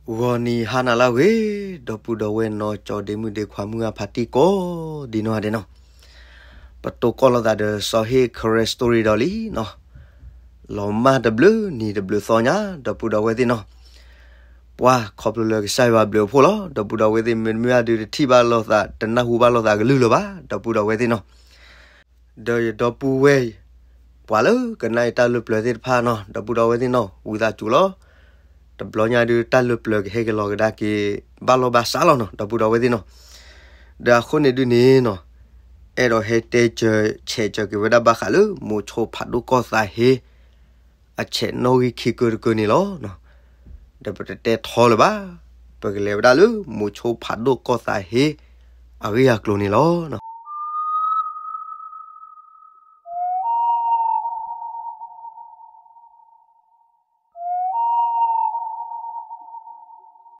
ဂီၤနံၤဟါနၤလၢအဂ့ၤ, ဒီပုၢ်ဒီဝဲၢ်နီၢ်ကၠီဒ့မုၣ်ဒ့ခွါမုၢ်အဖါတံၢ်ကိးဒံးနီၢ်ဒဲးနီၢ်, ပတိၢ်ကီၢ်လိာ်သးဒီးစီၤဟ့ၣ် Karen Story ဒီးလံနီၢ်, လီၤမၢ်တဘျုးနံၤတဘျုးသီညါ ဒီပုၢ်ဒီဝဲၢ်သ့ၣ်နီၢ်, ပှၤခီဖျိလၢကစၢ်ယွၤဘျုးအဖှိၣ်လီၤ. ဒီပုၢ်ဒီဝဲၢ်သ့ၣ် မ့တမ့ၢ်အဒုးတထံၣ်ဘၣ်လိာ်သး တနၢ်ဟူဘၣ်လိာ်သးကလုၢ်လၢၤဘၣ် ဒီပုၢ်ဒီဝဲၢ်သ့ၣ်နီၢ်. ဒီးယဒီပုၢ်ဝဲၢ် ပှၤလၢကနၣ်အံၤတၢ်လၢပျၢၤသ့ၣ်တဖၣ်နီၢ် ဒီပုၢ်ဒီဝဲၢ်သ့ၣ်နီၢ် ဝံသးစူၤလီၤ. တဘျီညါဒုးတၢ်လၢပျၢၤကဟဲက့ၤလီၤကဒါက့ၤ ဘၣ်လီၢ်ဘၣ်စးလီၤနီၢ် ဒီပုၢ်ဒီဝဲၢ်သ့ၣ်နီၢ်. ဒီးအဃိန့ၣ်ဒုးန့ၣ်နီၢ်, အဲၣ်ဒိးဟဲတဲဆဲးက့ၤဝဲဒၣ်ဘၣ်ဃးလၢ မိၤဆိဖးဒိၣ်ကီၢ်သးဟ့ အဆဲးနီၣ်ဂံၢ်ခံကၢတကၢန့ၣ်လီၤ. ဒီးပတတဲထီလၢၤဘၣ်, ပကလဲၤဝဲဒၣ်လၢ မိၤဆိဖးဒိၣ်ကီၢ်သးဟ့ အဂ့ၢ်အကျိၤန့ၣ်လီၤ.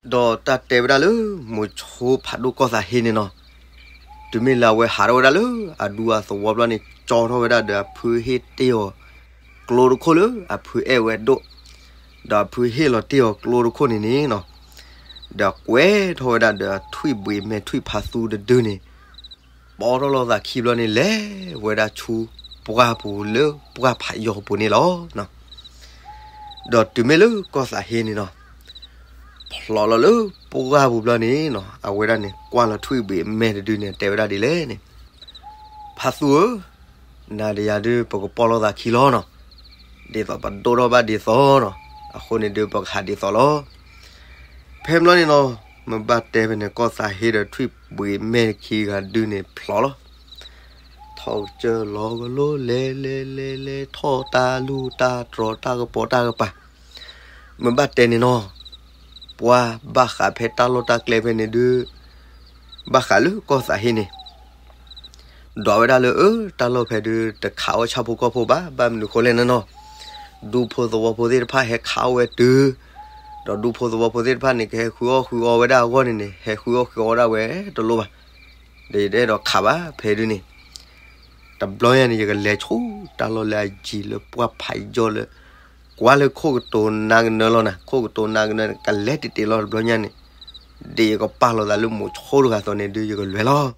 ဒီးတၢ်တဲဝဲဒၣ်လၢ မိၤဆိဖးဒိၣ်ကီၢ်သးဟ့န့ၣ်နီၢ်, တုၤမ့ၢ်လၢအဝဲဟးထီၣ်ဝဲဒၣ်လၢအဒူအသဝီဘျီန့ၣ် ကၠီထီၣ်ဝဲဒၣ်ဒီးအဖုဟ့ၣ်တ့ၢ်အီၤကျိတခိၣ်လၢအဖုအဲၣ်ဝဲဒိၣ်, ဒီးအဖုဟ့ၣ်လီၤတ့ၢ်အီၤကျိတခိၣ်န့ၣ်န့ၣ်နီၢ်, ဒီးကွဲထီၣ်ဝဲဒၣ်ဒီးထွံၣ်ဘှံးမဲာ်ထွံၣ်ဖးသူတဒုန့ၣ် ပိာ်ထီၣ်လိာ်သးခံဘျီန့ၣ် လဲၤဝဲဒၣ်ဆူပှၢ်ပူၤလၢပှၢ်ဖးယီၤပူၤန့ၣ်လီၤ. ဒီးတုၤမ့ၢ်လၢကီၢ်သးဟ့န့ၣ်နီၢ်, ဖျိးလီၤလၢပှၢ်ပူၤဘျီန့ၣ်နီၢ်, အဝဲဒၣ်န့ၣ် ကွၢ်လီၤထွံၣ်ဘှံးမဲာ်တဒုန့ၣ် တဲဝဲဒၣ်ဒ်လဲၣ်န့ၣ်, ဖးသူဧၢ, နၤဒီးယၤဒုးပကပိာ်လိာ်သးခံလီၤနီၢ်, ဒ်သိးပဒိၣ်ထီၣ်ဘၣ်ဒ်သိးနီၢ်, အဃိန့ၣ်ဒုးပကဟးဒ်သိးလီၤ. ဖဲဘျီန့ၣ်နီၢ်, မ့ၢ်ဘၣ်တဲဖဲန့ၣ် ကီၢ်သးဟ့ဒီးထွံၣ်ဘှံးမဲာ်ခံဂၤဒုန့ၣ်ဖျိးလီၤ. ထီၣ်ကစၢၢ်လီၤကလိလဲၤလဲၤလဲၤလဲၤ ထီၣ်တၢ်လူၢ်တၢ်တြီၤတၢ်ကပီၤတၢ်ကပၤ, မ့ၢ်ဘၣ်တဲန့ၣ်နီၢ်, ပှၤဘၣ်ဃးဖဲတၢ်လီၢ်တၢ်ကျဲဖဲန့ၣ်ဒုး, ဘၣ်ဃးလၢကီၢ်သးဟ့န့ၣ် ဒွးဝဲဒၣ်လၢ အၢ တၢ်လီၢ်ဖဲဒုး တခးအီၣ်ဆၣ်ဖိကီၢ်ဖိဘၣ်, ဘၣ်မနုၤဃိလဲၣ်န့ၣ်နီၢ်, ဒူဖိသဝီဖိသ့ၣ်တဖၣ်ဟဲခးအီၣ်ဝဲတုၤ, ဒီးဒူဖိသဝီဖိသ့ၣ်တဖၣ်န့ၣ် ကဟဲဃုအီၣ်ဃုအီဝဲဒၣ်အဂီၢ်န့ၣ်န့ၣ် ဟဲဃုအီၣ်ဃုအီဝဲဒၣ်ဝဲတလိၣ်ဘၣ်, ဒီးယတအဲၣ်ဒိးခးဘၣ်ဖဲဒုးန့ၣ် တဘျီညါန့ၣ် ယကလဲၤဆူတၢ်လီၢ်လၢအယံၤလၢပှၢ်ဖးယီၤလၢ ကွၢ်လၢခိၣ်ကတိၤနါကနၢလီၤနၤ, ခိၣ်ကတိၤနါကနၢန့ၣ် ကလဲၤတ့ၢ်တ့ၢ်လီၤတဘျီညါန့ၣ်, ဒ်ယကပာ်လီၤသးလၢမိၤဆိတဂၤအသိးန့ၣ်ဒုး ယကလဲၤလီၤ.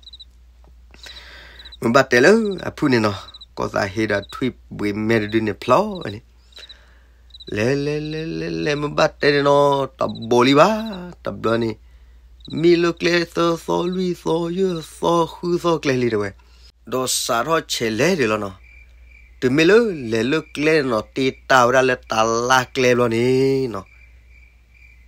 မ့ၢ်ဘၣ်တဲလၢအဖုၣ်န့ၣ်နီၤ, ကီၢ်သးဟ့ဒီးထွံၣ်ဘှံးမဲာ်တဒုန့ၣ်ဖျီဝဲန့ၣ်, လဲၤလဲၤလဲၤလဲၤလဲၤ မ့ၢ်ဘၣ်တဲန့ၣ်နီၤ, တဘိးလံဘၣ်, တဘျီန့ၣ် မံလၢကျဲသၢသီလွံၢ်သီယဲၢ်သီ ဃုသီကျဲလံတဲဝဲ, ဒီးစးထီၣ်ဆဲးလဲၤဒံးလီၤနီၤ. တုၤမ့ၢ်လၢလဲၤလၢကျဲန့ၣ်နီၤ, တ့တၢ်ဝဲဒၣ်လၢတၢ်လၢကျဲဘျီန့ၣ်နီၤ,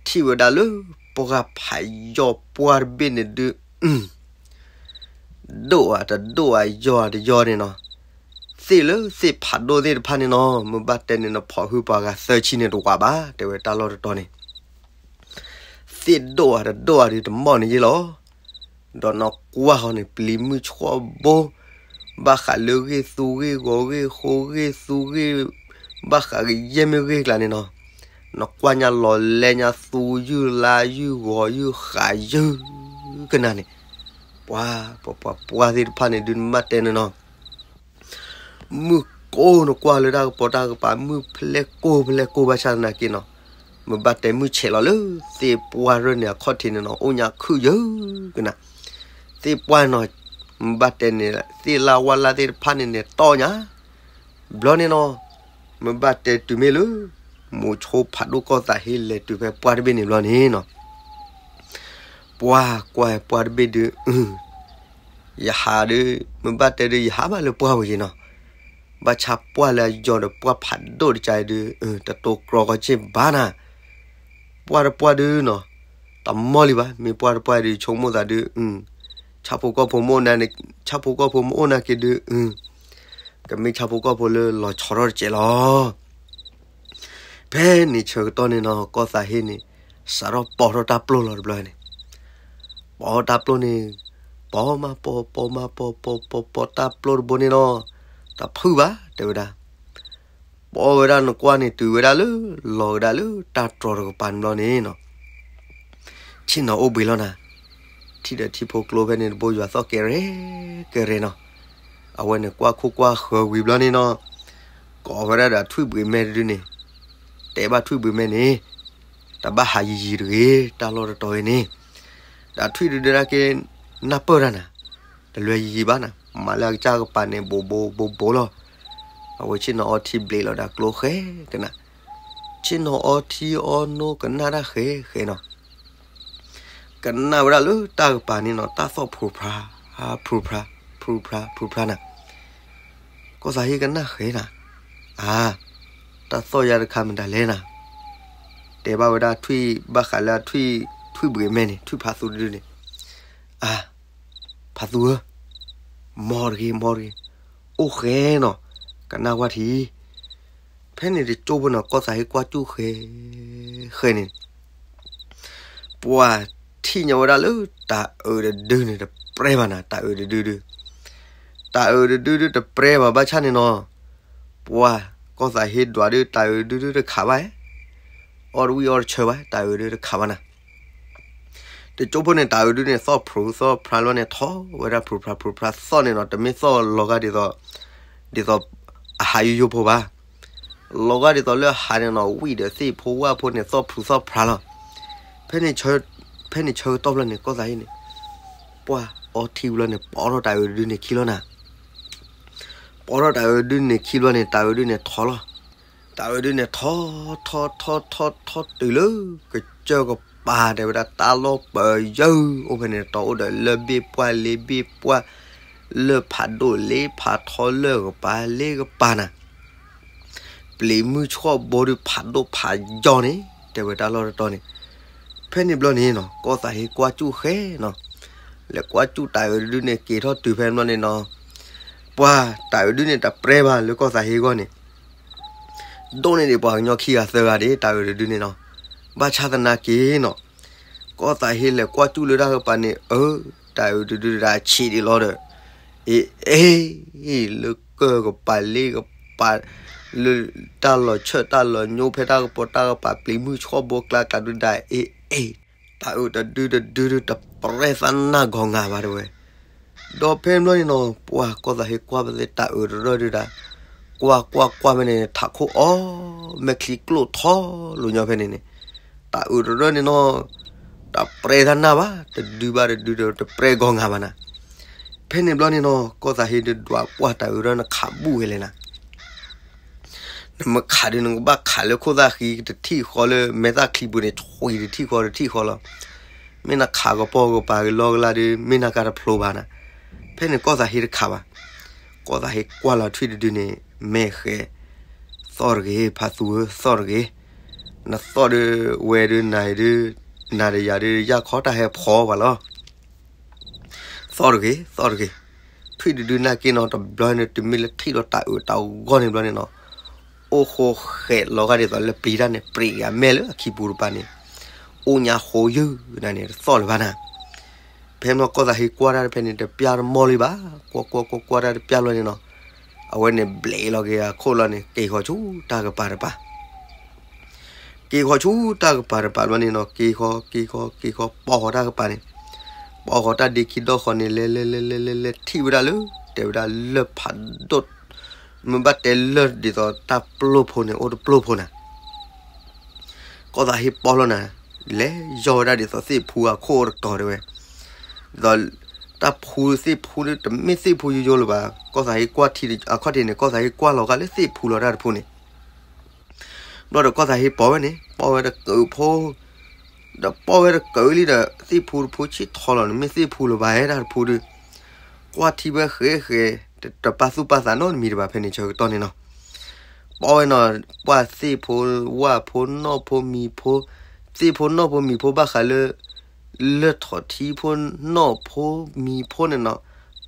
ထံၣ်ဝဲဒၣ်လၢပှၢ်ဖးယီၤပှၢ်တဘ့ၣ်န့ၣ်ဒုး ဒိၣ်ဧါတဒိၣ်ဧါ ယီၤတယီၤန့ၣ်နီၤ, သ့ၣ်လၢသ့ၣ်ဖးဒိၣ်သ့ၣ်တဖၣ်န့ၣ်နီၤ, မ့ၢ်ဘၣ်တဲန့ၣ် နဖီၣ်ဟုပှၤဂၤသၢဆံန့ၣ်တဝးဘၣ် တဲဝဲတၢ်လီၢ်တတီၤန့ၣ်, သ့ၣ်ဒိၣ်ဧါတဒိၣ်ဧါဒုး တမီၢ်န့ၣ်ယ့ၢ်လီၤ. ဒီးနကွၢ်ဃီန့ၣ် ပျံၤမုၢ်ဆှီဘိ, ဘၣ်ဃးလၢဂ့ၢ်သူဂ့ၢ်ဂီၤဂ့ၢ်ဃိဂ့ၢ်သူဂ့ၢ်, ဘၣ်ဃးကယဲၢ်မ့ၢ်ဂ့ၢ်ကျါန့ၣ်နီၤ, နကွၢ်ညါလီၤလဲညါသူယုၢ်လါယုၢ်ဂီၤယုၢ်ဃးယုၢ်ကနၣ်န့ၣ်, ပှၤပှၤပှၤပှၢ်သ့ၣ်တဖၣ်န့ၣ်ဒုး နမ့ၢ်တဲန့ၣ်နီၤ မုၢ်ကိၢ်နကွၢ်လၢတၢ်ကပီၤတၢ်ကပၤ မုၢ်ဖျဲၣ်ကိၢ်ဖျဲၣ်ကိၢ်ဘၣ်ဆၣ်သနာ်က့နီၤ, မ့ၢ်ဘၣ်တဲမုၢ်ဆဲးလီၤလၢသ့ၣ်ပှၢ်ရၢၢ်န့ၣ်အခီၣ်ထံးန့ၣ်နီၤ, အိၣ်ညါခုၣ်ယုၢ်ကနၣ်, သ့ၣ်ပှၢ်နီၤ, မ့ၢ်ဘၣ်တဲန့ၣ် သ့ၣ်လၢဝါလၢသ့ၣ်တဖၣ်န့ၣ်န့ၣ်တီၢ်ညါ ဘျီန့ၣ်နီၤ, မ့ၢ်ဘၣ်တဲတုၤမ့ၢ်လၢ မိၤဆိဖးဒိၣ်ကီၢ်သးဟ့လဲၤတုၤဖဲပှၢ်တဘ့ၣ်န့ၣ်ဘျီန့ၣ်နီၤ, ပှၢ်ကွၢ်ပှၢ်တဘ့ၣ်ဒုး, ယဟးဒုး, မ့ၢ်ဘၣ်တဲဒုး ယဟးဘၣ်လၢပှၢ်ဝဲက့ၤနီၤ, ဘၣ်ဆၣ်ပှၢ်လၢအယီၤဒီးပှၢ်ဖးဒိၣ်တကါဒုး, တတိၤကြီကီးက့ၢ်ဘၣ်နၤ, ပှၢ်တပှၢ်ဒုးနီၤ, တမီၢ်လံဘၣ်, မ့ၢ်ပှၢ်တပှၢ်ဒုး ဆိကမိၣ်သးဒုး, ဆၣ်ဖိကီၢ်ဖိမ့ၢ်အိၣ်, ဆၣ်ဖိကီၢ်ဖိမ့ၢ်အိၣ်နာ်က့ဒုး, ကမ့ၢ်ဆၣ်ဖိကီၢ်ဖိလၢလီၤဆီထီၣ်တစဲးလီၤ. ဖဲန့ၣ်ဆၢကတီၢ်န့ၣ်နီၤ, ကီၢ်သးဟ့န့ၣ် စးထီၣ်ပိာ်ထီၣ်တၢ်ပျိၢ်လီၤတဘျီန့ၣ်, ပိာ်တၢ်ပျိၢ်န့ၣ်, ပိာ်မးပိာ်, ပိာ်မးပိာ်, ပိာ်ပိာ်ပိာ်တၢ်ပျိၢ်တဘိန့ၣ်နီၤ, တဖုၣ်ဘၣ် တဲဝဲဒၣ်, ပိာ်ဝဲဒၣ်နကွၢ်န့ၣ် တုၤဝဲဒၣ်လၢ လီၤဝဲဒၣ်လၢတၢ်တြီၤတကပၤန့ၣ်ဘျီန့ၣ်နီၤ ဆ့ၣ်နီၤအိၣ်ဘှံးလီၤနၤ, ထံၣ်ဒီးထံဖိကျိဖဲန့ၣ်တဘိယွၤသီၣ်ကဲရဲၣ်ကဲရဲၣ်နီၤ, အဝဲန့ၣ်ကွၢ်ခိၣ်ကွၢ်ဃၢၤဝံၤဘျီန့ၣ်နီၤ, ကိးဝဲဒၣ်ဒီးထွံၣ်ဘှံးမဲာ်တဒုန့ၣ်, တဲဘၣ်ထွံၣ်ဘှံးမဲာ်န့ၣ်, တၢ်ဘၣ်ဟးယံာ်ယံာ်တဂ့ၤ တၢ်လီၢ်တတီၤအံၤန့ၣ်, ဒီးထွံၣ်ဒုဒုဒၣ်က့ၤ နၢ်ပၢၢ်တၢ်နၤ, တလွဲယံာ်ယံာ်ဘၣ်နၤ, မၤလၢအကစၢ်ကပၤန့ၣ် ဘိးဘိးဘိးဘိးလီၤ. အဝဲဆ့ၣ်နီၤအီထံဘျ့းလီၤဒီးကျိဃဲကနၣ်, ဆ့ၣ်နီၤအီထံအီနိကနၣ်တၢ်ဃဲဃဲနီၤ, ကနၣ်ဝဲဒၣ်လၢတၢ်ကပၤန့ၣ်နီၤ တၢ်သီၣ်ဖျိဖျါ, ဖျိဖျါ, ဖျိဖျါ, ဖျိဖျါနၤ, ကီၢ်သးဟ့ကနၣ်ဃဲနၤ, အါ, တၢ်သီၣ်ယါတခါမတၤလဲၣ်နၤ, တဲဘၣ်ဝဲဒၣ်ထွံၣ်ဘၣ်ဃးလၢထွံၣ်, ထွံၣ်ဘှံးမဲန့ၣ် ထွံၣ်ဖးသူတဒုန့ၣ်, အါ, ဖးသူဧၢ, မ်တဂ့ၤ မ်တဂ့ၤ, အိၣ်ဃဲနီၤ, ကနၣ်ကွၢ်ထံ, ဖဲန့ၣ်တကၠိဖိန့ၣ် ကီၢ်သးဟ့ကွၢ်စူၣ်ဃဲ, ဃဲန့ၣ် ပှၤထံၣ်ညါဝဲဒၣ်လၢတၤအုးတဒုန့ၣ်တပြဲဘၣ်နၤ, တၤအုးတဒုဒု, တၤအုးတဒုဒုတပြဲဘၣ်ဘၣ်ဆၣ်န့ၣ်နီၤ, ပှၤကီၢ်သးဟ့ဒွးဒုတၤအုးတဒုဒုတခးဘၣ်, အီၣ်တဝံၣ်အီတဆၢဘၣ် တၤအုးဒုတခးဘၣ်နၤ တကၠိဖိန့ၣ် တၤအုးဒုန့ၣ် သီၣ်ဖျိသီၣ်ဖျါလီၤန့ၣ် ထီဝဲဒၣ်ဖျိဖျါဖျိဖျါသီၣ်န့ၣ်နီၤ, တမ့ၢ်သီၣ်လီၤဂာ်ဒ်သိး, ဒ်သိး, အဟးယိယိဖိဘၣ်, လီၤဂာ်ဒ်သိးလၢဟးန့ၣ်နီၤ ဝံၣ်ဒီးသ့ၣ်ဖိဝၣ်ဖိန့ၣ် သီၣ်ဖျိသီၣ်ဖျါလီၤ. ဖဲန့ၣ်ဆၢကတီၢ်ဖျၢၣ်န့ၣ် ကီၢ်သးဟ့န့ၣ်, ပှၤအီထံဘျီန့ၣ် ပီထီၣ်တၤအုးဒုန့ၣ်ခံလီၤနၤ, ပီထီၣ်တၤအုးဒုန့ၣ်ခံလီၤန့ၣ် တၤအုးဒုန့ၣ်ထီလီၤ. တၤအုးဒုန့ၣ်ထီ, ထီ, ထီ, ထီ, ထီတုၤလၢကစၢၢ်ကပၤ တဲဝဲဒၣ်တၢ်လီၢ်ပယၢၤအိၣ်ဖဲန့ၣ် တီအိၣ်ဒီးလၢၢ်ဘ့ၣ်ပှၢ်လ့ဘ့ၣ်ပှၢ်, လၢၢ်ဖးဒိၣ်လ့ဖးထီလၢၢ်ကပၤလ့ကပၤနၤ, ပျံၤမုၢ်ဆှီၣ်ဘိဒုဖးဒိၣ်ဖးယိာ်န့ၣ် တဲဝဲတၢ်လီၢ်တတီၤန့ၣ်, ဖဲန့ၣ်ဘျီန့ၣ်နီၤ ကီၢ်သးဟ့ကွၢ်စူၣ်ဃဲနီၤ, လဲၤကွၢ်စူၣ်တၤအုးတဒုန့ၣ် က့ၤထီၣ်တုၤဖဲန့ၣ်ဘျီန့ၣ်နီၤ, ပှၤတၤအုးဒုန့ၣ်တပြဲဘၣ်လၢကီၢ်သးဟ့အဂီၢ်န့ၣ် ဒိၣ်န့ၢ်ဒံးပှၤကညီခံဂၤသၢဂၤဒံး တၤအုးတဒုန့ၣ်နီၤ, ဘၣ်ဆၣ်သနာ်က့နီၤ, ကီၢ်သးဟ့လဲၤကွၢ်စူၣ်လၢတၢ်ကပၤန့ၣ် အၢ, တၤအုးတဒုဒၣ်ဆံးဒံးလီၤဒီး, အ့, အ့, လၢကၢၢ်ကပၤလ့ကပၤ, လၢတၢ်လီၤဆၢၣ်တၢ်လီၤညိဖဲတၢ်ကပီၤတၢ်ကပၤ ပျံၤမုၢ်ဆှီၣ်ဘိကျါကျါဒုဒၣ် အ့, အ့, တၤအုးတဒုတဒုဒုတပြဲသးနၢ်ဂီၤငါဘၣ်တဲဝဲ ဒီးဖဲဘျီန့ၣ်နီၤ ပှၤကီၢ်သးဟ့ကွၢ်ဖဲသ့ၣ်တၤအုးတရၢၢ်ဒုဒၣ်, ကွၢ်ကွၢ်ကွၢ်ဖဲန့ၣ် ထးခိၣ်အီ, မဲာ်ချံကျိၣ်ထီလိာ်ညီဖဲန့ၣ်န့ၣ်, တၤအုးတရၢၢ်န့ၣ်နီၤ, တပြဲသးနၢ်ဘၣ်, တဒုဘၣ်တဒုဒီးတပြဲဂီၤငါဘၣ်နၤ, ဖဲန့ၣ်ဘျီန့ၣ်နီၤ ကီၢ်သးဟ့ဒုးဒွးပှၢ်တၤအုးတရၢၢ်နခးဘူၣ်ဝဲလဲၣ်နၤ နမ့ၢ်ခးဒုး နကဘၣ်ခးလၢခိၣ်သၣ်ဃံတထံၣ်ဃီလၢမဲာ်သၣ်ချံပူၤန့ၣ် ဆွံတထံၣ်ဃီတထံၣ်ဃီလီၤ. မ့ၢ်နခးကပီၤကပၤကလီကလါဒုး မ့ၢ်နကါတဖျိဘၣ်နၤ. ဖဲန့ၣ်ကီၢ်သးဟ့တခးဘၣ်. ကီၢ်သးဟ့ကွၢ်လီၤထွံၣ်တဒုန့ၣ် မဲာ်ဃဲ, သီၣ်တဂ့ၤ ဖါသူဧၢ သီၣ်တဂ့ၤ. နသီၣ်ဒုးဝဲဒုးနၤဒုး, နၤဒီးယၤဒုး ယၢ်ခီတၢ်ဟဲဖီဘၣ်လီၤ. သီၣ်တဂ့ၤ သီၣ်တဂ့ၤ. ထွံၣ်တဒုနာ်က့နီၤ တဘျီန့ၣ် တုၤမ့ၢ်လၢထံၣ်လီၤတၤအုးတၢ်ဂီၢ်န့ၣ်ဘျီန့ၣ်နီၤ, အိၣ်ဃိဃဲးလီၤဂာ်ဒ်သိးလၢပျံၤတၢ်န့ၣ် ပြံးက့ၤအမဲာ်လၢအခံပူၤတပၤန့ၣ်, အိၣ်ညါဃိယုၢ်နၤန့ၣ် တသီၣ်လၢၤဘၣ်နၤ. ဖဲမ့ၢ်ကီၢ်သးဟ့ကွၢ်တၢ်ဖဲန့ၣ် တပျၢ်တမီၢ်လံဘၣ်, ကွၢ်ကွၢ်ကွၢ်ကွၢ်တၢ်တပျၢ်လီၤန့ၣ်နီၤ, အဝဲန့ၣ်ဘျဲးလီၤက့ၤအခိၣ်လီၤန့ၣ် က့ၤဃီၤဆူတၢ်ကပၤတပၤ က့ၤဃီၤဆူတၢ်ကပၤတပၤဘျီန့ၣ်နီၤ, က့ၤဃီၤ က့ၤဃီၤ က့ၤဃီၤ ပိာ်ဃီၤတၢ်ကပၤန့ၣ်, ပိာ်ဃီၤတၢ်ဒ့ခံဒီဃီန့ၣ် လဲၤလဲၤလဲၤလဲၤလဲၤလဲၤထံၣ်ဝဲဒၣ်လၢ တဲဝဲဒၣ်လၢၢ်ဖးဒိၣ်, မ့ၢ်ဘၣ်တဲလၢၢ်ဒ်သိးတၢ်ပျိၢ်ဖိန့ၣ် အိၣ်တပျိၢ်ဖိနၤ. ကီၢ်သးဟ့ပိာ်လီၤနၤ, လဲၤယီၢ်ဝဲဒၣ်ဒ်သိးသ့ၣ်ဖူအခိၣ်တတီၤတဲဝဲ, ဒ်သိးတၢ်ဖူသ့ၣ်ဖူန့ၣ် တမ့ၢ်သ့ၣ်ဖူယိယိလၢၤဘၣ်, ကီၢ်သးဟ့ကွၢ်ထံအခီၣ်ထံးန့ၣ် ကီၢ်သးဟ့ကွၢ်လီၤဂာ်လၢသ့ၣ်ဖူလီၤတၢ်တဖူန့ၣ် ဘျီဒီးကီၢ်သးဟ့ပိာ်ဝဲန့ၣ် ပိာ်ဝဲတကၢၢ်ဖိ, ဒီးပိာ်ဝဲတကၢၢ်လံဒီး သ့ၣ်ဖူတဖူဆံးထီလီၤန့ၣ် မ့ၢ်သ့ၣ်ဖူလၢၤဘၣ်ဧဲတၢ်တဖူဒုး, ကွၢ်ထံဝဲဃဲဃဲ, တပာ်သူၣ်ပာ်သးနီတမံၤတဘၣ် ဖဲန့ၣ်ဆၢကတီၢ်န့ၣ်နီၤ. ပိာ်ဝဲနီၤ, ပှၢ်သ့ၣ်ဖိ, ဝၣ်ဖိ, နီၣ်ဖိ, မံၤဖိ, သ့ၣ်ဖိနီၣ်ဖိမံၤဖိဘၣ်ဃးလၢ လၢၢ်ထီၣ်ထံဖိ, နီၣ်ဖိမံၤဖိန့ၣ်နီၤ,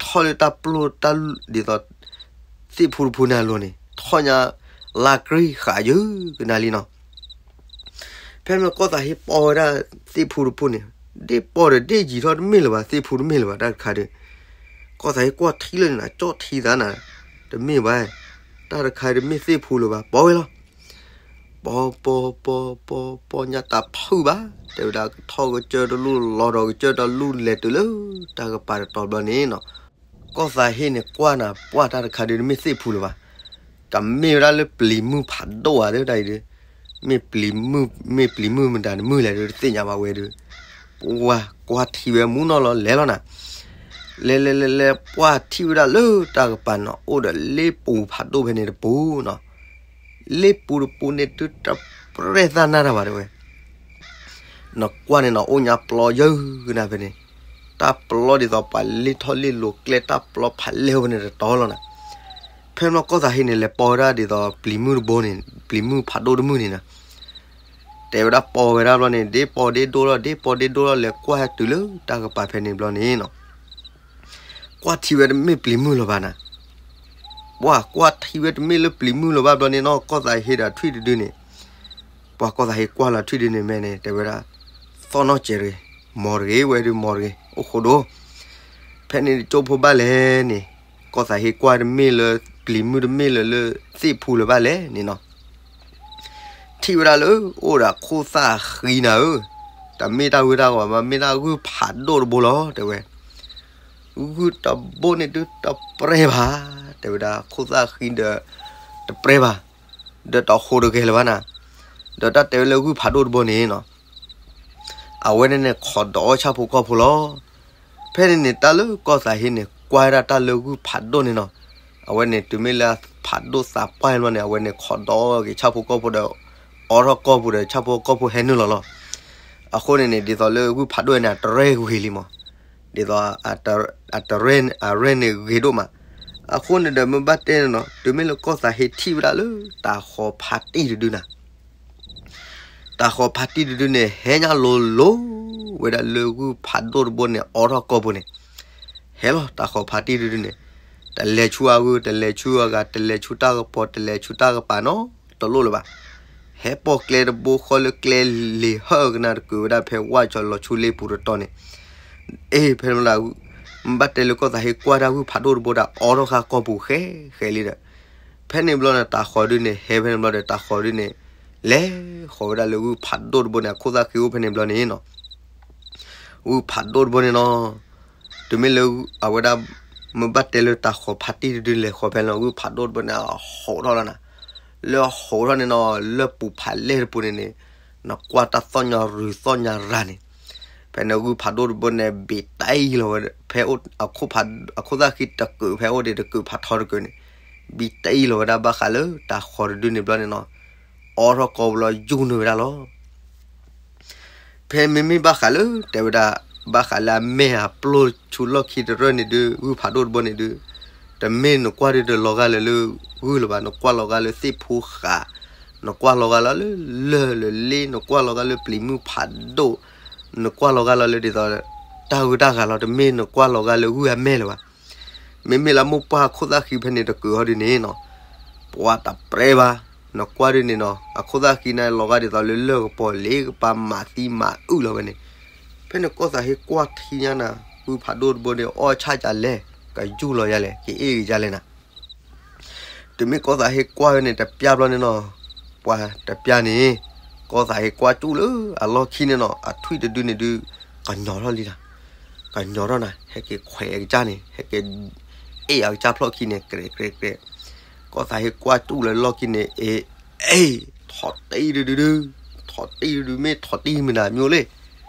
ထီၣ်လၢတၢ်ပျိၢ်တၢ်ဒ်သိး သ့ၣ်ဖူတဖူန့ၣ်အလိၤန့ၣ် ထီၣ်ညါလါကြံဃာ်ယုၢ်ကနၣ်လံနီၤ. ဖဲမ့ၢ်ကီၢ်သးဟ့ပိာ်ဝဲဒၣ်သ့ၣ်ဖူတဖူန့ၣ်, ဒ့ၣ်ပိာ်ဒီးဒ့ၣ်ယံၤထီၣ်တမ့ၢ်လၢၤဘၣ် သ့ၣ်ဖူတမ့ၢ်လၢၤဘၣ် တၢ်တခါဒုး, ကီၢ်သးဟ့ကွၢ်ထံလၢန့ၣ် ကၠီၣ်ထံသးနၤ, တမ့ၢ်ဘၣ်, တၢ်တခါတမ့ၢ်သ့ၣ်ဖူလၢၤဘၣ် ပိာ်ဝဲလီၤ. ပိာ်ပိာ်ပိာ်ပိာ်ပိာ်ညါတဖုဘၣ်, တဲဝဲဒၣ်ကထီၣ်ကစၢၢ်တလူၢ်လီၤဒီးကစၢၢ်တလူၢ်လဲၤတုၤလၢ တၢ်ကပၤတတီၤဘျီန့ၣ်နီၤ. ကီၢ်သးဟ့န့ၣ်ကွၢ်နၤ ပှၢ်တၢ်တခါဒုးတမ့ၢ်သ့ၣ်ဖူလၢၤဘၣ်, ကမ့ၢ်ဝဲဒၣ်လၢပျံၤမုၢ်ဖးဒိၣ်ဧါဒၣ်အံၤဒုး, မ့ၢ်ပျံၤမုၢ်, မ့ၢ်ပျံၤမုၢ်မတၤတမုၢ်လဲၣ်ဒီး တသ့ၣ်ညါဘၣ်ဝဲဒီး, ပှၢ်ကွၢ်ထံဝဲမူနီၢ်လီၤလဲၤလီၤနၤ, လဲၤလဲၤလဲၤလဲၤ ပှၢ်ထံၣ်ဝဲဒၣ်လၢတၢ်ကပၤန့ၣ် အိၣ်ဒီးလ့ပူၤဖးဒိၣ်ဖဲန့ၣ်တပူၤနီၤ, လ့ပူၤတပူၤန့ၣ်ဒုးတပျဲၢ်သၣ်နၢ်တၢ်ဘၣ်တဲဝဲ နကွၢ်န့ၣ်နီၤ အိၣ်ညါပျီယၢၢ်ကနၣ်ဖဲန့ၣ်, တၢ်ပျီဒ်သိးပှၤလ့ထီၣ်လ့လိၤကျဲ တၢ်ပျီဖးလဲၢ်ဖဲန့ၣ်တတီၤလီၤနၤ. ဖဲန့ၣ်ဘျီကီၢ်သးဟ့န့ၣ် လဲၤပိာ်ဝဲဒၣ်ဒ်သိးပျံၤမုၢ်တဘိန့ၣ်, ပျံၤမုၢ်ဖးဒိၣ်တမုၢ်န့ၣ်နၤ, တဲဝဲဒၣ်ပိာ်ဝဲဒၣ်ဘျီန့ၣ် ဒ့ပိာ်ဒ့ဒိၣ်လီၤ ဒ့ပိာ်ဒ့ဒိၣ်လီၤ လဲၤကွၢ်ဟဲတုၤလၢတၢ်ကပၤဖဲန့ၣ်ဘျီန့ၣ်နီၤ ကွၢ်ထံဝဲတမ့ၢ်ပျံၤမုၢ်လၢၤဘၣ်နၤ, ပှၢ်ကွၢ်ထံဝဲတမ့ၢ်လၢပျံၤမုၢ်လၢၤဘၣ်ဘျီန့ၣ်နီၤ ကီၢ်သးဟ့ဒီးထွံၣ်တဒုန့ၣ်, ပှၢ်ကီၢ်သးဟ့ကွၢ်လီၤထွံၣ်ဒုန့ၣ်မဲာ်န့ၣ် တဲဝဲဒၣ်, သီၣ်နီၣ်စဲးတဂ့ၤ, မီၤတဂ့ၤဝဲဒုးမီၤတဂ့ၤ အိၣ်ဃိဒိၣ်, ဖဲန့ၣ်ကၠိဖိဘၣ်လဲၣ်န့ၣ်, ကီၢ်သးဟ့ကွၢ်တမ့ၢ်လၢပျံၤမုၢ်တမ့ၢ်လၢလၢသ့ၣ်ဖူလၢၤဘၣ်လဲၣ်န့ၣ်နီၤ ထံၣ်ဝဲဒၣ်လၢအိၣ်ဒီးခိၣ်သၣ်ဃံနၤဧၢ, တမ့ၢ်တၢ်ဂုၢ်တၢ်ဂီၤဘၣ် မ့ၢ်ဒၣ်ဂုၢ်ဖးဒိၣ်တဘိလီၤ တဲဝဲ, ဂုၢ်တဘိန့ၣ်ဒုးတပျဲၢ်ဘၣ်, တဲဝဲဒၣ်ခိၣ်သၣ်ဃံဒီးတပျဲၢ်ဘၣ်, ဒီးတဟိးတဂဲၤလၢၤဘၣ်နၤ, ဒီးတၢ်တဲဝဲလၢဂုၢ်ဖးဒိၣ်တဘိန့ၣ်နီၤ အဝဲန့ၣ်န့ၣ် ခိးဒီးအီၣ်ဆၣ်ဖိကီၢ်ဖိလီၤ. ဖဲန့ၣ်န့ၣ် တၢ်လၢကီၢ်သးဟ့န့ၣ် ကွၢ်ဝဲဒၣ်တၢ်လၢဂုၢ်ဖးဒိၣ်န့ၣ်နီၤ, အဝဲန့ၣ် တုၤမ့ၢ်လၢဖးဒိၣ်သးပှၢ်ဘျီန့ၣ် အဝဲန့ၣ်ခိးဒီးအီၣ်က့ၤဆၣ်ဖိကီၢ်ဖိဒီး အီထီၣ်ကီၢ်ပူၤဒီး ဆၣ်ဖိကီၢ်ဖိဟဲနုာ်လီၤလီၤ. အဃိန့ၣ်န့ၣ် ဒ်သိးလၢဂုၢ်ဖးဒိၣ်န့ၣ် အတရဲၣ်ဂ့ၤလံမး, ဒ်သိး အတရဲၣ်န့ၣ်ဂ့ၤဒိၣ်မး, အဃိန့ၣ်ဒီးမ့ၢ်ဘၣ်တဲန့ၣ်နီၤ တုၤမ့ၢ်လၢကီၢ်သးဟ့ထံၣ်ဝဲဒၣ်လၢတၤဃီၤဖးတံၢ်တဒုနၤ တၤဃီၤဖးတံၢ်တဒုန့ၣ် ဟဲညါလိၤလိၤဝဲဒၣ်လၢဂုၢ်ဖးဒိၣ်တဘိန့ၣ် အီထီၣ်ကီၢ်ပူၤန့ၣ်, ဟဲလီၤတၤဃီၤဖးတံၢ်တဒုန့ၣ်, တလဲၤဆူအဂုၢ် တလဲၤဆူအဂၤ တလဲၤဆူတၢ်ကပီၤ တလဲၤဆူတၢ်ကပၤနီတလိၣ်လၢၤဘၣ်. ဟဲပိာ်ကျဲတဘိဃီလၢကျဲလံၤဟၢကနၣ်တကုးဝဲဒၣ်ဖဲဝၣ်ကၠီၤလီၤဆူလ့ပူၤတတီၤန့ၣ်, အ့ ဖဲန့ၣ် မ့ၢ်ဘၣ်တဲလၢကီၢ်သးဟ့ကွၢ်တၢ်ဂုၢ်ဖးဒိၣ်တဘိဒီးအီထီၣ်ဃာ်ကီၢ်ပူၤဃဲဃဲလံဒီး, ဖဲန့ၣ်ဘျီန့ၣ် တၤဃီၤဒုန့ၣ် ဟဲဖဲန့ၣ်ဘျီဒီး တၤဃီၤဒုန့ၣ် လဲၤဃီၤဝဲဒၣ်လၢဂုၢ်ဖးဒိၣ်တဘိန့ၣ် အခိၣ်သၣ်ဃံအိၣ်ဖဲန့ၣ်ဘျီန့ၣ်နီၤ, ဂုၢ်ဖးဒိၣ်တဘိန့ၣ်နီၤ, တုၤမ့ၢ်လၢအဝဲဒၣ် မ့ၢ်ဘၣ်တဲလၢတၤဃီၤဖးတံၢ်တဒုလဲၤဃီၤဖဲန့ၣ် ဂုၢ်ဖးဒိၣ်တဘိန့ၣ် အဟိးထီၣ်လီၤနၤ, လၢအဟိးထီၣ်န့ၣ်နီၤ လၢပူၤဖးလဲၢ်တပူၤန့ၣ်န့ၣ်, နကွၢ်တၢ်သီၣ်ညါရူၤသီၣ်ညါရၤန့ၣ်, ဖဲန့ၣ်ဂုၢ်ဖးဒိၣ်တဘိန့ၣ် ဘ့ၣ်တံၢ်လီၤဝဲ, ဖဲအခိၣ်သၣ်ဃံတကုး ဖဲအိၣ်ဒံးတကုးဖးထီတကုးန့ၣ်, ဘ့ၣ်တံၢ်လီၤဝဲဒၣ်ဘၣ်ဃးလၢတၤဃီၤတဒုန့ၣ်ဘျီန့ၣ်နီၤ, အီထီၣ်ကီၢ်ပူၤလီၤယူၢ်နုာ်ဝဲဒၣ်လီၤ. ဖဲမ့မ့ၢ်ဘၣ်ဃးလၢတဲဝဲဒၣ်, ဘၣ်ဃးလၢအမဲာ်အပျိၢ်ဆူလီၢ်ခံတရၢၢ်န့ၣ်ဒုး ဂုၢ်ဖးဒိၣ်တဘိန့ၣ်ဒုး, တမ့ၢ်နကွၢ်ဒုးတလီၤဂာ်လၢလၢဂုၢ်လၢၤဘၣ်, နကွၢ်လီၤဂာ်လၢသ့ၣ်ဖိဃာ်, နကွၢ်လီၤဂာ်လၢလၢၢ်လၢလ့, နကွၢ်လီၤဂာ်လၢပျံၤမုၢ်ဖးဒိၣ်, နကွၢ်လီၤဂာ်လၢလၢဒ်သိး တၢ်ဂုၤတၢ်ဂၤလီၤ, တမ့ၢ်နကွၢ်လီၤဂာ်လၢဂုၢ်အမဲာ်လၢၤဘၣ်. မ့မ့ၢ်လၢမိၢ်ပှၢ်အခိၣ်သၣ်ဃံဖဲန့ၣ်တကုးဟီဒုးန့ၣ်နီၤ, ပှၤတပြဲဘၣ်, နကွၢ်ဒုးန့ၣ်နီၤ အခိၣ်သၣ်ဃံန့ၣ် လီၤဂာ်ဒ်သိးလၢလၢၢ်ကပီၤလ့ကပၤမၤသံမၤအုၣ်လီၤဝဲန့ၣ်, ဖဲန့ၣ်ကီၢ်သးဟ့ကွၢ်ထံညါနၤ, ဂုၢ်ဖးဒိၣ်တဘိန့ၣ် အီၣ်ဆၣ်ကလဲၣ်, ကယူၢ်လီၤယါလဲၣ်, ကအ့ၣ်ကယါလဲၣ်နၤ တုၤမ့ၢ်ကီၢ်သးဟ့ကွၢ်ဝဲန့ၣ် တပျၢ်ဘျီန့ၣ်နီၤ, ပှၤတပျၢ်န့ၣ်, ကီၢ်သးဟ့ကွၢ်ကၠူၣ်လၢအလီၢ်ခံန့ၣ်နီၤ, အထွံၣ်တဒုန့ၣ်ဒုး ကညီၤထီၣ်လံနၤ, ကညီၤထီၣ်နၤ, ဟဲက့ၤခွဲးအကစၢ်န့ၣ်, ဟဲက့ၤ အ့ၣ်အကစၢ်ဖျီၣ်ခံန့ၣ် ကြဲးကြဲးကြဲး, ကီၢ်သးဟ့ကွၢ်ကၠူၣ်လၢလီၢ်ခံန့ၣ် အ့ၣ် အ့ၣ် ထိးတံၢ်ဒုဒုဒု, ထိးတံၢ်ဒုဒု မ့ၢ်ထိးတံၢ်မနုၤမ့ၢ်အိၣ်လဲၣ်,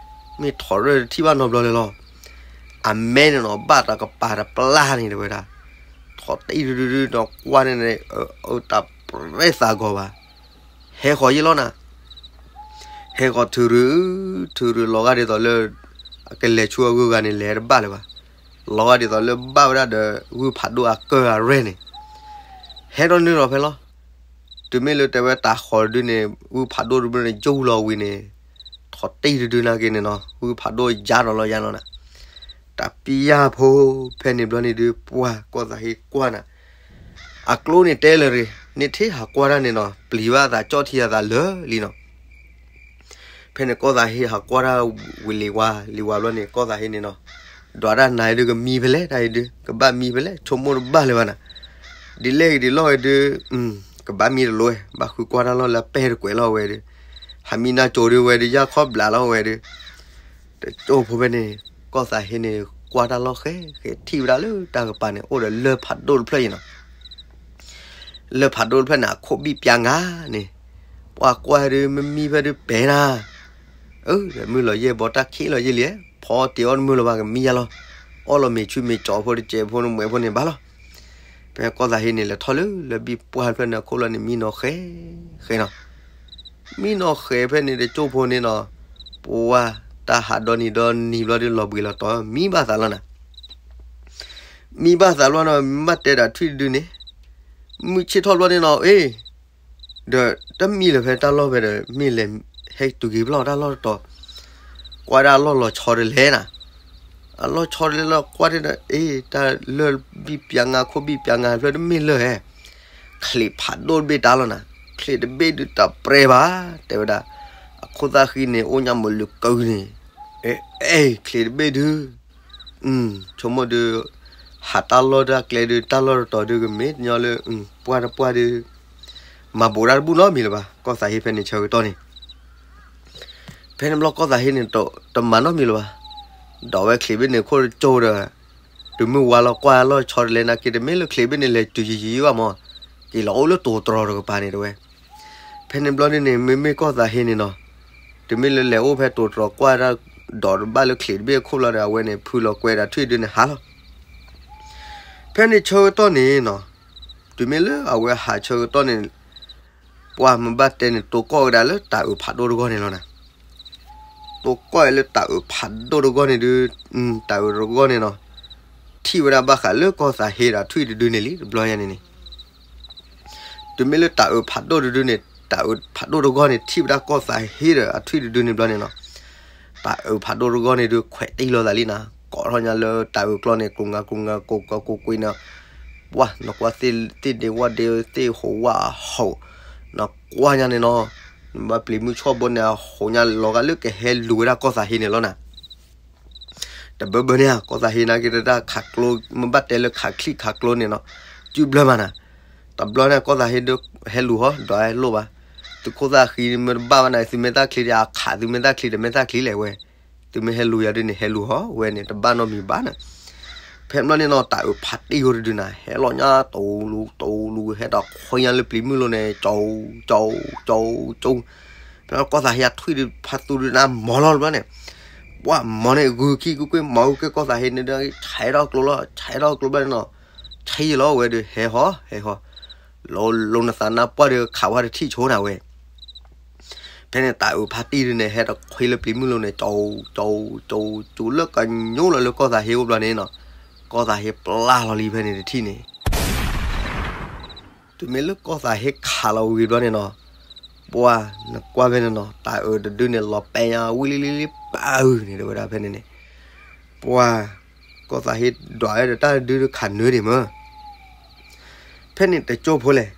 မ့ၢ်ထိးရၢၢ်တထံၣ်ဘၣ်နီတဘျီလၢၤလီၤ. အမဲန့ၣ်နီၤ ဘၣ်တကပၤတပျၢ်န့ၣ်တဲဝဲဒၣ်, ထိးတံၢ်ဒုဒုဒု နကွၢ်န့ၣ်န့ၣ်, အတပြဲသးဂီၤဘၣ်, ဟဲဃီၤယ့ၢ်လီၤနၤ ဟဲဃီၤထုးရုး, ထုးရုးလီၤဂာ်ဒ်သိးလၢ အကလဲၤဆူအဂုၤအဂၤန့ၣ် လဲၤတဘၣ်လၢၤဘၣ်, လီၤဂာ်ဒ်သိးလၢဘၣ်ဝဲဒၣ်ဒီး ဂုၢ်ဖးဒိၣ်အကၢၢ်အရဲၣ်န့ၣ်, ဟဲဒီးနုာ်လီၤဖဲလီၤ. တုၤမ့ၢ်လၢတဲဝဲတၤဃီၤတဒုန့ၣ် ဂုၢ်ဖးဒိၣ်တဒုန့ၣ် ယူၢ်လီၤဝံၤန့ၣ်, ထိးတံၢ်တဒုနာ်က့န့ၣ်နီၤ ဂုၢ်ဖးဒိၣ်ယါဒီးလီၤယါလီၤနၤ, တပျၢ်ဖိ, ဖဲန့ၣ်ဘျီန့ၣ်ဒုး ပှၢ်ကီၢ်သးဟ့ကွၢ်နၤ အကျိန့ၣ်တဲလၢၤရ့ၣ်, န့ၢ်ထံၣ်ဟးကွၢ်တၢ်န့ၣ်နီၤ ပျံၤဘၣ်အသးကၠီၣ်ထံအသးလၢာ်လံနီၤ. ဖဲန့ၣ်ကီၢ်သးဟ့ဟးကွၢ်တၢ်ဝံၤလံၤဝါ, လံၤဝါဘျီန့ၣ် ကီၢ်သးဟ့န့ၣ်နီၤ, ဒွးတၢ်နၤအံၤဒုးကမံဖဲလဲၣ်, တၢ်အံၤဒုး ကဘၣ်မံဖဲလဲၣ်, ဆိကမိၣ်တဘၣ်လၢၤဘၣ်နၤ. ဒ်လဲၣ်ဂ့ၤဒ်လဲၣ်ဂ့ၤဒုး, ကဘၣ်မံတလိၤဝဲ, ဘၣ်ဃုကွၢ်တၢ်လီၢ်လၢပဲၢ်တကွဲးလီၤဝဲဒုး, ဟးမံနၢ်ကၠိဒုးဝဲဒုး ယၢ်ခီၣ်ဘျးလီၤဝဲဒုး တကၠိၢ်ဖိဖဲန့ၣ်, ကီၢ်သးဟ့န့ၣ် ကွၢ်တၢ်လီၢ်ဃဲဃဲ ထံၣ်ဝဲဒၣ်လၢတၢ်ကပၤန့ၣ် အိၣ်ဒီးလၢၢ်ဖးဒိၣ်တဖျၢၣ်အံၤနီၤ. လၢၢ်ဖးဒိၣ်တဖျၢၣ်န့ၣ် အခိၣ်ဘံၣ်ပျါငါန့ၣ်, ပှၤကွၢ်ဒုး မ့မံဖဲဒုးပဲာ်နၤ, အၢ မုၢ်လီၤယဲၢ်ဘီ တၢ်ခံးလီၤယဲၢ်လံ, ဖီတ့ၢ်အီၣ်တမုာ်လၢၤဘၣ် ကမံယါလီၤ, အီၣ်လီၤမ့ၤဆူမ့ၤကၠီဖိတစဲးဖိနမွဲဖိန့ၣ်ဘၣ်လီၤ. ဖဲကီၢ်သးဟ့န့ၣ် လဲၤထီၣ်လၢ လၢဘံၣ်ပှၢ်ဖျၢၣ်န့ၣ်အခိၣ်လီၤန့ၣ် မံနီၤဃဲးဃဲးနီၤ, မံနီၤဃဲးဖဲန့ၣ်တကၠိၢ်ဖိန့ၣ်နီၤ, ပှၤတၢ်ဟးဒီနံၤဒီနံၤဘျီဒုး လီၤဘှံးလီၤတီၤ မံဘၣ်သးလီၤနၤ, မံဘၣ်သးဘျီနီၤ မ့ၢ်ဘၣ်တဲဒၣ်ထွံၣ်တဒုန့ၣ်, မုၢ်ဆ့ၣ်ထီၣ်ဘျီန့ၣ်နီၤ အ့ ဒီးတမံလၢၤဖဲတၢ်လီၢ်ဖဲဒီး မ့ၢ်လဲၤဟဲတုၤက့ၤဖျီၣ်တၢ်လီၢ်တတီၤ, ကွၢ်ဒၣ်အလီၢ်လီၤဆီတလဲနၤ, အလီၢ်ဆီတလဲလီၤ ကွၢ်တ့ၢ်ဒီး အ့ တၢ်လၢၢ်ဘံၣ်ပျါငါ ခိၣ်ဘံၣ်ပျါငါဖျၢၣ်တမ့ၢ်လၢၢ်ဧဲ, ချံးဖးဒိၣ်တဘ့ၣ်တၢ်လီၤနၤ, ချံးတဘ့ၣ်ဒုးတၢ်ပြဲဘၣ်, တဲဝဲဒၣ်, အခိၣ်သၣ်ဃံန့ၣ် အိၣ်ညါမုာ်လုာ်ကုန့ၣ်, အ့ ချံးတဘ့ၣ်ဒုး ဆိကမိၣ်ဒုး ဟးတၢ်လီၢ်တၢ်ကျဲဒုး တၢ်လီၢ်တတီၤဒုး ကမ့ၢ်ညီလၢ ပှၢ်တပှၢ်ဒုး မၤဘူးတၢ်တဘူၣ်နီတမံၤလၢၤဘၣ် ကီၢ်သးဟ့ဖဲန့ၣ်ဆၢကတီၢ်န့ၣ်, ဖဲန့ၣ်ဘျီကီၢ်သးဟ့န့ၣ် တမၤနီတမံၤလၢၤဘၣ်, ဒီးဝဲချံးဘ့ၣ်န့ၣ်ခိၣ်တကၠိၢ်ဒီး, တုၤမုၢ်ဝါလီၤကွၢ်လီၢ်ဆီတလဲနာ်က့ တမ့ၢ်လၢချံးဘ့ၣ်န့ၣ် လဲၤတုၤယံၤယံၤဘၣ်မး, က့ၤလီၤအိၣ်လၢတိၤတြီၤတကပၤန့ၣ်တဲဝဲ ဖဲန့ၣ်ဘျီန့ၣ်န့ၣ် မ့မ့ၢ်ကီၢ်သးဟ့န့ၣ်နီၤ, တမ့ၢ်လၢလဲၤအိၣ်ဖဲတိၤတြီၤကွၢ်တၢ်, ဒီးတဘၣ်လၢချံးတဘ့ၣ်အခိၣ်လီၤဒီး အဝဲန့ၣ် ဖုလီၤကွဲးဒၣ်ထွံၣ်ဒုန့ၣ်ဟးလီၤ. ဖဲန့ၣ်ဆၢကတီၢ်န့ၣ်နီၤ, တုၤမ့ၢ်လၢအဝဲဟးဆၢကတီၢ်န့ၣ်, ပှၢ်မ့ၢ်ဘၣ်တဲန့ၣ် တိၤကီၢ်ဝဲဒၣ်လၢတၢ်အုးဖးဒိၣ်တဂီၢ်န့ၣ်လီၤနၤ. တိၤကီၢ်ဝဲလၢတၢ်အုးဖးဒိၣ်တဂီၢ်န့ၣ်ဒုး, တၢ်အုးတဂီၢ်န့ၣ်နီၤ, ထံၣ်ဝဲဒၣ်ဘၣ်ဃးလၢကီၢ်သးဟ့ဒီးထွံၣ်တဒုန့ၣ်လံ တဘျီညါန့ၣ်န့ၣ် တုၤမ့ၢ်လၢတၢ်အုးဖးဒိၣ်တဒုန့ၣ်, တၢ်အုးဖးဒိၣ်တဂီၢ်န့ၣ် ထံၣ်ဝဲဒၣ်ကီၢ်သးဟ့ဒီးအထွံၣ်တဒုန့ၣ်ဘျီန့ၣ်နီၤ, တၢ်အုးဖးဒိၣ်တဂီၢ်န့ၣ်ဒုး ခွဲးတံၢ်လိာ်သးလံနၤ, ကိးထီၣ်ညါလၢတၢ်အုးကျီန့ၣ် ကိးငါကိးငါ ကိးကီကိးကွံန့ၣ်, ပှၢ်နကွၢ်သ့ၣ်ဒ့ဝၣ်ဒ့သ့ၣ်ဟူးဝၣ်ဟူး, နကွၢ်ညါန့ၣ်နီၤ, နဘၣ်ပျံၤမုၢ်ဆီၣ်ဘိန့ၣ် အဟူးညါလီၤဂာ်လၢကဟဲလူၤဝဲဒၣ်ကီၢ်သးဟ့န့ၣ်လီၤနၤ. တဘၢဘၢန့ၣ်ဧါ ကီၢ်သးဟ့နာ်က့တၢ်ခးကျိ, မ့ၢ်ဘၣ်တဲလၢခးချံၣ်ခးကျိန့ၣ်နီၤ, စုဘျၢမးနၤ, တဘျီန့ၣ် ကီၢ်သးဟ့ဒုးဟဲလူၤဟီ ဒီးဟဲလိၣ်ဘၣ်, သုးခိၣ်သၣ်ဃံမ့ၢ်တဘၣ်ဘၣ်နၤ သုမ့ၢ်သၣ်ချံဒီးအခး သုမ့ၢ်သၣ်ချံဒီးမ့ၢ်သၣ်ချံလဲၣ်ဝဲ, သုမ့ၢ်ဟဲလူၤယၤဒုးန့ၣ် ဟဲလူၤဟီ ဝဲန့ၣ် တဘၣ်နီတမံၤဘၣ်နၤ. ဖဲဘျီန့ၣ်နီၤ တၢ်အုးဖးတံၢ်ယိတဒုနၤ ဟဲလီၤညါ တူလူတူလူ ဟဲဒီးခွံညါလၢပျံၤမုၢ်လိၤန့ၣ် ကၠိ ကၠိ ကၠိ, ဖဲကီၢ်သးဟ့အထွံၣ်ဒုးဖးသူဒုးနၤ မီၤလီၤတဘျီန့ၣ်, ပှၢ်မီၤန့ၣ် ဂုာ်ခံကွ့ၢ်ကွ့ၢ် မီၤဂုာ်က့ၤကီၢ်သးဟ့န့ၣ်ဒီး ဆဲးထီၣ်ကျိလီၤ ဆဲးထီၣ်ကျိဘျီန့ၣ်နီၤ, ဆဲးယံၤလီၤဝဲဒုး ဟဲဟီ ဟဲဟီ, လိၤလိၤနသးနါပှၢ်ဒုးခးဝဲတထံၣ်ဆိနၤဝဲ ဖဲန့ၣ်တၢ်အုးဖးတံၢ်ဒုးန့ၣ် ဟဲဒီးခွံလၢပျံၤမုၢ်လိၤန့ၣ် ကၠိ ကၠိ ကၠိ ကၠိလၢကညိလီၤလၢကီၢ်သးဟ့အိၣ်ဘျီန့ၣ်နီၤ, ကီၢ်သးဟ့ပျၢ်လီၤလံဖဲန့ၣ်တထံၣ်န့ၣ် တုၤမ့ၢ်လၢကီၢ်သးဟ့ခးလီၤဝံၤဘျီန့ၣ်နီၤ, ပှၢ်နကွၢ်ဖဲန့ၣ်နီၤ တၢ်အုးတဒုန့ၣ် လီၤပဲညါဝံၤလံလံလံ ပၢ်အုးန့ၣ် တဲဝဲဒၣ်ဖဲန့ၣ်န့ၣ်, ပှၢ် ကီၢ်သးဟ့ဒွးဝဲဒီးတၢ်တဒုခးနၢဒံးမၢ် ဖဲန့ၣ်တကၠိဖိလဲၣ်,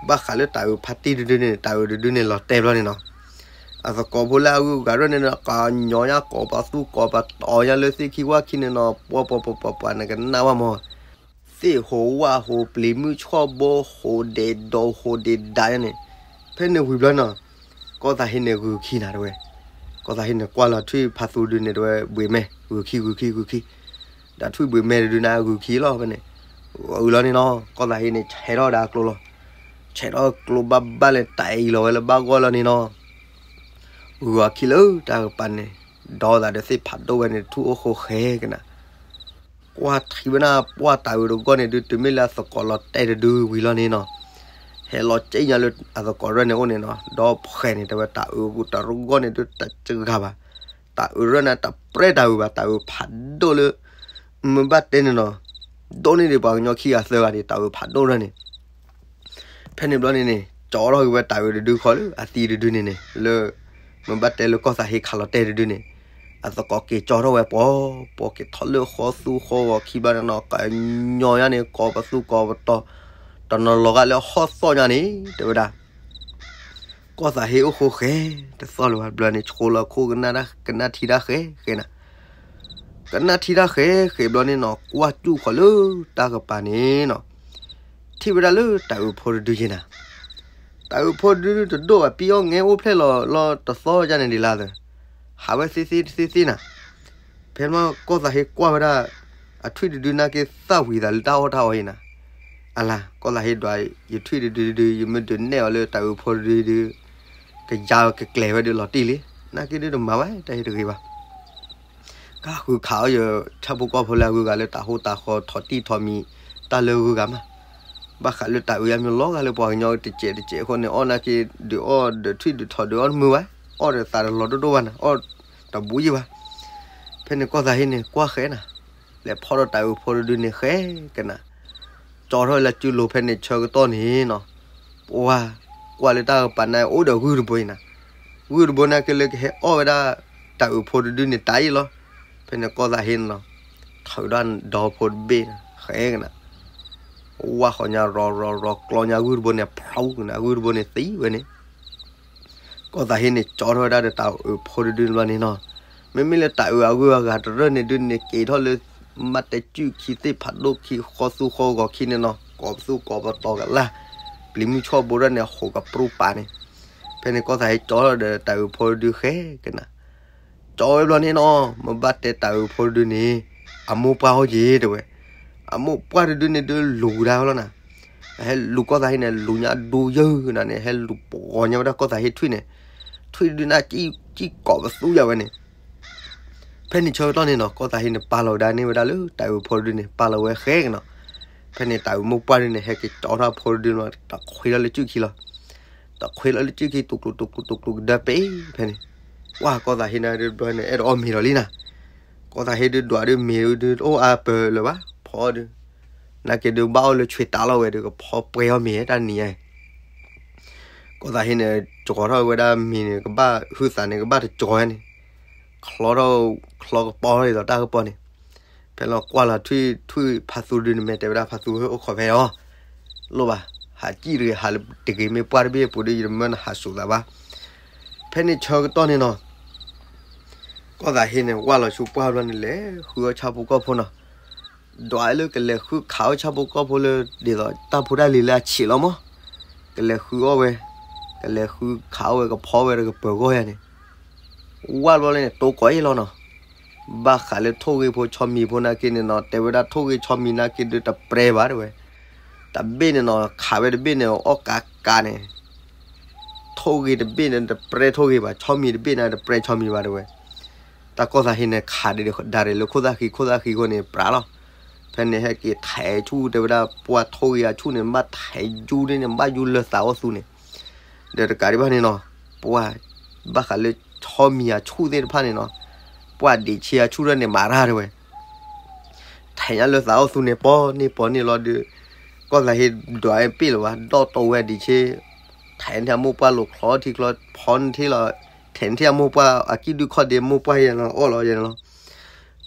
ဘၣ်ဃးလၢတၢ်အုးဖးတံၢ်တဒုန့ၣ် တၢ်အုးတဒုန့ၣ်လီၤတဲာ်ဘျီန့ၣ်နီၤ, အသကိးဖိလၢအဂုၤအဂၤရဲၣ်န့ၣ် ကညီညါ ကိးပသူကိးပတီၤညါလၢသ့ၣ်ခံဝၣ်ခံန့ၣ်နီၤ ပှၤပှၤပှၤပှၤပှၤ နကနၣ်ဝဲမၢ်, သ့ၣ်ဟူးဝၣ်ဟူး ပျံၤမုၢ်ဆီၣ်ဘိဟူး ဒဲးဒီးဟူးဒဲးဒးညါန့ၣ်, ဖဲန့ၣ်ဝံၤဘျီနီၤ, ကီၢ်သးဟ့န့ၣ်ဂုာ်ခံနၤတဲဝဲ, ကီၢ်သးဟ့န့ၣ်ကွၢ်လီၤထွံၣ်ဖးသူဒုန့ၣ်တဲဝဲ ဘှံးမဲာ် ဂုာ်ခံ ဂုာ်ခံ ဂုာ်ခံ ဒီးထွံၣ်ဘှံးမဲာ်တဒုန့ၣ် ဂုာ်ခံလီၤဖဲန့ၣ်, ဂုာ်လီၤန့ၣ်နီၤ ကီၢ်သးဟ့န့ၣ် ဆဲးထီၣ်ဒၣ်ကျိလီၤ, ဆဲးထီၣ်ကျိဘၣ်ဘၣ်လဲၣ် တၢ်အံၤလီၤဝဲလၢဘၣ်ဂီၢ်လီၤန့ၣ်နီၤ, ဂုာ်အခံလၢတၢ်ကပၤန့ၣ်, ဒီးသးဒီးသ့ၣ်ဖးဒိၣ်ဝဲန့ၣ် ထူၣ်အိၣ်ဃိဃဲကနၤ ကွၢ်ထံဝဲဒၣ်ပှၢ်တၢ်အုးတဂီၢ်န့ၣ်ဒုး တုၤမ့ၢ်လၢအသကိးလီၤတဲာ်တဒုဝံၤလီၤန့ၣ်နီၤ, ဟဲလီၤက့ညါလၢအသကိးရဲၣ်န့ၣ်အိၣ်န့ၣ်နီၤ, ဒီးဖှဲးန့ၣ်တဲဝဲ တၢ်အုးတဂီၢ်န့ၣ်ဒုး တစှၤဘၣ်, တၢ်အုးရဲၣ်န့ၣ် တပြဲတၢ်အုးဘၣ်, တၢ်အုးဖးဒိၣ်လၢ မ့ၢ်ဘၣ်တဲန့ၣ်နီၤ, ဒိၣ်န့ၢ်ဒံးပှၤကညီခံဂၤသၢဂၤန့ၣ် တၢ်အုးဖးဒိၣ်ရဲၣ်န့ၣ် ဖဲန့ၣ်ဘျီန့ၣ်န့ၣ် ကၠီထီၣ်က့ၤဝဲတၢ်အုးတဒုဃီလၢအသံတဒုန့ၣ်န့ၣ် လၢ မ့ၢ်ဘၣ်တဲလၢကီၢ်သးဟ့ခးလီၤတဲာ်တဒုန့ၣ်, အသကိးက့ၤကၠီထီၣ်ဝဲပှီၤ, ပှီၤက့ၤထီၣ်လၢဃီသူဃီဂီၤခံဘျီန့ၣ်နီၤ ကညီညါန့ၣ် ကိးပသူကိးပတီၤ, တနီၤလီၤဂာ်လၢဟီၣ်သီၣ်ညါန့ၣ် တဲဝဲဒၣ် ကီၢ်သးဟ့အိၣ်ဃိဃဲ, တသီၣ်လၢၤဘၣ်ဘျီန့ၣ် ဆှိလီၤခိၣ်ကနၣ်ထံတၢ်ဃဲဃဲနၤ, ကနၣ်ထံတၢ်ဃဲဃဲဘျီန့ၣ်နီၤ ကွၢ်စူၣ်ဃီလၢတၢ်ကပၤန့ၣ်နီၤ, ထံၣ်ဝဲဒၣ်လၢတၢ်အုးဖိတဒုယဲနၤ, တၢ်အုးဖိတဒုတဒိၣ်ဘၣ် ပံအီၣ်ငဲအိၣ်ဖျဲၣ်လီၤလီၤတသီယါန့ၣ်ဒံးလၢသၢ, ဟးဝဲသ့သ့သ့သ့နၤ, ဖဲမ့ၢ်ကီၢ်သးဟ့ကွၢ်ဝဲဒၣ် အထွံၣ်တဒုနာ်က့သၣ်ဝံၤသးလၢတၢ်အီၣ်တၢ်အီအံၤနၤ, အလၤ ကီၢ်သးဟ့ဒွး ယထွံၣ်တဒုဒု ယမ့ၢ်ဒုးနဲၣ်အီၤလၢတၢ်အုးဖိတဒုဒု ကယါကကျဲၤဝဲဒုးလီၤတံၢ်လံ, နာ်က့ဒုးတမၤဝဲတၢ်ဟ့ၣ်တဂ့ၤဘၣ်. ကဃုခးအီၣ်ယဆၣ်ဖိကီၢ်ဖိလၢအဂုၤအဂၤလၢတၢ်ဟူးတၢ်ဃီၤထီၣ်တံၢ်ထီၣ်မံၤ တၢ်လၢဂုၤဂၤမး, ဘၣ်ဃးလၢတၢ်အုးအါမံၤလီၤဂာ်လၢပှၤကညီတစဲးတစဲးအဃိန့ၣ် အီၣ်နာ်က့ဒုးအီၣ်ဒီးထွံၣ်ဒုးထီၣ်ဒုးအီၣ်တမုာ်ဘၣ်, အီၣ်ဒီးသးတလီၤဒိၣ်ဒိၣ်ဘၣ်နၤ, အီၣ်တဘူးယံၤဘၣ်. ဖဲန့ၣ်ကီၢ်သးဟ့န့ၣ် ကွၢ်ဃဲနၤ, လဲၤဖီၣ်ဒီးတၢ်အုးဖိတဒုန့ၣ်ဃဲကနၤ, ကၠီထီၣ်လၢကုလိၤဖဲန့ၣ်ဆၢကတီၢ်န့ၣ်နီၤ, ပှၤကွၢ်လၢတၢ်ကပၤန့ၣ် အိၣ်ဒီးဂုၢ်တဘိအံၤနၤ, ဂုၢ်တဘိနာ်က့လၢကဟဲအီၣ်ဝဲဒၣ်တၢ်အုးဖိတဒုန့ၣ်တၢ်အံၤလီၤ. ဖဲန့ၣ်ကီၢ်သးဟ့န့ၣ်နီၤ, ထုးဒီးဒီဖိတဘ့ၣ်န့ၣ် ဃဲကနၤ, ဝၢ်ဃီညါရီၤရီၤရီၤကျီညါဂုၢ်တဘိန့ၣ် ဖျိကနၤ ဂုၢ်တဘိန့ၣ်သံဝဲန့ၣ် ကီၢ်သးဟ့န့ၣ် ကၠီထီၣ်ဝဲဒၣ်ဒီးတၢ်အုးဖိတဒုန့ၣ်ဘျီန့ၣ်နီၤ, မ့မ့ၢ်လၢတၢ်အုးအဂုၤအဂၤတရၢၢ်န့ၣ်ဒုးန့ၣ် က့ၤထီၣ်လၢ မ့ၢ်တဲကုၢ်ခံသ့ၣ်ဖးဒိၣ်ခံဃီသူဃီဂီၤခံန့ၣ်နီၤ, ကိးပသူကိးပတီၤကလၢ်, ပျံၤမုၢ်ဆီၣ်ဘိဒၣ်န့ၣ် ဟိးကပြုၢ်ပာ်န့ၣ်, ဖဲန့ၣ်ကီၢ်သးဟ့ကၠီထီၣ်ဒီးတၢ်အုးဖိတဒုဃဲကနၤ ကၠီဝဲဘျီန့ၣ်နီၤ, မ့ၢ်ဘၣ်တဲတၢ်အုးဖိတဒုန့ၣ် အမိၢ်ပှၢ်အိၣ်က့ၤတဲဝဲ, အမိၢ်ပှၢ်တဒုန့ၣ်ဒုးလူၤကဒါဝဲလီၤနၤ, အဟဲလူၤကီၢ်သးဟ့န့ၣ် လူၤညါဒိယၢ်ကနၤန့ၣ် ဟဲလူၤပှီၤညါဝဲဒၣ်ကီၢ်သးဟ့ထွံၣ်န့ၣ်, ထွံၣ်တဒုန့ၣ် ကံၣ်ကိးပသူယၤဝဲန့ၣ်, ဖဲန့ၣ်ဆၢကတီၢ်န့ၣ်နီၤ ကီၢ်သးဟ့န့ၣ် ပာ်လီၤဝဲဒၣ်န့ၢ်ဝဲဒၣ်လၢတၢ်အုးဖိတဒုန့ၣ် ပာ်လီၤဝဲဃဲကနၤ, ဖဲန့ၣ်တၢ်အုးမိၢ်ပှၢ်တဒုန့ၣ် ဟဲက့ၤကၠီထီၣ်ဖိတဒုန့ၣ် တခွ့ထီၣ်လၢကုၢ်ခံလီၤ တခွ့လီၤလၢကုၢ်ခံ တူၢ်ကျူၤတူၢ်ကျူၤတူၢ်ကျူၤကဒၢပ့ၤဖဲန့ၣ်, ကွၢ်ကီၢ်သးဟ့န့ၣ်ဒုးဘျီန့ၣ် အဲၣ်ဒိးအီၣ်မ့ၤလီၤလံနၤ, ကီၢ်သးဟ့ဒုးဒွးဒုးမ့ၤဒုးတအိၣ်အါပၢၢ်လၢၤဘၣ် ဖီဒုး, နာ်က့ဒုးဘၣ်အီၣ်လၢဆွ့ၤတးလီၤဝဲဒုး ကဖီပှဲၤအီၣ်မ့ၤတၢ်နံၤညါအံၤ, ကီၢ်သးဟ့န့ၣ် ကၠီထီၣ်ဝဲဒၣ်မ့ၤန့ၣ် ကဘၣ်ဟုသးန့ၣ် ကဘၣ်တကၠီန့ၣ်, ချီထီၣ် ချီကပီၤဒ်သိးတၢ်ကပီၤန့ၣ်, ဖဲလီၤကွၢ်လီၤထွံၣ်ထွံၣ်ဖါသူဒုးန့ၣ် မ့ၢ်တဲဝဲဒၣ်ဖါသူအိၣ်ခိးဖဲအီၤ, လိၣ်ဘၣ်, ဟးစံၣ်တဂ့ၤ ဟးတဂ့ၤ မ့ၢ်ပှၢ်တဘ့ၣ်အပူၤဒီး ယတမၢနဟးစိာ်သးဘၣ်, ဖဲန့ၣ်ဆၢကတီၢ်န့ၣ်နီၤ ကီၢ်သးဟ့န့ၣ် ဝၢ်လီၤဆူပှၢ်ဘျီန့ၣ် လဲၤဃုအီၣ်ဆၣ်ဖိကီၢ်ဖိနီၤ, ဒွးလၢကလဲၤဃုခးအီၣ်ဆၣ်ဖိကီၢ်ဖိလၢ ဒ်သိးတၢ်ဖိတၢ်လံၤလၢအဆံးလီၤမး, ကလဲၤဃုအီၣ်ဝဲ, ကလဲၤဃုခးအီၣ်ဝဲ ကဖီဝဲဒီးကပၢၤဂီၢ်ယၤန့ၣ်, ဝၢ်ဘျီန့ၣ် တိကိးအ့ၣ်လီၤနီၤ, ဘၣ်ဃးလၢထိၣ်ဂ့ၤဖိဆီမံၤဖိနာ်က့န့ၣ်နီၤ တဲဝဲဒၣ်ထိၣ်ဂ့ၤဆီမံၤနာ်က့ဒုးတပြဲဘၣ်တဲဝဲ, တဘ့ၣ်န့ၣ်နီၤ ခးဝဲတဘ့ၣ်န့ၣ် အီၣ်ကးကးန့ၣ် ထိၣ်ဂ့ၤတဘ့ၣ်န့ၣ် တပြဲထိၣ်ဂ့ၤဘၣ်, ဆီမံၤတဘ့ၣ်န့ၣ် တပြဲဆီမံၤဘၣ်တဲဝဲ, တၢ်ကီၢ်သးဟ့န့ၣ် ခးဒံးဒၣ်လၢခိၣ်သၣ်ဃံ ခိၣ်သၣ်ဃံအဃိန့ၣ် ပြးလီၤ, ဖဲန့ၣ်ဟဲက့ၤထဲးဆူၣ်တဲဝဲဒၣ် ပှၢ်ထိၣ်ဂ့ၤအဆူၣ်န့ၣ် ဘၣ်ထဲးယူၤဒ်န့ၣ် ဘၣ်ယူၤလၢသးအိၣ်သူန့ၣ်, ဒီးတကးဒံးဘၣ်န့ၣ်နီၤ, ပှၢ်ဘၣ်ဃးလၢဆီမံၤအဆူၣ်သ့ၣ်တဖၣ်န့ၣ်နီၤ, ပှၢ်ဒံးဆ့အဆူၣ်ဒ်န့ၣ် မၤတၢ်တဲဝဲ ထဲးညါလၢသးအိၣ်သူန့ၣ် ပီန့ၢ်ပီန့ၢ်လီၤဒီး ကီၢ်သးဟ့ဒွးပ့ၣ်လၢၤဘၣ် ဒီၣ်တိဝဲဒံးဆ့, ထဲးန့ၢ်ထံအမိၢ်ပှၢ်လိာ်ချီထံချီ ဖီန့ၢ်ထံလီၤ, ထဲးန့ၢ်ထံအမိၢ်ပှၢ်အကံၣ်ဒုၣ်ခီၣ်ဒ့ မိၢ်ပှၢ်ယဲန့ၣ်လီၤ အီၣ်လီၤယဲန့ၣ်လီၤ,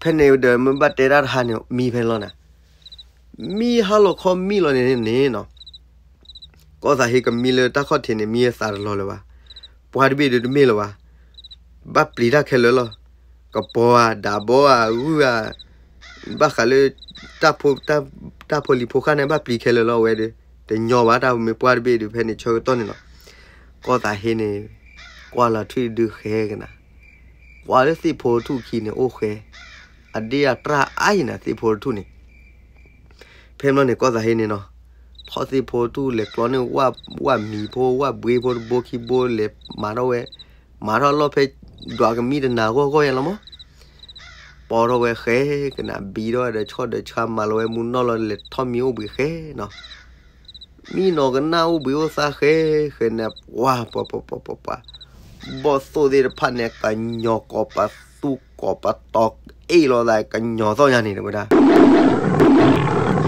ဖဲန့ၣ်ဒီးမ့ၢ်ဘၣ်တဲတၢ်တဟါန့ၣ် မံဖဲန့ၣ်လီၤနၤ, မံဟါလီၤခီမံလီၤန့ၣ်န့ၣ်နီၤ ကီၢ်သးဟ့ကမံလၢတၢ်ခီၣ်ထံးန့ၣ် မံသးတလီၤလၢၤဘၣ်, ပှၢ်တဘ့ၣ်ဒုးတမ့ၢ်လၢၤဘၣ်, ဘၣ်ပျံၤတၢ်ခဲလၢာ်လီၤ, ကပီၤဧါ ဒးဘီဧါ ဂုၢ်ဧါ, ဘၣ်ဃးလၢ တၢ်ဖိလံၤဖိဃၢ်န့ၣ် ဘၣ်ပျံၤခဲလၢာ်လီၤဝဲဒီး, တညီဘၣ်တၢ်မ့ၢ်ပှၢ်တဘ့ၣ်ဒုး ဖဲန့ၣ်ဆၢကတီၢ်န့ၣ်လီၤ, ကီၢ်သးဟ့န့ၣ် ကွၢ်လီၤထွံၣ်ဒုးဃဲကနၤ, ကွၢ်လၢသ့ၣ်ဖိတထူၣ်ခံန့ၣ်အိၣ်ဃဲ, အဒ့ၣ်အတြၢ်အါယံၤနၤ သ့ၣ်ဖိတထူၣ်န့ၣ် ဖဲမ့ၢ်န့ၣ် ကီၢ်သးဟ့န့ၣ်နီၤ, ထီၣ်သ့ၣ်ဖိတထူၣ်လဲၤကျီန့ၢ် ဝၣ်မံၤဖိ ဝၣ်ဘှ့ဖိတဘိခံဘိလဲၤမၤထီၣ်ဝဲ, မၤထီၣ်လီၢ်ဖဲ ဒွးကမံတနၤဂီၢ်ဂီၢ်ယဲလီၤမး, ပီထီၣ်ဝဲဃဲကနၤ ဘံထီၣ်ဝဲဒီးဆီၣ်ဒီးဆါ မၤလီၤဝဲမူနီၢ်လီၤ လဲၤထီၣ်မံအိၣ်ဘှံးဃဲနီၤ မံနီၤကနၣ်အိၣ်ဘှံးအိၣ်သါဃဲဃဲန့ၣ် ပှၤပှၤပှၤပှၤပှၤပှၤ, ဘီၣ်သိၣ်သ့ၣ်တဖၣ်န့ၣ် ကညီၤကိးပသူကိးပတီၤ အ့ၣ်လိာ်သး ကညီၤသီၣ်ညါန့ၣ် တဲဝဲဒၣ်.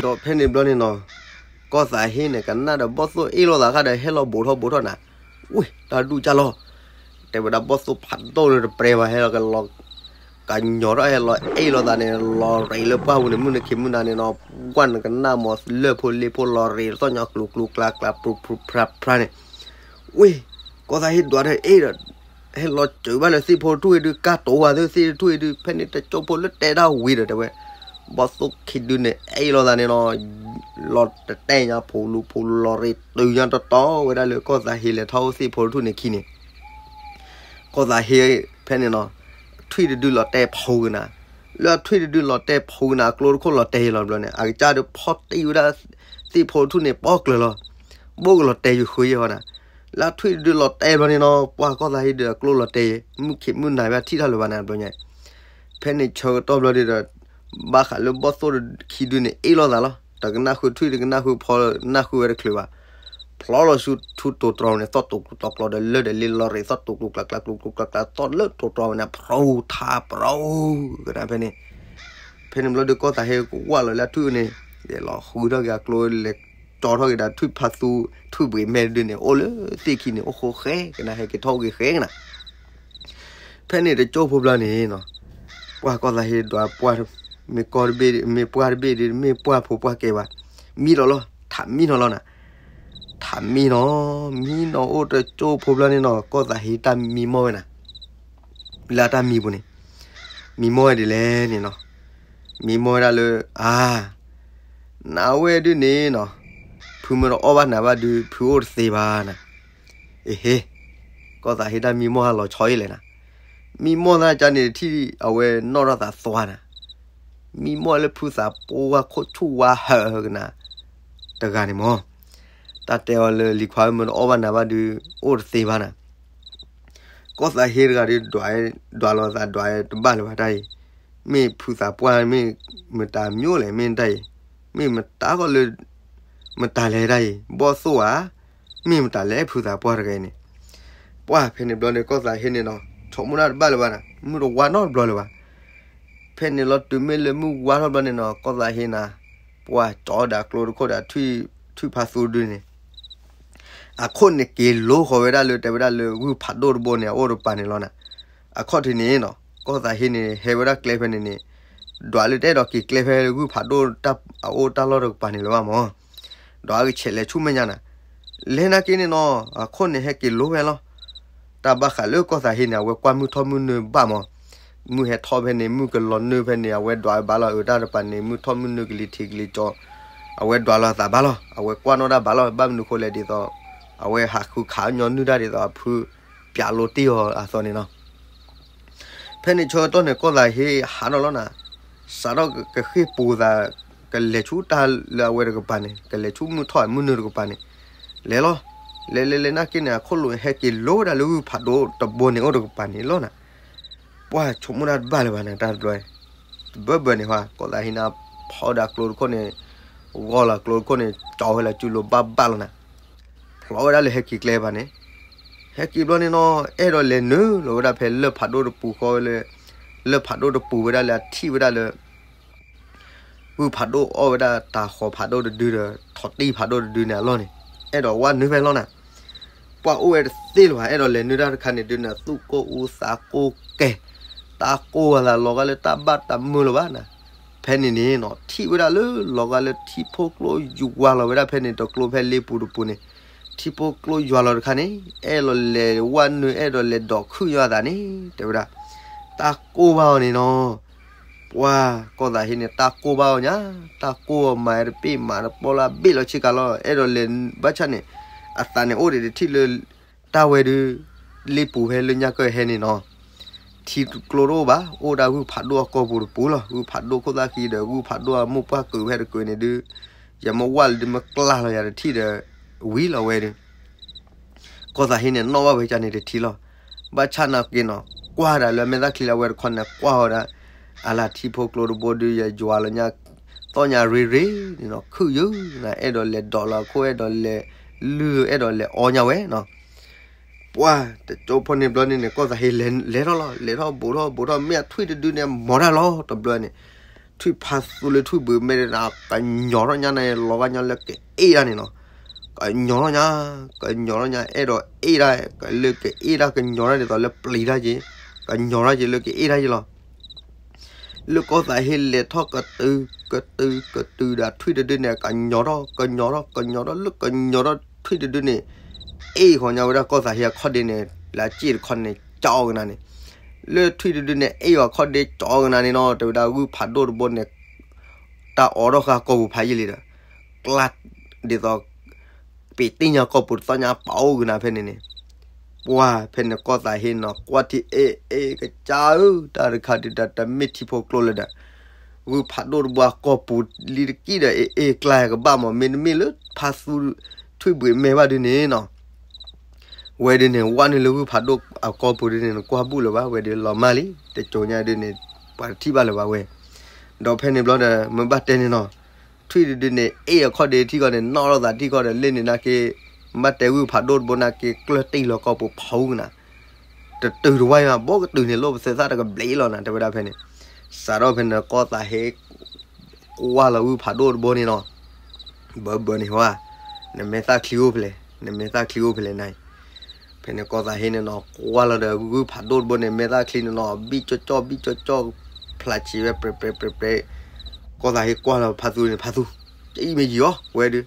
ဒီးဖဲန့ၣ်ဘျီန့ၣ်နီၤ, ကီၢ်သးဟ့န့ၣ် ကနၣ်ဒီးဘီၣ်သိၣ်အ့ၣ်လိာ်သးခါဒီး ဟဲလီၤဘူးထီၣ်ဘူးထီၣ်နၤ, ဝ့ၢ် တၢ်ဒူၣ်ကၢ်လီၤ, တဲဝဲဒၣ် ဘီၣ်သိၣ်ဖးဒိၣ်လၢတပြဲဘၣ် ဟဲလီၤကလီၤ ကညီၤထီၣ်ဟဲလီၤအ့ၣ်လိာ်သးန့ၣ် လီၤရ့းလၢပှၢ်ပူၤန့ၣ် မုၢ်နံၤခံမုၢ်နၤန့ၣ်နီၤ, ဝဲနကနၣ်မ့ၢ်လၢၢ်ဖိလ့ၢ်ဖိလီၤရ့းသီၣ်ညါ ကျူၤကျူၤကျါကျါ ပြူၤပြူၤဖြါဖြါန့ၣ်, ဝ့ၢ် ကီၢ်သးဟ့ဒွးဒီးအ့ၣ်ဒီး ဟဲလီၤစၢၤဘၣ်လၢသ့ၣ်ဖိတထူၣ်အံၤဒုး ကၢ်တိၤဝဲသ့ၣ်ဖိတထူၣ်အံၤဒုး ဖဲန့ၣ်တကၠိဖိလၢတဲတၢ်ဝံၤဒီးတဲဝဲ, ဘီၣ်သိၣ်ခံဒုန့ၣ် အ့ၣ်လိာ်သးန့ၣ်နီၤ လီၤတတဲညါ ဖိလူၤဖိလူၤလီၤရ့းတုၤညါတီတီဝဲဒၣ်လၢကီၢ်သးဟ့လဲၤထီၣ်အိၣ်သ့ၣ်ဖိတထူၣ်န့ၣ်ခံန့ၣ်, ကီၢ်သးဟ့ဖဲန့ၣ်နီၤ, ထွံၣ်တဒုလီၤတဲာ်ဖိကနၤ, လၢထွံၣ်တဒုလီၤတဲာ်ဖိကနၤ အကျိတခိၣ်လီၤတဲာ်ယံၤလီၤဘျီန့ၣ် အကစၢ်ဒုးဖီၣ်တံၢ်ဝဲဒၣ်သ့ၣ်ဖိတထူၣ်န့ၣ် ပီၣ်ကျၢၤလီၤ, ဘိၣ်ကလီၤတဲာ်ယံၤဃုယဲၢ်ဟီနၤ, လၢထွံၣ်တဒုလီၤတဲာ်ဘျီန့ၣ်နီၤ, ပှၢ်ကီၢ်သးဟ့ဒီးအကျိလီၤတဲာ်, မုၢ်ခံးမုၢ်နၤဘၣ်ထံၣ်တၢ်လၢၤဘၣ်န့ၣ်ဘျီညါ, ဖဲန့ၣ်ဆၢကတီၢ်ဘျီဒီး ဘၣ်ဃးလၢဘီၣ်သိၣ်တခံဒုန့ၣ် အ့ၣ်လိာ်သးလီၤ. တကနၣ်ဃုာ်ထွံၣ် တကနၣ်ဃုာ်ဖီ နၣ်ဃုာ်ဝဲတချုးဘၣ်. ဖျီလီၤဆူထူတိၤတြီန့ၣ် သီၣ်တိၤကျိၤသီၣ်ကျိၤဒီး လၢဒီးလ့လီၤရ့း သီၣ်တိၤကျိၤကျါကျါ ကျိၤကျိၤကျါကျါ သီၣ်လၢတိၤတြီဝဲန့ၣ် ဖရူထါပရီကနၣ်ဖဲန့ၣ်. ဖဲန့ၣ်ဘျီဒီး ကီၢ်သးဟ့ကဝၢ်လီၤလၢအထွံၣ်န့ၣ်, လဲၤလီၤဃုထီၣ်က့ၤအကျိ လဲၤကၠီထီၣ်က့ၤဒီးထွံၣ်ဖးသူ ထွံၣ်ဘှံးမဲာ်တဒုန့ၣ် အိၣ်လၢသ့ၣ်ခံန့ၣ် အိၣ်ဃိဃဲကနၣ် ဟဲက့ၤထီၣ်အိၣ်က့ၤဃဲကနၣ်. ဖဲန့ၣ်တကၠိဖိဘျီန့ၣ်နီၤ, ပှၢ်ကီၢ်သးဟ့ဒွးပှၢ်, မ့ၢ်ကီၢ်တဘ့ၣ်, မ့ၢ်ပှၢ်တဘ့ၣ်ဒီး မ့ၢ်ပှၢ်ဖိပှၢ်ကဲဘၣ်, မံလီၤလီၤ, ထးမံနီၤလီၤနၤ. ထးမံနီၤ, မံနီၤအိၣ်တကၠိဖိဘျီန့ၣ်နီၤ, ကီၢ်သးဟ့တၢ်မံမီၢ်ဝဲနၤ. လၢအတၢ်မံပူၤန့ၣ်, မံမီၢ်ဝဲဒ်လဲၣ်န့ၣ်နီၤ, မံမီၢ်ဝဲဒၣ်လၢ အါ နဝဲဒုန့ၣ်နီၤ, ဖုမ့ၢ်တအီၣ်ဘၣ်နၤဘၣ်ဒု ဖုအိၣ်တသ့ဘၣ်နၤ. အ့ဟ့, ကီၢ်သးဟ့တၢ်မံမီၢ်ဟါလီၤဆီအံၤလဲၣ်နၤ. မံမီၢ်သၢကါန့ၣ် ထံၣ်အဝဲနီၣ်ထီၣ်သးသွါနၤ. မံမီၢ်လၢဖုသးပှၢ်ခိၣ်ဆူၣ်ဝါဟၢကနၤ တဂၤန့ၣ်မီၢ်, တၢ်တဲအီၤလၢလံၤခွါမ့ၢ်တအီၣ်ဘၣ်နၤဘၣ်ဒု အိၣ်တသ့ဘၣ်နၤ. ကီၢ်သးဟ့တဂၤဒီး ဒွးလီၤသးဒွးတဘၣ်လၢၤဘၣ်တၢ်အံၤ, မ့ၢ်ဖုသးပှၢ်မ့ၢ်မတၤမံၤလဲၣ် မ့ၢ်တၢ်အံၤ, မ့ၢ်မတၤကီးလၢ မတၤလဲၣ်တၢ်အံၤ, ဘီၣ်သိၣ်ဧါ, မ့ၢ်မတၤလဲၣ်ဖုသးပှၢ်တဂၤအံၤန့ၣ်. ပှၢ်ဖဲန့ၣ်ဘျီန့ၣ် ကီၢ်သးဟ့န့ၣ်နီၤ ဆိကမိၣ်တၢ်တဘၣ်လၢၤဘၣ်နၤ, မုၢ်တဝါနီတဘျီလၢၤဘၣ်. ဖဲန့ၣ်လီၤတုၤမ့ၢ်လၢမုၢ်ဝါထီၣ်ဘျီန့ၣ်နီၤ ကီၢ်သးဟ့နၤ, ပှၢ်ကၠီဒီးအကျိတခိၣ်ဒီး ထွံၣ်ဖးသူဒုန့ၣ် အခိၣ်န့ၣ်က့ၤလိဃီၤဝဲဒၣ်လၢ တဲဝဲဒၣ်လၢဂုၢ်ဖးဒိၣ်တဘိန့ၣ် အအိၣ်တကပၤန့ၣ်လီၤနၤ. အခီၣ်ထံးန့ၣ်နီၤ ကီၢ်သးဟ့န့ၣ် ဟဲဝဲဒၣ်ကျဲဖဲန့ၣ်န့ၣ်, ဒွးလၢတအဲၣ်ဒိးက့ၤကျဲဖဲဂုၢ်ဖးဒိၣ်အအိၣ်တၢ်လီၢ်တကပၤန့ၣ်လၢၤဘၣ်မီၢ်, ဒွးကဆဲးလဲၤဆူမဲာ်ညါနၤ. လဲၤနာ်က့န့ၣ်နီၤ အခိၣ်န့ၣ်ဟဲက့ၤလိဝဲလီၤ. တၢ်ဘၣ်ဃးလၢကီၢ်သးဟ့န့ၣ် အဝဲကွၢ်မုၢ်ထီၣ်မုၢ်နုာ်ဘၣ်မီၢ်, မုၢ်ဟဲထီၣ်ဖဲန့ၣ် မုၢ်ကလီၤနုာ်ဖဲန့ၣ် အဝဲဒွးဘၣ်လီၤအုးတၢ်တကပၤန့ၣ် မုၢ်ထီၣ်မုၢ်နုာ်ကလံၤထံးကလံၤကၠီ, အဝဲဒွးလီၤအသးဘၣ်လီၤ. အဝဲကွၢ်နီၣ်တၢ်ဘၣ်လီၤ. ဘၣ်မနုၤဃိလဲၣ်ဒ်သိး အဝဲဟးဃုခးညီနုၢ်တၢ်ဒ်သိးအဖု ပျးလိတ့ၢ်အီၤအသိးန့ၣ်နီၤ. ဖဲန့ၣ်ဆၢကတီၢ်န့ၣ် ကီၢ်သးဟ့ဟးထီၣ်လီၤနၤ, စးထီၣ်ကဃ့ၢ်ပူၤသး, ကလဲၤဆူတၢ်လၢအဝဲတကပၤန့ၣ် ကလဲၤဆူမုၢ်ထီၣ်မုၢ်နုာ်တကပၤန့ၣ်, လဲၤလီၤ. လဲၤလဲၤလဲၤနာ်က့န့ၣ် အခိၣ်လိာ်ဟဲက့ၤလိဝဲဒၣ်လၢဂုၢ်ဖးဒိၣ်တဘိန့ၣ်အိၣ်တကပၤန့ၣ်လီၤနၤ. ပှၢ်ဆိကမိၣ်တၢ်တဘၣ်လၢၤဘၣ်နၤ တၢ်တဘျီ, တဘၢဘၢန့ၣ်ဟါ ကီၢ်သးဟ့န့ၣ် ဖီဒီးအကျိတခိၣ်န့ၣ်, ဂီၢ်လီၤအကျိတခိၣ်န့ၣ် ကၠီဝဲလၢစုလိၤဘၣ်ဘၣ်လီၤနၤ. ဖျီဝဲဒၣ်လၢဟဲက့ၤကျဲဘၣ်န့ၣ်, ဟဲက့ၤဘျီန့ၣ်နီၤ အဲၣ်ဒိးလဲၤနုာ်လီၤဝဲဒၣ်ဖဲလၢၢ်ဖးဒိၣ်တပူၤဃီဝဲလၢ, လၢၢ်ဖးဒိၣ်တပူၤဝဲဒၣ်လၢအထံၣ်ဝဲဒၣ်လၢ ဂုၢ်ဖးဒိၣ်အီၣ်ဝဲဒၣ်တၤဃီၤဖးဒိၣ်တဒုဒီး ထိးတံၢ်ဖးဒိၣ်တဒုန့ၣ်အလီၢ်န့ၣ်, အဲၣ်ဒိးဝဲနုာ်ဖဲလီၤနၤ. ပှၢ်အိၣ်ဝဲတသ့လၢၤဘၣ် အဲၣ်ဒိးလဲၤနုာ်တၢ်တခါန့ၣ်ဒုန့ၣ် သူၣ်ကိၢ်အူသးကိၢ်ကဲ, တၢ်ကိၢ်ဝဲသးလီၤဂာ်လၢတၢ်ဘၣ်တၢ်မုာ်လၢၤဘၣ်နၤ. ဖဲန့ၣ်န့ၣ်နီၤ ထံၣ်ဝဲဒၣ်လၢလီၤဂာ်လၢထံဖိကျိယွၤလီၤဝဲဒၣ်ဖဲန့ၣ် တကျိဖဲလ့ပူၤတပူၤန့ၣ်, ထံဖိကျိယွၤလီၤတခါန့ၣ် အဲၣ်ဒိးလဲၤဝဲနုာ် အဲၣ်ဒိးလဲၤဒိးခုၣ်ယွၤသးန့ၣ် တဲဝဲဒၣ်, တၢ်ကိၢ်ဘၣ်အီၤန့ၣ်နီၤ. ပှၢ်ကီၢ်သးဟ့န့ၣ် တၢ်ကိၢ်ဘၣ်အီၤညါ, တၢ်ကိၢ်အီၤမၤတပ့ၢ်မၤတပီလၢအဘ့ၣ်လီၤဆ့ကၤလီၤ အဲၣ်ဒိးလဲၤဘၣ်ဆၣ်န့ၣ်, အသးန့ၣ်အိၣ်ဒံးတထံၣ်လၢ တၢ်ဝဲဒု လ့ပူၤဖဲလၢညါကဟဲန့ၣ်နီၤ, ထံကျိတအိၣ်ဘၣ် အိၣ်ဒၣ်ဂုၢ်ဖးဒိၣ်အကီၢ်ပူၤတပူၤလီၤ. ဂုၢ်ဖးဒိၣ်ခိၣ်သၣ်ဃံဒီး ဂုၢ်ဖးဒိၣ်အမိၢ်ပှၢ်ကုာ်ဖဲတကုာ်န့ၣ်ဒု, ယမ့ၢ်ဝဲလၢဒုမ့ၢ်ကျါလီၤယၤတထံၣ်ဒီး ဝံၤလီၤဝဲဒု ကီၢ်သးဟ့န့ၣ် နီၣ်ဘၣ်ဝဲကန့ၣ်တထံၣ်လီၤ. ဘၣ်ဆၣ်နာ်က့နီၤ ကွၢ်ဒၣ်လၢမဲာ်သၣ်ချံလၢအဝဲတခီန့ၣ် ကွၢ်ဝဲဒၣ်, အလၢထံဖိကျိတဘိဒု ယယွၤလၢညါ, သီၣ်ညါရ့ရ့န့ၣ်နီၤ ခုၣ်ယုၢ်နၤ အဲၣ်ဒိးလဲၤဒိးလီၤခိၣ် အဲၣ်ဒိးလဲၤလုၢ် အဲၣ်ဒိးလဲၤအီညါဝဲနီၤ. ပှၢ်တကၠိဖိန့ၣ်ဘျီန့ၣ်န့ၣ် ကီၢ်သးဟ့လဲၤထီၣ်လီၤ လဲၤထီၣ်ဘူးထီၣ်ဘူးထီၣ် မ့ၢ်အထွံၣ်တဒုန့ၣ် မီၤတၢ်လီၤတဘျီန့ၣ်, ထွံၣ်ဖးသူလၢထွံၣ်ဘှံးမဲာ်န့ၣ် ကညီၤထီၣ်ညါန့ၣ် လီၤဂာ်ညါလၢကအ့ၣ်တၢ်န့ၣ်နီၤ, ကညီၤထီၣ်ညါ, ကညီၤထီၣ်ညါ အဲၣ်ဒိးအ့ၣ်တၢ်, လၢကအ့ၣ်တၢ် ကညီၤတၢ်ဒ်သိးလၢပျံၤတၢ်က့ၤ, ကညီၤတၢ်က့ၤလၢကအ့ၣ်တၢ်က့ၤလီၤ. လၢကီၢ်သးဟ့လဲၤထီၣ်ကတုၤ ကတုၤ ကတုၤဒီးထွံၣ်တဒုန့ၣ် ကညီၤထီၣ် ကညီၤထီၣ် ကညီၤထီၣ် လၢကညီၤထီၣ်ထွံၣ်တဒုန့ၣ် အ့ၣ်ဃီၤညါဝဲဒၣ်ကီၢ်သးဟ့အခီၣ်ဒ့န့ၣ် လၢအစ့ၣ်တခီန့ၣ် ကၠီကနၤန့ၣ်, လၢထွံၣ်တဒုန့ၣ် အ့ၣ်အီၤအခီၣ်ဒ့ကၠီကနၤန့ၣ်နီၤ တဲဝဲဒၣ်ဂုၢ်ဖးဒိၣ်တဘိန့ၣ် တၢ်အိးထီၣ်ဃာ်ကီၢ်ပူၤဖးယံာ်လံဒီး ကျါဒ်သိး ပ့ၤတ့ၢ်ညါကီၢ်ပူၤတသီၣ်ညါပာ်အိၣ်ကနၤဖဲန့ၣ်န့ၣ်, ပှၢ်ဖဲန့ၣ်ကီၢ်သးဟ့နီၤ ကွၢ်ထံၣ်အ့ၣ်အ့ၣ်ကစၢ်ဧၢ, တၢ်တခါဒုးတၢ်တမ့ၢ်ထံဖိကျိလၢၤဒီး ဂုၢ်ဖးဒိၣ်တဘိအကီၢ်ပူၤလံတက့ၢ်ဒီး အ့ၣ်အ့ၣ်ကျါကဘၣ်မး မ့တမ့ၢ်လၢဖးသူထွံၣ်ဘှံးမဲာ်ဘၣ်ဒုန့ၣ်နီၤ. ဝဲဒ်န့ၣ် ဝဲနုာ်လၢဂုၢ်ဖးဒိၣ်အကီၢ်ပူၤဒ်န့ၣ် နကွၢ်ဘူၣ်လၢၤဘၣ် ဝဲဒ်လီၤမၢ်လံ တကၠိညါဒ်န့ၣ် ပှၤတထံၣ်ဘၣ်လၢၤဘၣ်ဝဲ, ဒီးဖဲန့ၣ်ဘျီဒီး မ့ၢ်ဘၣ်တဲန့ၣ်နီၤ, ထွံၣ်ဒ်န့ၣ် အ့ၣ်အခီၣ်ဒ့ထံၣ်ခီန့ၣ် နီၣ်ထီၣ်သးထံၣ်ခီဒီး လ့ၣ်န့ၣ်နာ်က့, မ့ၢ်ဘၣ်တဲဂုၢ်ဖးဒိၣ်တဘိနာ်က့ ကျၢၢ်တ့ၢ်လီၤကီၢ်ပူၤဖးအူကနၤ, တတုၤတဝါဘၣ် ဘိကတုၤန့ၣ် လိၣ်ပသဲသၣ်တကဘျံးလီၤနၤ တဲဝဲဒၣ်ဖဲန့ၣ်, စးထီၣ်ဖဲန့ၣ် ကီၢ်သးဟ့ ကွၢ်လီၤဂုၢ်ဖးဒိၣ်တဘိန့ၣ်နီၤ, ဘၢဘၢန့ၣ်ဟါ, နမဲာ်သၣ်ချံအိၣ်ဖဲလဲၣ်, နမဲာ်သၣ်ချံအိၣ်ဖဲလဲၣ်နၤ, ဖဲန့ၣ်ကီၢ်သးဟ့န့ၣ်နီၤ ကွၢ်လီၤဒီးဂုၢ်ဖးဒိၣ်တဘိန့ၣ် မဲာ်သၣ်ချံန့ၣ်နီၤ ဘံၣ်ကၠီကၠီ ဘံၣ်ကၠီကၠီ, ဖျါဆံးဝဲပြဲးပြဲးပြဲးပြဲး, ကီၢ်သးဟ့ကွၢ်လီၤဖါသူန့ၣ် ဖါသူ, အံၤမ့ၢ်ယံၤအီၤဝဲဒုး,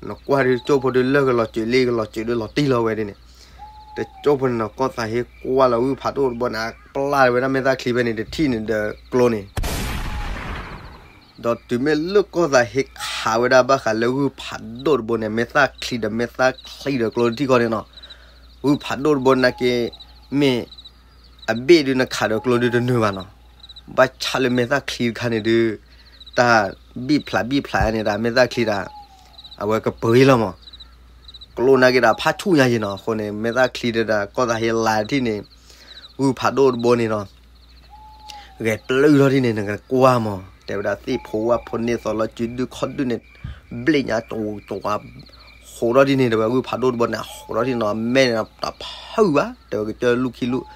နကွၢ်ဒုး ကၠိဖိဒုးလၢကလီၤစၢၤလ့ ကလီၤစၢၤဒုးလီၤတံၢ်လီၤဝဲဒ်န့ၣ်, တကၠိဖိန့ၣ်နီၤ ကီၢ်သးဟ့ကွၢ်လီၤဂုၢ်ဖးဒိၣ်တဘိန့ၣ် အပျၢ်ဝဲဒၣ်မဲာ်သၣ်ချံဖဲန့ၣ် တထံၣ်န့ၣ်ဒီးကျိန့ၣ် ဒီးတုၤမ့ၢ်လၢကီၢ်သးဟ့ခးဝဲဒၣ်ဘၣ်ဃးလၢဂုၢ်ဖးဒိၣ်တဘိန့ၣ် မဲာ်သၣ်ချံဒီးမဲာ်သၣ်ချံဒီးကျိတထံၣ်ဃီန့ၣ်နီၤ, ဂုၢ်ဖးဒိၣ်တဘိနာ်က့ မ့ၢ်အဘ့ၣ်ဒုးနခးဒီးကျိဒုးတနုာ်ဘၣ်နီၤ, ဘၣ်ဆၣ်လၢမဲာ်သၣ်ချံတခါန့ၣ်ဒုး တၢ်ဘံၣ်ဖျးဘံၣ်ဖျးန့ၣ်ဒီး မဲာ်သၣ်ချံဒီး အဝဲကပၢၤလီၤမး, ကျိနာ်က့ဒီးဖးဆူၣ်ညါယံၤနီၤ, အဃိန့ၣ် မဲာ်သၣ်ချံဒီး ကီၢ်သးဟ့လၤတထံၣ်န့ၣ် ဂုၢ်ဖးဒိၣ်တဘိန့ၣ်နီၤ ဂဲၤပျုၢ်ထီၣ်ဒ်န့ၣ် နကကွၢ်မး တဲဝဲဒၣ် သ့ၣ်ဖိဝၣ်ဖိန့ၢ်သီလီၤစုဒုၣ်ခီၣ်ဒုၣ်န့ၣ် ဘျ့ၣ်ညါတဝူတဝါ ဟိးထီၣ်ဒ်န့ၣ် တဲဝဲ ဂုၢ်ဖးဒိၣ်တဘိန့ၣ် ဟိးထီၣ်ဒ်န့ၣ်နီၤ အမဲာ်န့ၣ်တဖုၣ်ဘၣ် တဲဝဲ ကစၢၢ်လူၢ်ခံလူၢ်